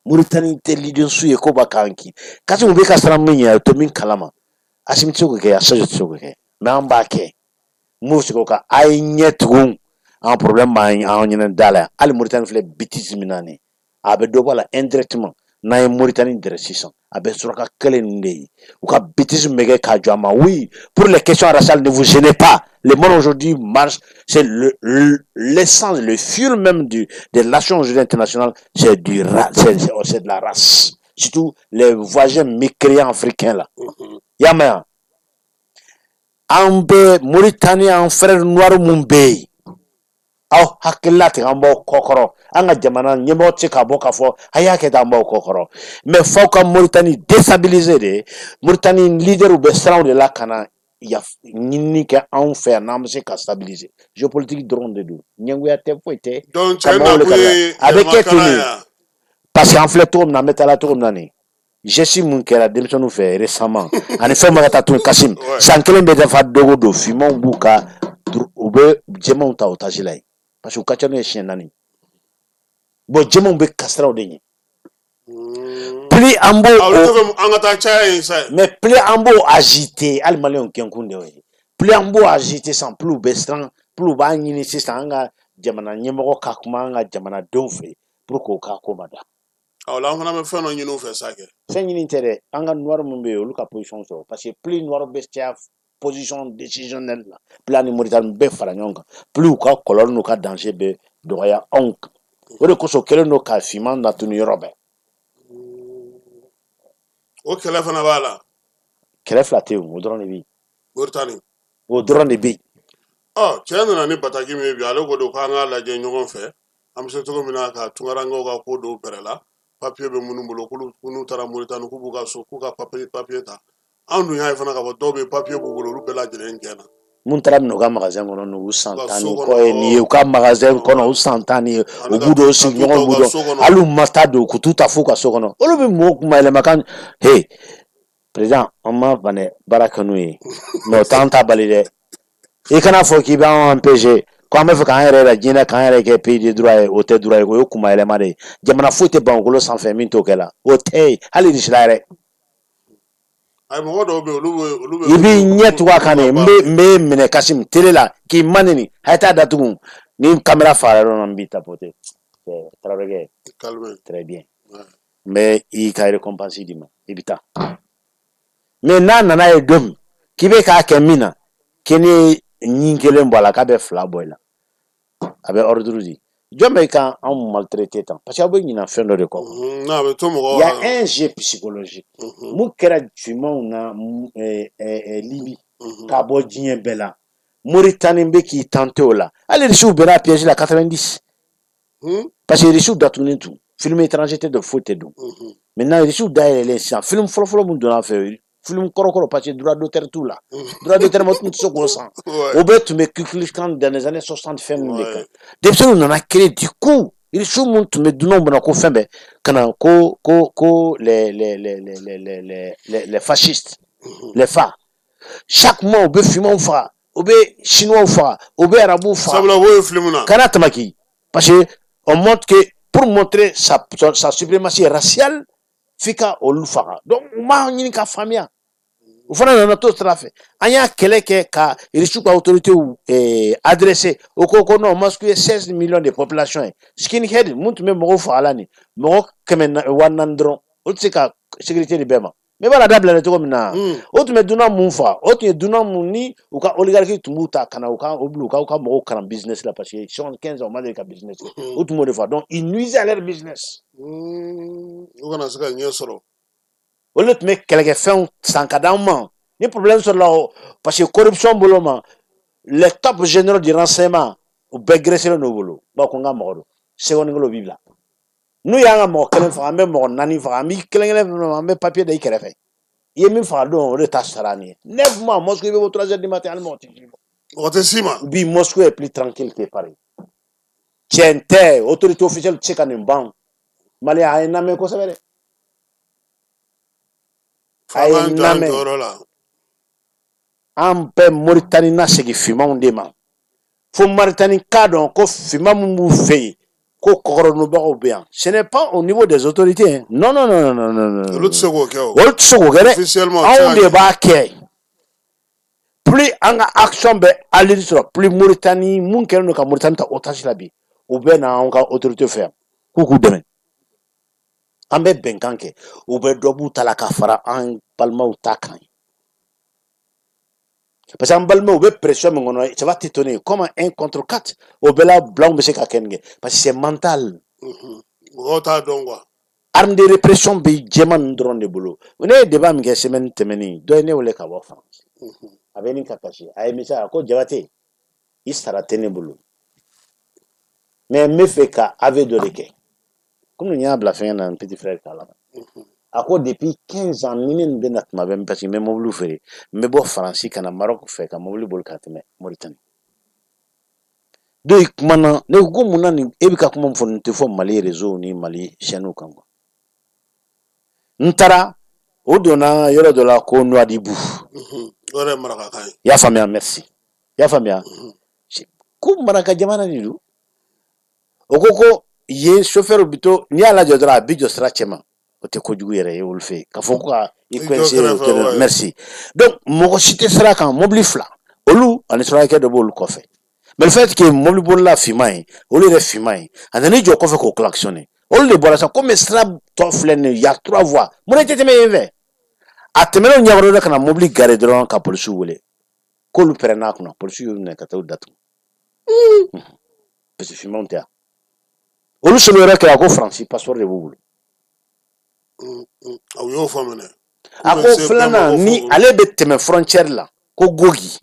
Mauritanie tɛ leadership ye ko ba k'an kin. Kassim bɛ ka siran min ɲɛ, o tɛ min kalama. Assimi tɛ se k'o kɛ, Sadio tɛ se k'o kɛ. Mais an b'a kɛ. N b'o sigi o kan. A ye ɲɛ tugun. An problème b'an an ɲɛna da la yan. Hali Mauritanie filɛ bêtise min na nin ye. A bɛ dɔ bɔ a la indirectement. N'an ye Mauritanie dɛrɛ sisan, a bɛ suraka kelen ninnu de ye. U ka bêtise min bɛ kɛ k'a jɔ a ma. Oui, pour les questions raciales, ne vous gênez pas. Le monde aujourd'hui marche, c'est l'essence, le fil même des relations aujourd'hui internationales, c'est du c'est de la race. Surtout les voisins mécréants africains là. I y'a mɛn wa? An bɛ Mauritanie, an frère noir mun bɛ yen, aw hakilila tigɛ an b'aw kɔkɔrɔ. An ka jamana ɲɛmɔgɔ tɛ se ka bɔ k'a fɔ a y'a kɛ tan, an b'aw kɔkɔrɔ, mais f'aw ka Mauritanie déstabiliser de. Mauritanie leader bɛ siran o de la ka na ɲinini kɛ anw fɛ yan n'an bɛ se ka stabiliser. Géopolitique dɔrɔn de don, ɲɛngoya tɛ, foyi tɛ. Donc Ka cɛ mɔgɔw wele nakun ka na. ye A bɛ kɛ ten yɛlɛmakalan de ye wa? Parce que an filɛ cogo min na, an bɛ taa la cogo min na nin geste mun kɛra denmisɛnninw fɛ récemment ani fɛn bɛ ka taa tun, Kassim, san kelen bɛ dafa don o don, finmanw b'u ka u bɛ jɛmanw ta otage la yen parce que u ka ca n'u ye siɲɛ 4. Bon, jɛmanw bɛ kasiraw de ɲɛ. Plus an b'o Ah, olu tɛ fɛ an ka taa caya yen sa ye. Mais plus an b'o agiter, hali maliyɛnw kɛnkun de y'o ye, plus an b'o agiter sisan, plus u bɛ siran, plus u b'a ɲini sisan an ka jamana ɲɛmɔgɔ ka kuma an ka jamanadenw fɛ pour que o ka ko ma da. Awɔ, la an fana bɛ fɛn dɔ ɲini u fɛ sa kɛ. Fɛn ɲini tɛ dɛ, an ka noir min bɛ yen, olu ka position sɔrɔ, parce que plus noir bɛ caya position décisionnelle la, plus ani Mauritanie bɛɛ fara ɲɔgɔn kan, plus u ka kɔlɔlɔ n'u ka danger bɛ dɔgɔya anw kan. O de kosɔn kɛlen don ka finman latunu yɔrɔ bɛɛ. O kɛlɛ fana b'a la. Kɛlɛ fila tɛ yen, o dɔrɔn de bɛ yen. Mauritanie. O dɔrɔn de bɛ yen. Ɔ, cɛ nana ni bataki min ye bi, ale ko don k'an k'a lajɛ ɲɔgɔn fɛ, an bɛ se cogo min na ka tunkarankew ka ko dɔw bɛrɛ la. Papiye bɛ minnu bolo, k'olu n'u taara Mauritanie, k'u b'u ka so, k'u ka papiye ta. Anw dun y'a ye fana k'a fɔ dɔw bɛ papiye b'u bolo, olu bɛɛ lajɛlen gɛnna. Mun taara minɛ u ka magasin kɔnɔ n'u san 10 ni kɔ ye nin ye, u ka magasin kɔnɔ u san 10 ni ye, u b'u dɔn, sigiɲɔgɔnw b'u dɔn, hali u ma taa don k'u t'u ta f'u ka so kɔnɔ, olu bɛ mɔgɔw kuma yɛlɛma kan. He président, an ma ban dɛ baara kɛ n'u ye, mais o t'an ta bali dɛ. I kana fɔ k'i b'an empêcher ko an bɛ fɛ k'an yɛrɛ yira diɲɛ na, k'an yɛrɛ kɛ pays de droit ye. O tɛ droit ye, o ye kuma yɛlɛma de ye. Jamana foyi tɛ bankolo sanfɛ min t'o kɛ la, o tɛ yen, hali Russie yɛrɛ. Ayi, mɔgɔ dɔw bɛ yen, olu bɛ I b'i ɲɛ tugu a kan de. N bɛ minɛ Kasim télé la k'i maneni, a ye taa datugu ni caméra fagara yɔrɔ min na, n b'i tapoter. Tarawele, très bien, n bɛ i ka récompense d'i ma, i bɛ taa. Mais n'a nana ye don min k'i bɛ k'a kɛ min na, k'i ne ɲin kelen bɔ a la, k'a bɛ fila bɔ i la, a bɛ ordre di. Jɔn bɛ ka anw maltraiter tan? Parce que aw bɛ ɲinɛ fɛn dɔ de kɔ. N'a bɛ to mɔgɔw Il y a un jeu psychologique. Mun kɛra finmanw na Libi k'a bɔ diɲɛ bɛɛ la, Mauritanie bɛ k'i tenter o la. Hali Russiw bɛnna piège la 90, parce que Russiw datugulen tun, film étranger tɛ don, foyi tɛ don. Maintenant Russiw dayɛlɛlen sisan, film fɔlɔfɔlɔ mun donna an fɛ, film kɔrɔkɔrɔ, parce que droit d'auteur t'u la, droit d'auteur ma tun tɛ se k'o san. O bɛɛ tun bɛ Ku Klux Klan dans les années 60, fɛn ninnu de kan. Denmisɛnninw nana créer, du coup Russiw mun tun bɛ dunanw bɔnna ko fɛn bɛɛ ka na ko les fascistes, les fa, chaque mois u bɛ finmanw faga, u bɛ chinois faga, u bɛ arabuw faga. Sabula o ye film na. Kana tamaki, parce que on montre que pour montrer sa suprématie raciale, f'i ka olu faga. Donc u m'a ɲini ka faamuya, u fana nana t'o sira fɛ. An y'a kɛlɛ kɛ ka Russiw ka autorités adressé, o ko non, Moscou ye 16 millions de population ye, skinhead mun tun bɛ mɔgɔw faga la nin mɔgɔ 400 000 dɔrɔn, o tɛ se ka sécurité di bɛɛ ma. Mais b'a la dabila cogo min na, o tun bɛ dunan mun faga, o tun ye dunan mun ni u ka oligarchie tun b'u ta ka na u ka u bila u ka mɔgɔw kalan business la, parce que 75 ans u ma deli ka business kɛ, o tun b'o de faga. Donc ils nuisaient à leur business. U kana se ka ɲɛ sɔrɔ. Olu de tun bɛ kɛlɛkɛfɛnw san ka d'an ma ni problème sɔrɔla o, parce que corruption bolo ma, les top généraux du renseignement, u bɛɛ graissé n'u bolo. U b'a ko n ka mɔgɔ don, seconde kelen u b'i bila. N'u y'an ka mɔgɔ kelen faga, an bɛ mɔgɔ naani faga, an b'i kelen kelen fɛn, an bɛ papier da i kɛrɛfɛ, i ye min faga don, o de ta sara nin ye. 9 mois, Moscou, i bɛ bɔ 3 heures du matin, hali mɔgɔ tɛ s'i ma. Mɔgɔ tɛ s'i ma. Bi Moscou est plus tranquille que Paris. Tiɲɛ tɛ, autorité officielle tɛ se ka nin ban. Mali, a ye n lamɛn kosɛbɛ dɛ, a ye F'an n k'an jɔ an lamɛn. jɔyɔrɔ la. An bɛ Moritani nasegin finmanw de ma, fo Maritani k'a dɔn ko finman min b'u fɛ yen, ko kɔkɔrɔdonbagaw bɛ yan. Ce n'est pas au niveau des autorités, hein. Non, non, non, non, non, non. Olu tɛ se k'o kɛ o. Olu tɛ se k'o kɛ dɛ. Officiellement, o tɛ se Anw ka de kɛ. b'a kɛ. Plus an ka action bɛ allure sɔrɔ, plus Moritani mun kɛlen don ka Moritani ta otage la bi, u bɛ na anw ka autorité fɛ yan k'u k'u dɛmɛ. An bɛ bɛnkan kɛ, u bɛ dɔ b'u ta la ka fara an balimaw ta kan, parce que an balimaw bɛ pression min kɔnɔ, ça va t'étonner comment un contre quatre, o bɛɛ la blanc bɛ se ka kɛ nin kɛ, parce que c'est mental. Mɔgɔw t'a dɔn quoi. Arme de répression bɛ jɛman ninnu dɔrɔn de bolo. Ne ye débat min kɛ semaine tɛmɛnen, dɔ ye ne wele ka bɔ France, a bɛ nin ka kasi, a ye message, a ko Jabate, i sara tɛ ne bolo, mais n bɛ fɛ ka aveu dɔ de kɛ, komi n y'a bila fɛngɛ na, n petit frère k'a lamɛn. A ko depuis 15 ans ni ne nin bɛ na tuma bɛɛ, parce que n bɛ mobili feere, n bɛ bɔ Faransi ka na Maroc fɛ ka mobili boli ka tɛmɛ Mauritanie. Dɔw kumana ne ko mun na nin e bɛ ka kuma min fɔ, nin tɛ fɔ Mali réseau ni Mali chaîne kan quoi. N taara, o donna yɔrɔ dɔ la ko Nouadhibou. O yɛrɛ ye marakakan ye. I y'a faamuya? Merci, i y'a faamuya. Ko maraka jamana de don. O ko yen chauffeur bɛ to, n'i y'a lajɔ dɔrɔn, a bɛ jɔ sira cɛma, o tɛ kojugu yɛrɛ ye olu fɛ yen, k'a fɔ ko ka i I jɔ coincé. kɛrɛfɛ, ouais. Merci. Donc mɔgɔ si tɛ sira kan, mobili fila olu ani surakakɛ dɔ b'olu kɔfɛ. Mais le fait que mobili bolila finman ye, olu yɛrɛ finman ye, a nan'i jɔ kɔfɛ k'o klaxonner. Olu de bɔra sa, komi sira tɔ filɛ nin ye, y a trois voies, mun na i tɛ tɛmɛ yen fɛ? A tɛmɛna o ɲɛkɔrɔ ka na mobili garer dɔrɔn ka polisiw wele k'olu pɛrɛnn'a kunna. Polisiw y'u minɛ ka taa u datugu parce que finmanw tɛ yan. Olu solo yɔrɔ kɛra ko Faransi passeport de b'u bolo. U y'o fɔ minɛ. A ko filanan ni ale bɛ tɛmɛ frontière la ko Gogi,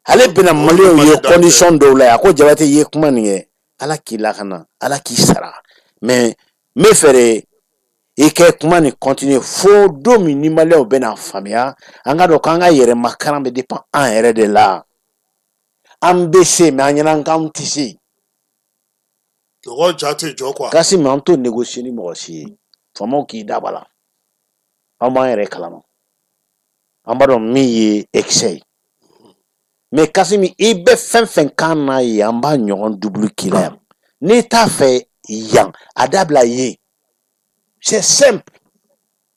ale bɛna maliyɛnw ye condition dɔw la. A ko Jabate, i ye kuma nin kɛ, Ala k'i lakana, Ala k'i sara, mais n bɛ fɛ de i kɛ kuma nin continuer fo don min ni maliyɛnw bɛna faamuya, an ka dɔn k'an ka yɛrɛmakaran bɛ dépend an yɛrɛ de la. An bɛ se, mais an ɲɛna k'an tɛ se. Mɔgɔ ja tɛ jɔ quoi. Kasimi, an t'o négocier ni mɔgɔ si ye. Faamaw k'i da b'a la, an b'an yɛrɛ kalama, an b'a dɔn min ye excès ye. Mais Kasimi, i bɛ fɛn fɛn kan n'a ye, an b'a ɲɔgɔn double k'i la yan. N'i t'a fɛ yan, a dabila yen, c'est simple.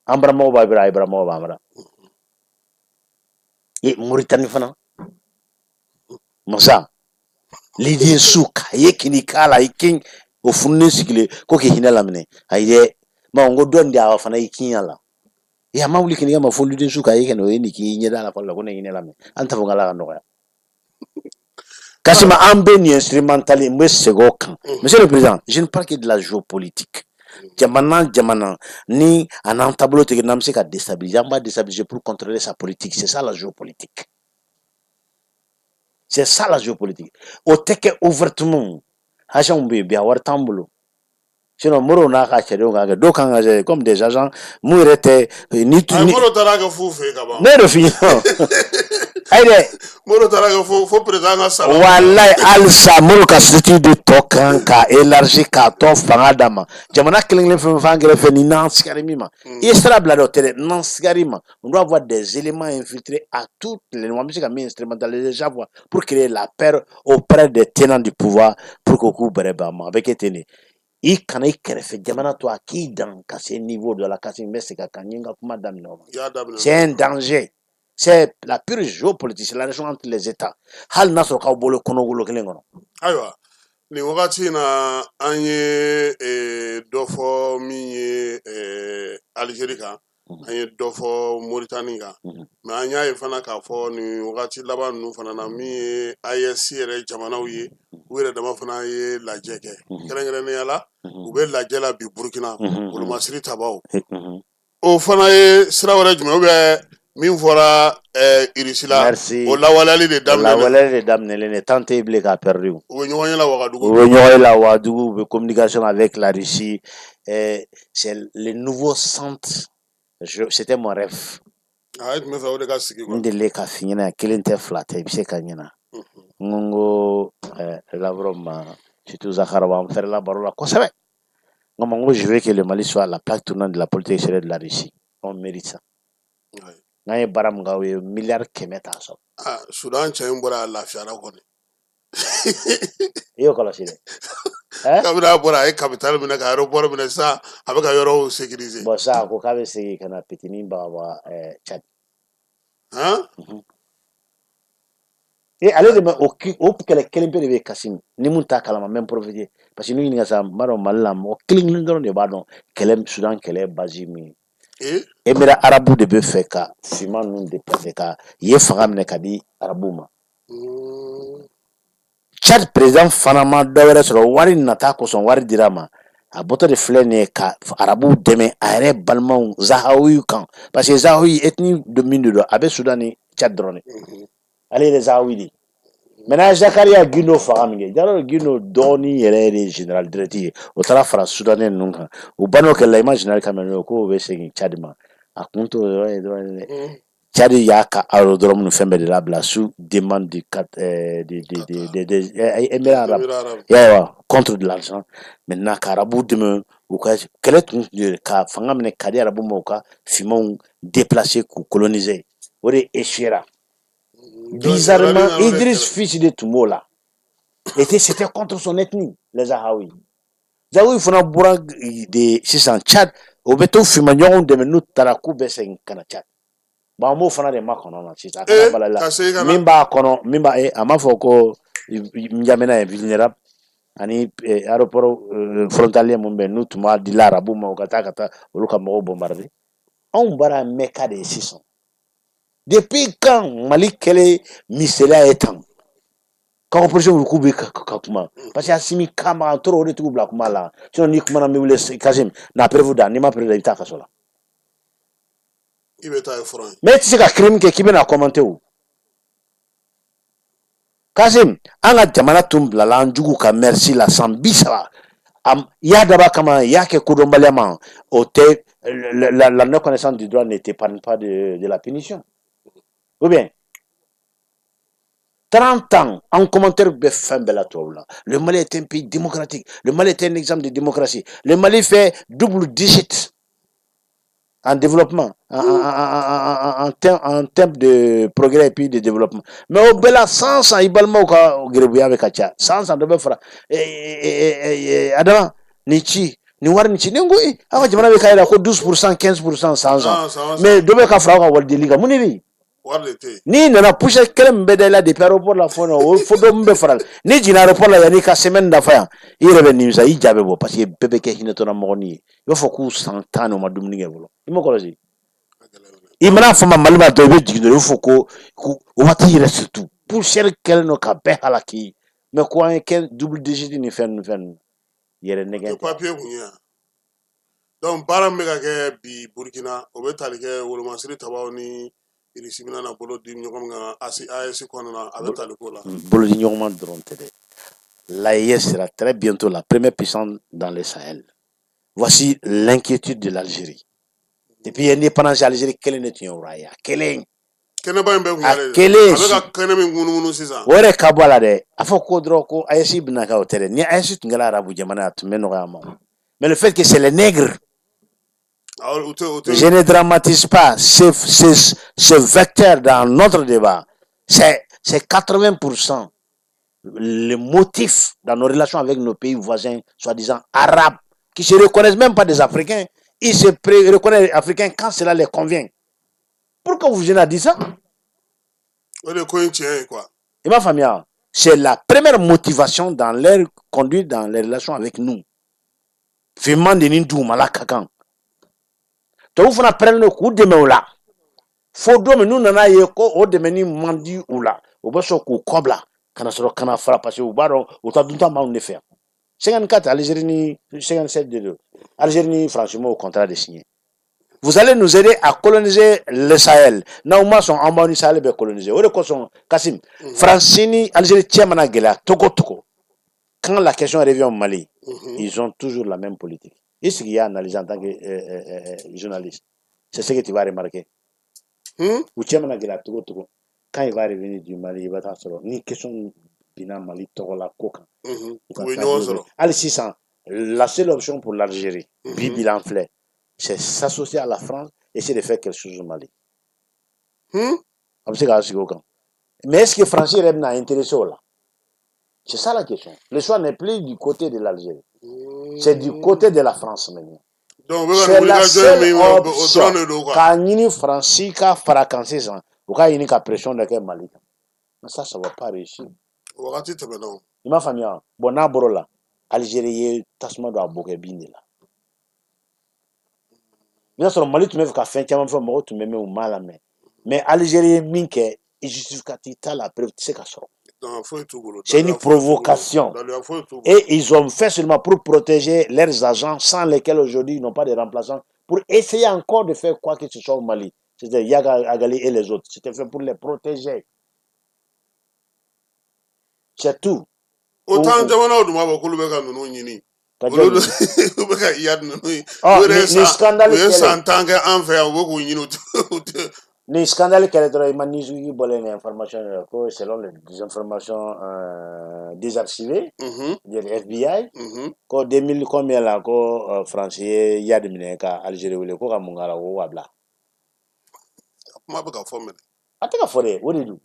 An baramɔgɔw b'a bira, a baramɔgɔw b'an bara. E Moritani fana, masa liden su k'a ye kini k'a la, i kin o fununen sigilen ko k'i hinɛ laminɛ. Ayi dɛ, ma n ko dɔ de a fana i kin a la. E a ma wuli kini ma fo liden su k'a ye kɛnɛ, o ye nin k'i ɲɛda la fɔlɔ la ko ne hinɛ laminɛ. An t'a fɔ k'Ala ka nɔgɔya. Kasima, an bɛ nin instrumental, n bɛ segin o kan. Monsieur le président, je ne parle que de la géopolitique. Jamana jamana ni a n'an taabolo tigɛ, n'an bɛ se ka déstabiliser, an b'a déstabiliser pour contrôler sa politique. C'est ça la géopolitique, c'est ça la géopolitique. O tɛ kɛ ouvertement. Agents bɛ yen bi, a wari t'an bolo. Sinon Moro n'a ka cɛdenw k'a kɛ, dɔw kan ka kɛ comme des agents mun yɛrɛ tɛ ni. Ayi, Moro taara kɛ fu fɛ yen ka ban. Ne y'o f'i ɲɛna, ayi dɛ. Moro taara kɛ fo président ka sara. Walayi, halisa Moro ka structure de tɔ kan ka élargir k'a tɔ fanga d'a ma. Jamana kelen kelen fɛn fɛn kɛrɛfɛ ni n'an sigari min ma, i ye sira bila dɛ, o tɛ dɛ, n'an sigari ma, on doit avoir des éléments infiltrés à toutes les, an bɛ se ka min instrumentaliser chaque fois pour créer la peur auprès des tenants du pouvoir pour que k'u bɛrɛ bɛn a ma. A bɛ kɛ ten de. I kana i kɛrɛfɛ jamana to a k'i dan ka se niveau dɔ la. Kasi n bɛ segin a kan, n ye n ka kuma daminɛ o ma. I y'a daminɛ. C'est un danger, c'est la pure géopolitique, c'est la relation entre les États, hali n'a sɔrɔ k'aw bolo kɔnɔwolo kelen kɔnɔ. Ayiwa, nin wagati in na, an ye dɔ fɔ min ye Algérie kan, an ye dɔ fɔ Mauritanie kan, mais an y'a ye fana k'a fɔ nin wagati laban ninnu fana na, min ye AES yɛrɛ jamanaw ye, u yɛrɛ dama fana ye lajɛ kɛ. Kɛrɛnkɛrɛnnenya la, u bɛ lajɛ la bi Burukina, wolomasiri tabaw. O fana ye sira wɛrɛ jumɛn ou bien min fɔra Irisi la? Merci. O lawaleyali de daminɛ. Lawaleyali de daminɛlen de, temps tɛ yen bilen k'a perdu. U bɛ ɲɔgɔn ye la Wagadugu. U bɛ ɲɔgɔn ye la Wagadugu, u bɛ communication avec la Russie. C'est le nouveau centre. C'était mon rêve. A ye tun bɛ fɛ o de ka sigi quoi. N delilen k'a f'i ɲɛna, kelen tɛ, fila tɛ, i bɛ se ka ɲɛna. N ko Lavrov ma, surtout Zakharova, an fɛrɛla baro la kosɛbɛ. N ko ma, n ko je veux que le Mali soit la plaque tournante de la politique extérieure de la Russie. On mérite ça. N'an ye baara min k'aw ye, miliyari 100 t'a sɔrɔ. Ah, Sudan cɛ in bɔra, a lafiyara kɔni. I y'o kɔlɔsi dɛ. Hein? Kabini a bɔra, a ye capitale minɛ ka aéroport minɛ sisan, a bɛ ka yɔrɔw sécuriser. Bon, sa a ko k'a bɛ segin ka na pitinin bagabaga Tchad. Han. E ale de bɛ o kɛlɛ kelen pe de bɛ Kassim ni mun t'a kalama, même profiter parce que n'u ɲininka sa, n b'a dɔn Mali la mɔgɔ kelen kelen dɔrɔn de b'a dɔn kɛlɛ Sudan kɛlɛ base min ye. Émirats arabes de bɛ fɛ ka finman ninnu déplacer ka yen fanga minɛ ka di arabuw ma. Tchad président fana ma dɔ wɛrɛ sɔrɔ wari nata kosɔn, wari dira a ma. A bɔtɔ de filɛ nin ye ka arabuw dɛmɛ a yɛrɛ balimaw Zahawi kan, parce que Zahawi ethnie de min de don, a bɛ Sudan ni Tchad dɔrɔn de. Ale yɛrɛ Zahawi de. Maintenant Zakaria Gindo faga min kɛ, Jarɔ Gindo dɔgɔnin yɛrɛ de ye général direct ye, o taara fara Soudanais ninnu kan. U bann'o kɛlɛ la, i ma général kan mɛn k'o bɛ segin Tchad ma. A kun t'o yɔrɔ ye dɔrɔn ye dɛ. Tchad y'a ka aérodrome ni fɛn bɛɛ de labila sous demande du cat de Émirats arabes. Émirats arabes. Ya contre de l'argent. Maintenant ka arabuw dɛmɛ u ka kɛlɛ tun ye ka fanga minɛ ka di arabu ma, u ka finmanw déplacer k'u coloniser, o de échouera. Bizarrement, Idriss fils de tun b'o la. Et c'était contre son ethnie, les Zahawi. Zahawi fana bɔra de sisan Tchad, o bɛ to finma ɲɔgɔnw dɛmɛ, n'u taara k'u bɛ segin ka na Tchad. Bon, an b'o fana de makɔnɔ na sisan. A kana bala la. Ka segin ka na. Min b'a kɔnɔ, min b'a a m'a fɔ ko N'Djamena est vulnérable ani aéroport frontalier mun bɛ yen, n'u tun b'a di arabu ma, u ka taa olu ka mɔgɔw bombarder. Anw bara mɛka de ye sisan. Depuis quand Mali kɛlen miseliya ye tan k'aw ka opposition k'u bɛ ka kuma? Parce que Assimi kama an tora o de tigiw bila kuma la. Sinon n'i kumana, n bɛ wele Kasim na preuve da. N'i ma preuve da, i bɛ taa kaso la. I bɛ taa ye furan ye. Mais e tɛ se ka crime kɛ k'i bɛna commenter. O Kasim, an ka jamana tun bilala an jugu ka merci la san 30. I y'a dabɔ a kama, i y'a kɛ kodɔnbaliya ma, o tɛ. La non connaissance du droit ne t'épargne pas de la punition. Ou bien 30 ans en commentaire bɛ fɛn bɛɛ la tubabu la: le Mali est un pays démocratique, le Mali est un exemple de démocratie, le Mali fait double digit en développement, en termes de progrès et puis de développement. Mais o bɛɛ la, san san i balimaw ka gerebuya bɛ ka ca, san san dɔ bɛ fara. Adama nin ci, nin wari nin ci, ni n ko aw ka jamana bɛ ka yɛlɛ ko 12%, 15% san san, mais dɔ bɛ ka fara aw ka walideli kan, mun de bɛ yen? Wari de tɛ yen. N'i nana, poussière kelen min bɛ da i la depuis aéroport la fo o fo dɔ min bɛ fara, n'i jiginna aéroport la, yanni i ka semaine dafa yan, i yɛrɛ bɛ nimisa, i ja bɛ bɔ, parce que bɛɛ bɛ kɛ hinɛtɔla mɔgɔnin ye. I b'a fɔ k'u san 10 ni u ma dumuni kɛ fɔlɔ. I m'o kɔlɔsi? I mana fɔ ma Mali ma dɔrɔn, i bɛ jigin dɔrɔn, i b'a fɔ ko o waati yɛrɛ, surtout poussière kɛlen don ka bɛɛ halaki. Mais ko an ye kɛ double digit ni fɛn ninnu, fɛn ninnu yɛrɛ nɛgɛn tɛ. Papier kun ye yan. Donc baara min bɛ ka kɛ bi Burukina, o bɛ tali kɛ wolomasiri tabaw ni Irisi bɛna na bolo di ɲɔgɔn min kan AES kɔnɔna na, a bɛ tali ko la. Bolo di ɲɔgɔn ma dɔrɔn tɛ dɛ. L'AES sera très bientôt la première puissance dans le Sahel. Voici l'inquiétude de l'Algérie. Depuis indépendance, Algérie kelen de tun ye roi ye, a kelen. Kɛnɛba in bɛɛ kun A y'ale de. kelen. A bɛ ka kɛnɛ min munumunu sisan. O yɛrɛ ka bɔ a la dɛ. A fɔ ko dɔrɔn ko AES bɛna kɛ, o tɛ dɛ. Ni AES tun kɛra arabu jamana ye, a tun bɛ nɔgɔya a ma. Mais le fait que c'est les nègres, Awɔ, u tɛ u tɛ. je ne dramatise pas ce vecteur dans notre débat. C'est 80% le motif dans nos relations avec nos pays voisins, soi-disant arabes, qui se reconnaissent même pas des Africains. Ils se reconnaissent africains quand cela les convient. Pourquoi vous venez à dire ça? O de ye ko in tiɲɛ ye quoi. I m'a faamuya? C'est la première motivation dans leur conduite, dans les relations avec nous. Finman de ni dugumala ka kan. Tubabu fana pɛrɛnnen don k'u dɛmɛ o la. Fo don min n'u nana ye ko o dɛmɛni man di u la, u bɛ sɔn k'u kɔ bila ka na sɔrɔ ka na fara, parce que u b'a dɔn u ta dunta b'anw de fɛ yan. 54, Algérie ni 57 de don. Algérie ni France m'o contrat de signé. Vous allez nous aider à coloniser le Sahel. N'aw ma sɔn, an b'aw ni Sahel bɛɛ coloniser. O de kosɔn Kasim, France ni Algérie cɛ mana gɛlɛya togo togo, quand la question revient au Mali, ils ont toujours la même politique. I sigi, y'a analyser en tant que journaliste. C'est ce que tu vas remarquer. U cɛ mana gɛlɛya togo togo, quand il va revenir du Mali, i bɛ taa sɔrɔ ni question binna Mali tɔgɔ la ko kan, u ka U bɛ ɲɔgɔn taabolo sɔrɔ. bɛ. Hali sisan, la seule option pour l'Algérie, bi bi la an filɛ, c'est s'associer à la France, essayer de faire quelque chose au Mali. A bɛ se k'a sigi o kan. Mais est-ce que France yɛrɛ bɛna intéressé o la? C'est ça la question. Le choix n'est plus du côté de l'Algérie. C'est du côté de la France maintenant. Donc u bɛ ka C'est nin la wulikajɔ seule min o dɔrɔn option. de don quoi. K'a ɲini Faransi ka fara kan sisan, u k'a ɲini ka pression dɔ kɛ Mali kan. Mais ça va pas réussir. O wagati tɛmɛna o. I m'a faamuya wa? Bon, n'a bɔr'o la, Algérie ye tasuma don a bokɛ bin de la. I b'a sɔrɔ Mali tun bɛ fɛ ka fɛn caman fɔ, mɔgɔw tun bɛ mɛn, u m'a lamɛn. Mais Algérie ye min kɛ, justificatif t'a la, preuve tɛ se ka sɔrɔ. Donc foyi t'u bolo. C'est une Daluya foyi t'u bolo. provocation. Daluya foyi t'u bolo. Et ils ont fait seulement pour protéger leurs agents sans lesquels aujourd'hui ils n'ont pas de remplaçants pour essayer encore de faire quoi que ce soit au Mali. C'est-à-dire Iyad Ag Ghali et les autres. C'était fait pour les protéger. C'est tout. OTAN jamanaw dun b'a fɔ k'olu bɛ ka ninnu ɲini. Ka Olu jɔn ɲini? u bɛ ka Iyad ninnu ye. Ɔ, U yɛrɛ ye ni san scandale u ye kɛlen. san 10 kɛ an fɛ yan, u bɛ k'u ɲini, u tɛ. Ni scandale kɛlen dɔrɔn, i ma Newsweek bɔlen ni information ye ko selon les informations désarchivées de FBI, ko 2000 combien la, ko France ye Iyad minɛ ka Algérie wele ko ka mun k'a la, ko k'a bila. Kuma bɛ ka fɔ minɛ. A tɛ ka fɔ dɛ, o de don.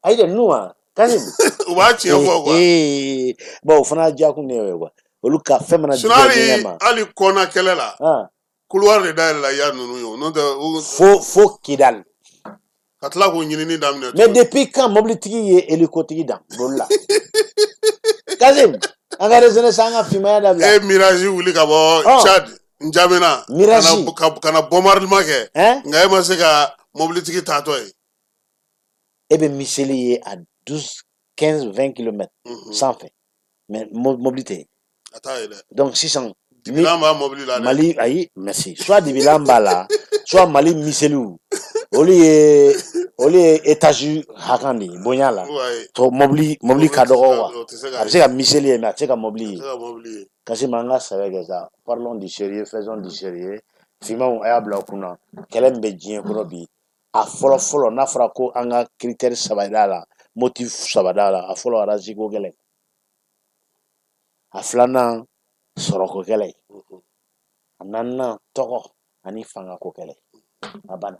Ayi dɛ, ninnu wa Kasim. U b'a tiɲɛ fɔ quoi. Bon, o fana jakun de ye quoi. Olu ka fɛn mana Sinon juguya diinɛ hali ma. hali kɔnna kɛlɛ la, Ah. couloir de dayɛlɛ la Iyad ninnu ye o, n'o tɛ Fo Kidal. Ka tila k'o ɲinini daminɛ. Mais depuis quand mobilitigi ye hélicotigi dan boli la? Kasim, an ka raisonner sa, an ka finmaya dabila. E ye Mirage wuli ka bɔ Tchad, N'Djamena. Mirage. Ka na bombardement kɛ. Nka e ma se ka mobilitigi taatɔ ye. E bɛ missile ye à 12, 15, 20 km sanfɛ, mais mobili tɛ yen. A t'a ye dɛ. Donc sisan Dibilan b'a mobili la dɛ. Mali, ayi, merci, soit dibilan b'a la, soit Mali missilew, olu ye étage hakan de ye bonya la. To mobili ka dɔgɔ quoi. O tɛ se ka A bɛ se ka missile ye, mais a tɛ se ka mobili a tɛ ye. se ka mobili ye. Kasim, an ka sɛbɛ kɛ sa, parlons du sérieux, faisons du sérieux. Finmanw, a y'a bila aw kunna, kɛlɛ min bɛ diɲɛ kɔnɔ bi, a fɔlɔ fɔlɔ, n'a fɔra ko an ka critère saba d'a la, motif saba d'a la, a fɔlɔ, race ko kɛlɛ, a filanan, sɔrɔko kɛlɛ, a naaninan, tɔgɔ ani fangako kɛlɛ. A banna.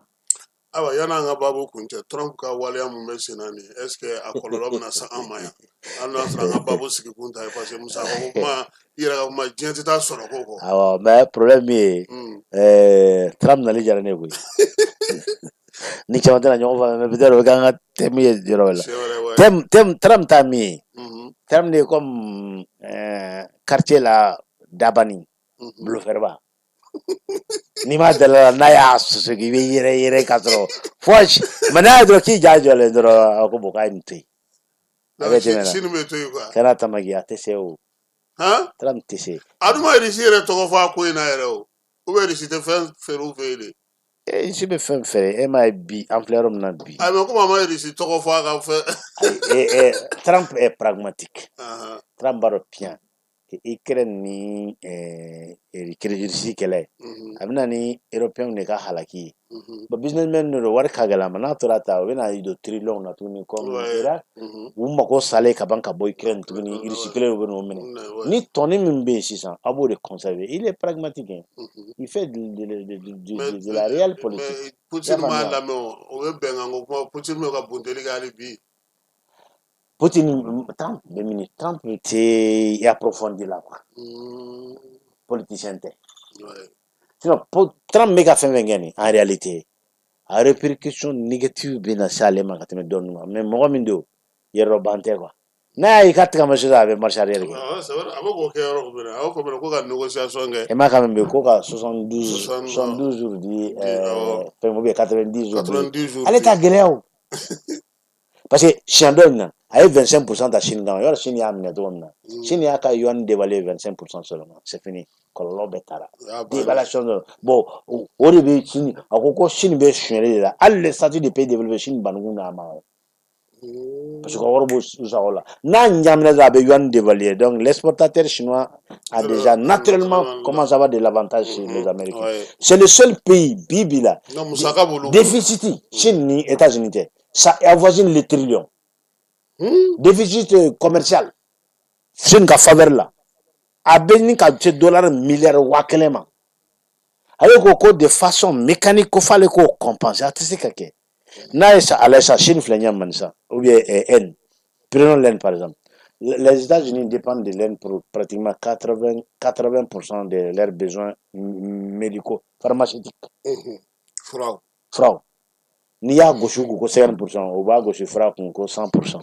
Ayiwa, yan'an ka baabu kuncɛ, Trump ka waleya mun bɛ sen na nin, est ce que a kɔlɔlɔ bɛna se an ma yan, hali n'a sɔrɔ an ka baabu sigi kun ta ye? Parce que musaka ko kuma, i yɛrɛ ka kuma, diɲɛ tɛ taa sɔrɔ ko kɔ. Awɔ, mais problème min ye, Trump nali diyara ne ye koyi. Ni caman tɛna ɲɔgɔn faamuya, mais peut-être o bɛ k'an ka thème ye yɔrɔ wɛrɛ la. Siɲɛ wɛrɛ, ouais. Thème Trump ta min ye, Trump de ye comme quartier la dabani bulofɛriba, n'i ma dala la, n'a y'a susu k'i bɛ yɛrɛ yɛrɛ ka sɔrɔ fosi, mais n'a ye dɔrɔn k'i ja jɔlen dɔrɔn, a ko bon, k'a ye nin to yen, a bɛ tɛmɛ na. Sini bɛ to yen quoi. Kana tamaki, a tɛ se o. Han. Trump tɛ se. A dun ma Irisi yɛrɛ tɔgɔ fɔ a ko in na yɛrɛ o, ou bien Irisi tɛ fɛn feere u fɛ yen de? E si bɛ fɛn feere, e m'a ye bi, an filɛ yɔrɔ min na bi. Ayi, mais komi a ma Irisi tɔgɔ fɔ a ka fɛn. Ayi, Trump est pragmatique. Trump b'a dɔn bien que Ukraine ni Russie kɛlɛ, a bɛ na ni européen de ka halaki ye. Bon, businessman de don, wari ka gɛlɛn a ma. N'a tora ta, u bɛna don trillion na tuguni comme Irak. U mago salen ka ban ka bɔ Ukraine tuguni, Russie kelen u bɛ n'o minɛ. Ni tɔni min bɛ yen sisan, a b'o de conserver. Il est pragmatique, hein. Il fait de la réelle politique. Mais Poutine m'a lamɛn o, o bɛ bɛnkan ko kuma, Poutine bɛ ka bunteli kɛ hali bi. Poutine, Trump bɛ min, Trump tɛ approfondi la quoi. Politicien tɛ. Sinon, Trump bɛ ka fɛn fɛn kɛ nin, en réalité, a répercussion négative bɛ na se ale ma ka tɛmɛ dɔ ninnu kan. Mais mɔgɔ min don, yɛrɛdɔn tɛ quoi. N'a y'a ye k'a tɛ ka marcher, a bɛ marche arrière kɛ. Ah, c'est vrai, a bɛ k'o kɛ yɔrɔ min na, a b'o fɔ fɛnɛ ko ka négociation kɛ. E m'a kan bɛ ko ka 72 60 72 jours di fɛn, ou bien 90 jours di. 90 jours. Ale t'a gɛlɛya o. Parce que siɲɛ dɔ in na, a ye 25% ta Chine kan. Yɔrɔ Chine y'a minɛ cogo min na, Chine y'a ka yuan dévalué 25% seulement, c'est fini, kɔlɔlɔ bɛɛ taara. Dévaluation dɔ, bon, o de bɛ Chine. A ko ko Chine bɛ sonyɛli de la, hali le statut de pays développé, Chine bannikun n'a ma, parce que wari b'u sago la. N'a ɲagamina dɔrɔn, a bɛ yuan dévaluer. Donc l'exportateur chinois a déjà naturellement commence à avoir de l'avantage sur les Américains. C'est le seul pays bi bi la, Non, musaka b'olu bolo. déficit Chine ni États-Unis tɛ, ça avoisine le trillion, déficit commercial Chine ka faveur la, a bɛ ni ka se dollar miliyari 1000 ma. Ale ko ko de façon mécanique ko f'ale k'o compenser, a tɛ se ka kɛ. N'a ye sa, a lajɛ sa, Chine filɛ ɲɛ ma nin sa, ou bien Inde, prenons l'Inde par exemple. Les États-Unis dépendent de l'Inde pour pratiquement 80% de leurs besoins médicaux pharmaceutiques. Furaw. Furaw, n'i y'a gosi u kun ko 50%, u b'a gosi fura kun ko 100%.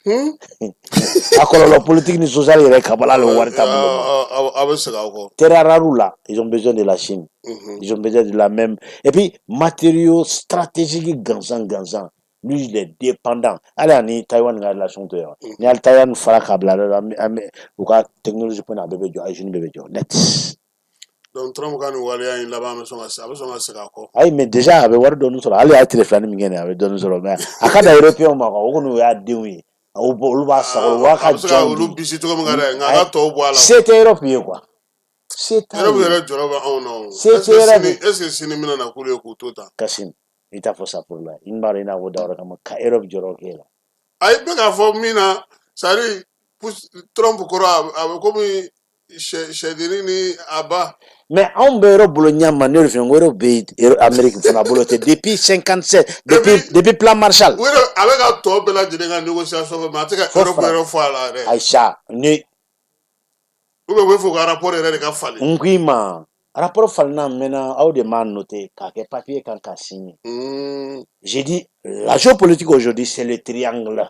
A kɔlɔlɔ politique ni social yɛrɛ ka bɔ hali wari t'a bolo ma. A bɛ segin aw kɔ. Terres rares là, ils ont besoin de la Chine. Ils ont besoin de la même. Et puis, matériaux stratégiques gansan gansan. Lui, il est dépendant. Hali ani Taïwan ka relation to yan. Ni hali Taïwan fara k'a bila dɔrɔn, an bɛ u ka technologie point a bɛɛ bɛ jɔ, a usine bɛɛ bɛ jɔ net. Donc Trump ka nin waleya in laban bɛ sɔn ka a bɛ sɔn ka segin a kɔ. Ayi, mais déjà a bɛ wari dɔɔni sɔrɔ. Hali a ye tile filanin min kɛ nin ye, a bɛ dɔɔni sɔrɔ, mais a ka da européen ma quoi. O kɔni, o y'a denw ye. Olu b'a sago, u b'a ka A bɛ se ka jɔnw olu di. bisi cogo min ka d'a ye, nka a ka tɔw bɔ a la. Se tɛ Europe ye quoi. Se t'a Europe ye. yɛrɛ jɔrɔ bɛ anw na o. Se Est ce tɛ que Europe. sini, est ce que sini bɛna na k'olu ye k'u to tan? Kasim, i t'a fɔ sa pour la. I b'a dɔn i n'a fɔ dawɛrɛ kama ka Europe jɔrɔ k'e la. Ayi, bɛ k'a fɔ min na, c'est à dire Trump kɔrɔ, a bɛ komi sɛdennin ni a ba. Mais anw bɛ Europe bolo ɲɛ ma, ne de fɛ n ko Europe bɛ Amérique fana bolo ten depuis 57, depuis plan Marshall. U yɛrɛ, a bɛ ka tɔ bɛɛ lajɛlen ka négociation kɛ, mais a tɛ ka Fo Europe yɛrɛ fɔ a la yɛrɛ. Aïcha, ni Ou bien u bɛ fɛ u ka rapport yɛrɛ de ka falen. N ko i ma, Rapport falenna maintenant, aw de m'a noté k'a kɛ papier kan k'a signer. J'ai dit, la géopolitique aujourd'hui, c'est le triangle.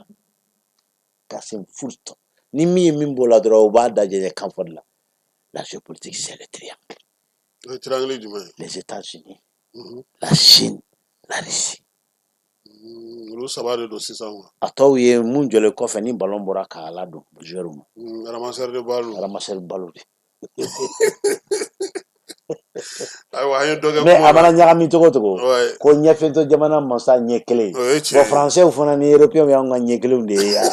Kassim Foult. Ni min ye min b'o la dɔrɔn, u b'a dajɛ kan fɔ de la. La géopolitique, c'est le triangle. O triangle ye jumɛn ye? Les États-Unis, la Chine, la Russie. Olu saba de don sisan quoi. A tɔw ye mun jɔlen kɔfɛ ni ballon bɔra k'a ladon joueur ma. Ramasseur de balle. Ramasseur de balle de. Ayiwa, an ye dɔ kɛ. Mais kuma a na. mana ɲagami cogo o cogo, ko ɲɛfɛntɔ jamana masa ɲɛ kelen. O ye tiɲɛ Bon, ye. Français fana ni européens y'anw ka ɲɛ kelenw de ye yan.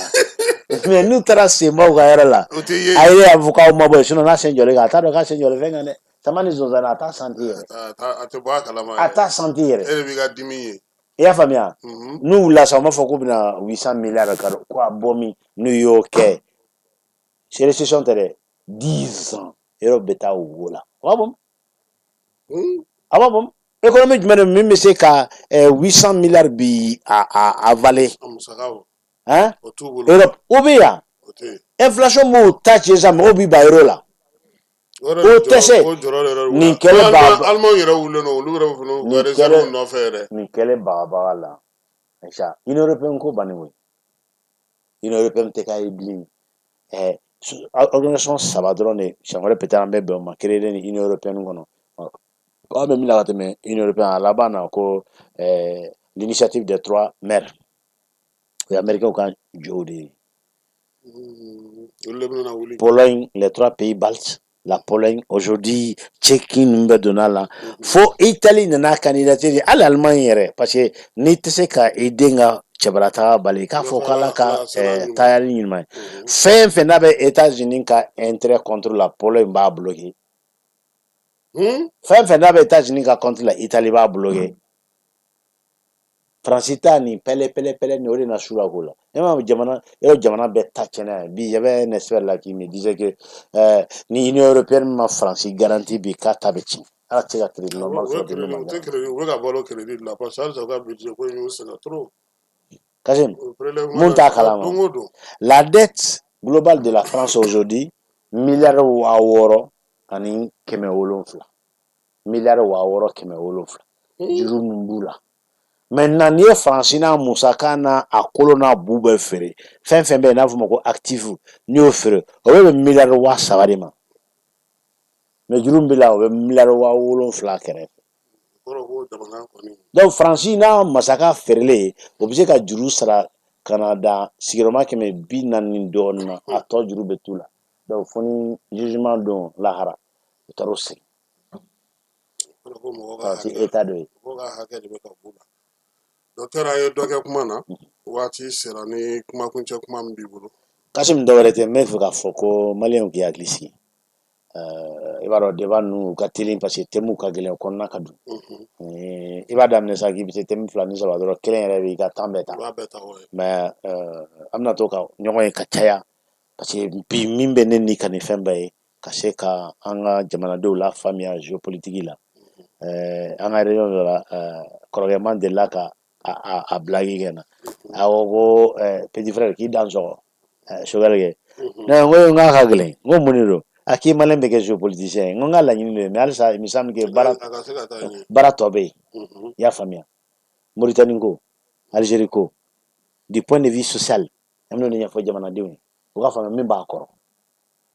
Mais n'u taara senbaw ka yɔrɔ la, O tɛ ye. a ye a fɔ k'aw ma bɔ yen, sinon n'a sen jɔlen kan, a t'a dɔn k'a sen jɔlen fɛn kan dɛ. Sama ni zonzanni, a t'a santi yɛrɛ. A tɛ bɔ a kalama A yɛrɛ. t'a santi yɛrɛ. E de b'i ka dimi ye. I y'a faamuya? N'u wulila sa, u b'a fɔ k'u bɛna 800 milliards ka ko a bɔ min, n'u y'o kɛ, récession tɛ dɛ, 10 ans, Europe bɛ taa o wo la. O b'a bɔ, a b'a bɔ. Économie jumɛn de min bɛ se ka 800 milliards bi a avaler? A musakaw. Hein? O t'u bolo. Europe o bɛ yan. O tɛ yen. Inflation b'o ta tiɲɛ sa, mɔgɔw b'i ban euro la. O yɛrɛ O de tɛ jɔrɔ se. o jɔrɔ de yɛrɛ Nin kɛlɛ baga Allemagne yɛrɛ wulilen don, olu yɛrɛ fana u ka nin réserve kɛlɛ nɔfɛ yɛrɛ. Nin kɛlɛ bagabaga la, Aïcha, Union européenne ko banni koyi. Union européenne tɛ k'a ye bilen. Organisation saba dɔrɔn de, siɲɛ wɛrɛ peut-être an bɛ bɛn o ma, créer ni Union européenne kɔnɔ. An bɛ min na ka tɛmɛ Union européenne, a laban na ko l'initiative des trois mers, o ye américains ka jɔw de ye. Olu de bɛna wuli. Pologne, les trois pays baltes, la Pologne, aujourd'hui, Tchéquie ninnu bɛɛ donna la. Fo Italie nana candidature di, hali Allemagne yɛrɛ, parce que n'i tɛ se ka i den ka cɛbarataga bali, k'a fɔ k'Ala ka taayali ɲuman ye. Fɛn fɛn n'a bɛ États-Unis ka intérêt contre la, Pologne b'a bloqué. Fɛn fɛn n'a bɛ États-Unis ka contre la, Italie b'a bloqué. Faransi ta nin pɛlɛ pɛlɛ pɛlɛ nin, o de na su la ko la. Ne ma jamana yɔrɔ jamana bɛɛ ta tiɲɛna ye. Bi, y avait un expert là qui me disait que ni Union européenne ma Faransi garantie bi, k'a ta bɛ tiɲɛ. Ala tɛ se ka crédit normal U bɛ sɔrɔ bi n'u crédit, ma u tɛ garantie. crédit, u bɛ ka balo crédit de la parce que halisa u ka budget ko in y'u sɛgɛn trop. Kassim, O prélèvement mun na t'a kalama. don o don. La dette globale de la France aujourd'hui, miliyari 6700, miliyari 6700, juru min b'u la. Maintenant, n'i ye Faransi n'a musaka n'a a kolo n'a bu bɛɛ feere, fɛn fɛn bɛ yen n'a fɔ ma ko actif, n'i y'o feere, o bɛ bɛn miliyari 3000 de ma. Mais juru min b'i la, o bɛ miliyari 7000 kɛrɛfɛ. Kɔrɔ ko jamana kɔni. Donc Faransi n'a masaka feerelen, o bɛ se ka juru sara ka na dan sigiyɔrɔma 140 ni dɔɔnin na, a tɔ juru bɛ t'u la. Donc fo ni jugement don lahara, u taar'o segin. Kɔrɔ ko mɔgɔ ka Faransi hakɛ état dɔ ye. Mɔgɔ ka hakɛ de bɛ ka b'u la. Docteur, an ye dɔ kɛ kuma na, waati sera ni kumakuncɛ kuma min b'i bolo. Kassim, dɔwɛrɛ tɛ, n bɛ fɛ k'a fɔ ko maliyɛnw k'i hakili sigi. I b'a dɔn, débat ninnu u ka teli parce que thème ka gɛlɛn, o kɔnɔna ka dun. I b'a daminɛ sa k'i bɛ se thème fila ni saba dɔrɔn, kelen yɛrɛ b'i ka temps bɛɛ ta. I b'a bɛɛ ta o ye. Mais an bɛna to ka ɲɔgɔn ye ka caya, parce que bi min bɛ ne ni ka nin fɛn bɛɛ ye, ka se ka an ka jamanadenw la faamuya géopolitique la. An ka réunion dɔ la, kɔrɔkɛman delila ka a blague kɛ n na. A ko ko petit frère k'i dan sɔgɔ Choguel kɛ. Ne ko n k'a ka gɛlɛn, n ko mun de don? A k'i malien bɛ kɛ géopoliticien ye. N ko n ka laɲini de ye, mais halisa il me semble que baara A ka se ka taa ɲɛ. Baara tɔ bɛ yen. I y'a faamuya? Mauritanie ko, Algérie ko, du point de vue social, an bɛn'o de ɲɛfɔ jamanadenw ye, u k'a faamuya min b'a kɔrɔ,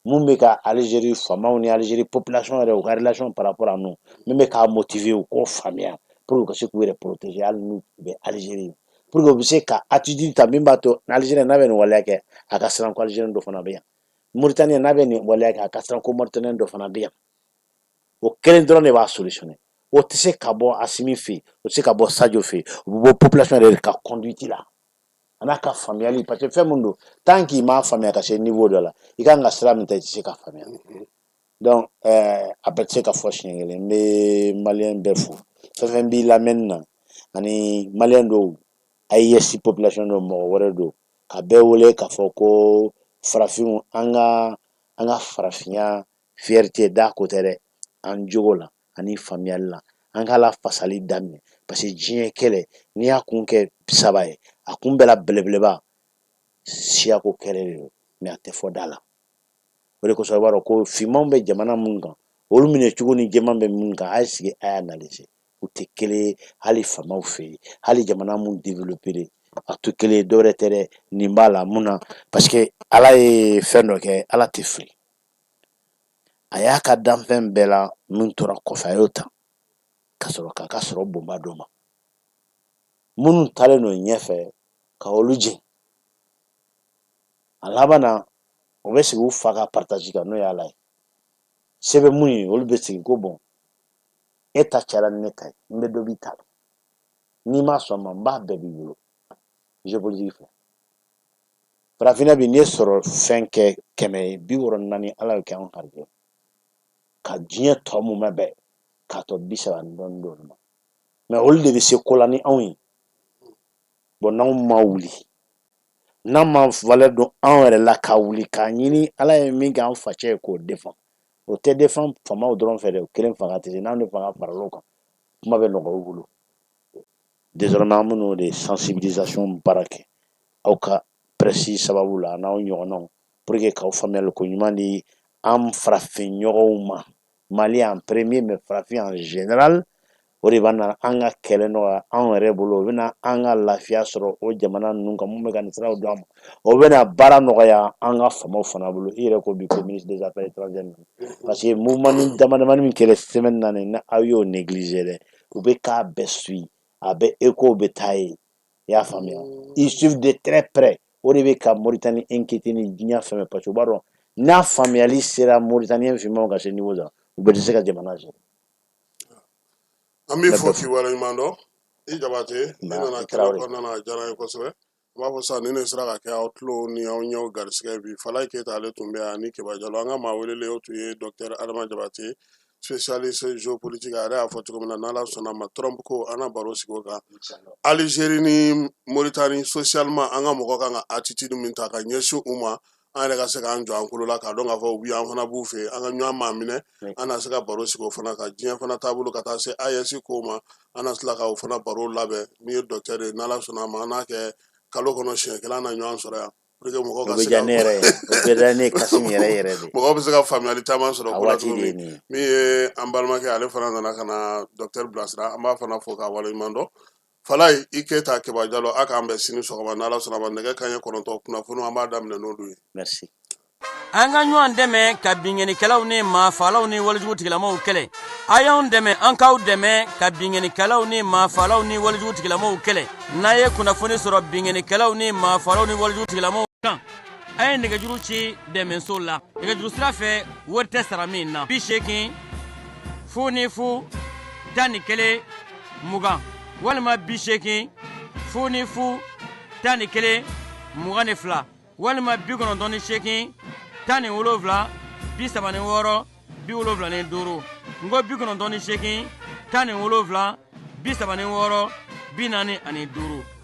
mun bɛ ka Algérie faamaw ni Algérie population yɛrɛ, u ka relation par rapport à nous, min bɛ k'a motiver, u k'o faamuya pour que u ka se k'u yɛrɛ protéger hali n'u bɛ Algérie, pour que u bɛ se ka attitude ta min b'a to Algérie n'a bɛ nin waleya kɛ, a ka siran ko Algérien dɔ fana bɛ yan, Mauritanie n'a bɛ nin waleya kɛ, a ka siran ko Mauritanien dɔ fana bɛ yan. O kelen dɔrɔn de b'a solutionner. O tɛ se ka bɔ Assimi fɛ yen, o tɛ se ka bɔ Sadio fɛ yen, o bɛ bɔ population yɛrɛ de ka conduite la, a n'a ka faamuyali, parce que fɛn min don, tant qu'il m'a faamuya ka se niveau dɔ la, i kan ka sira min ta, i tɛ se ka faamuya. Donc a bɛɛ tɛ se ka fɔ siɲɛ kelen. N bɛ malien bɛɛ fo, fɛn fɛn b'i lamɛnni na, ani malien dɔw, AES population dɔw, mɔgɔ wɛrɛ don, ka bɛɛ wele k'a fɔ ko farafinw, an ka farafinya fierté da ko tɛ dɛ, an jogo la ani faamuyali la, an k'a la fasali daminɛ, parce que diɲɛ kɛlɛ, n'i y'a kun kɛ saba ye, a kun bɛɛ la belebeleba, siyako kɛlɛ de don, mais a tɛ fɔ da la. O de kosɔn i b'a dɔn ko finmanw bɛ jamana mun kan, Olu minɛ cogo ni jɛman bɛ mun kan, a ye sigi a y'a analyser. U tɛ kelen ye, hali faamaw fɛ yen, hali jamana mun développé, a tɛ kelen ye. Dɔwɛrɛ tɛ dɛ, nin b'a la mun na? Parce que Ala ye fɛn dɔ kɛ, Ala tɛ fili. A y'a ka danfɛn bɛɛ la min tora kɔfɛ, a y'o ta ka sɔrɔ k'a ka sɔrɔ bonba d'o ma. Minnu taalen don ɲɛfɛ, ka olu jɛn, a laban na o bɛ sigi u fa ka partage kan, n'o ye Ala ye. Se bɛ mun ye, olu bɛ sigi ko bon, e ta cayara ni ne ta ye, n bɛ dɔ b'i ta la. N'i ma sɔn ma, n b'a bɛɛ b'i bolo. Géopolitique filɛ, farafinna bi, n'i ye sɔrɔ fɛn kɛ 100 ye, 64, Ala y'o kɛ anw garijɛgɛ, ka diɲɛ tɔ mumɛ bɛɛ k'a tɔ 30 ni dɔɔni d'olu ma. Mais olu de bɛ se ko la ni anw ye. Bon, n'anw ma wuli, n'an ma valeur don anw yɛrɛ la, ka wuli k'a ɲini, Ala ye min kɛ an facɛ ye k'o défend, o tɛ défend faamaw dɔrɔn fɛ dɛ. O kelen fanga tɛ se. N'anw de fanga faral'o kan, kuma bɛ nɔgɔya u bolo. Désormais, an bɛn'o de sensibilisation baara kɛ aw ka presse sababu la, n'aw ɲɔgɔnnaw, pour que k'aw faamuyali ko ɲuman di an farafin ɲɔgɔnw ma, Mali en premier, mais farafin en général. O de b'a na an ka kɛlɛ nɔgɔya anw yɛrɛ bolo, o bɛna an ka lafiya sɔrɔ o jamana ninnu kan mun bɛ ka nin siraw d'an ma, o bɛna baara nɔgɔya an ka faamaw fana bolo. I yɛrɛ ko bi ko ministre des Affaires étrangères ninnu, parce que mouvement ni dama damani min kɛra semaine na nin, aw y'o négliger dɛ. U bɛ k'a bɛɛ suit, a bɛ écho bɛ taa yen, i y'a faamuya? Ils suivent de très près. O de bɛ ka Mauritanie inquiéter ni diɲɛ fɛn bɛɛ, parce que u b'a dɔn n'a faamuyali sera Mauritanien finmanw ka se niveau la, u bɛ se ka jamana gérer. An b'i fo k'i waleɲuman dɔn, i Jabate. I nana kɛnɛ kɔnɔna na, a diyara n ye kosɛbɛ. N b'a fɔ sisan, nin de sera ka kɛ aw tulo ni aw ɲɛw garisɛgɛ bi. Falaye Keyita, ale tun bɛ yan ni Keba Jalo. An ka maa welelen, o tun ye docteur Adama Jabate, spécialiste géopolitique. A yɛrɛ y'a fɔ cogo min na, n'Ala sɔnna ma, Trump ko an na baro sigi o kan, Algérie ni Mauritanie, socialement an ka mɔgɔ kan ka attitude min ta ka ɲɛsin u ma, an yɛrɛ ka se k'an jɔ an kolo la k'a dɔn k'a fɔ u bi an fana b'u fɛ yen, an ka ɲɔgɔn maa minɛ. An na se ka baro sigi o fana kan, diɲɛ fana taabolo, ka taa se AES ko ma. An na tila ka o fana baro labɛn. Min ye docteur ye, n'Ala sɔnna a ma, an n'a kɛ kalo kɔnɔ siɲɛ kelen, an na ɲɔgɔn sɔrɔ yan pour que mɔgɔw ka O bɛ se diya ka ne yɛrɛ ye, o bɛ diya ne ye Kasim yɛrɛ yɛrɛ de. Mɔgɔw bɛ se ka faamuyali caman sɔrɔ A ko la waati cogo de ye min. nin ye. Min ye an balimakɛ, ale fana nana ka na docteur bilasira, an b'a fana fo k'a waleɲuman dɔn. Falaye i Keyita, Keba Jalo, a k'an bɛn sini sɔgɔma n'Ala sɔnna a ma, nɛgɛ kanɲɛ 9, kunnafoniw an b'a daminɛ n'olu ye. Merci. An ka ɲɔgɔn dɛmɛ ka binkannikɛlaw ni maafaalaw ni walejugu tigilamaw kɛlɛ. A y'anw dɛmɛ, an k'aw dɛmɛ ka binkannikɛlaw ni maafaalaw ni walejugu tigilamaw kɛlɛ. N'a ye kunnafoni sɔrɔ binkannikɛlaw ni maafaalaw ni walejugu tigilamaw kan, a ye nɛgɛjuru ci dɛmɛso la nɛgɛjuru sira fɛ, wari tɛ sara min na: 80 00 11 20 walima 80 00 11 22 walima 98 17 36 75. N ko 98 17 36 45.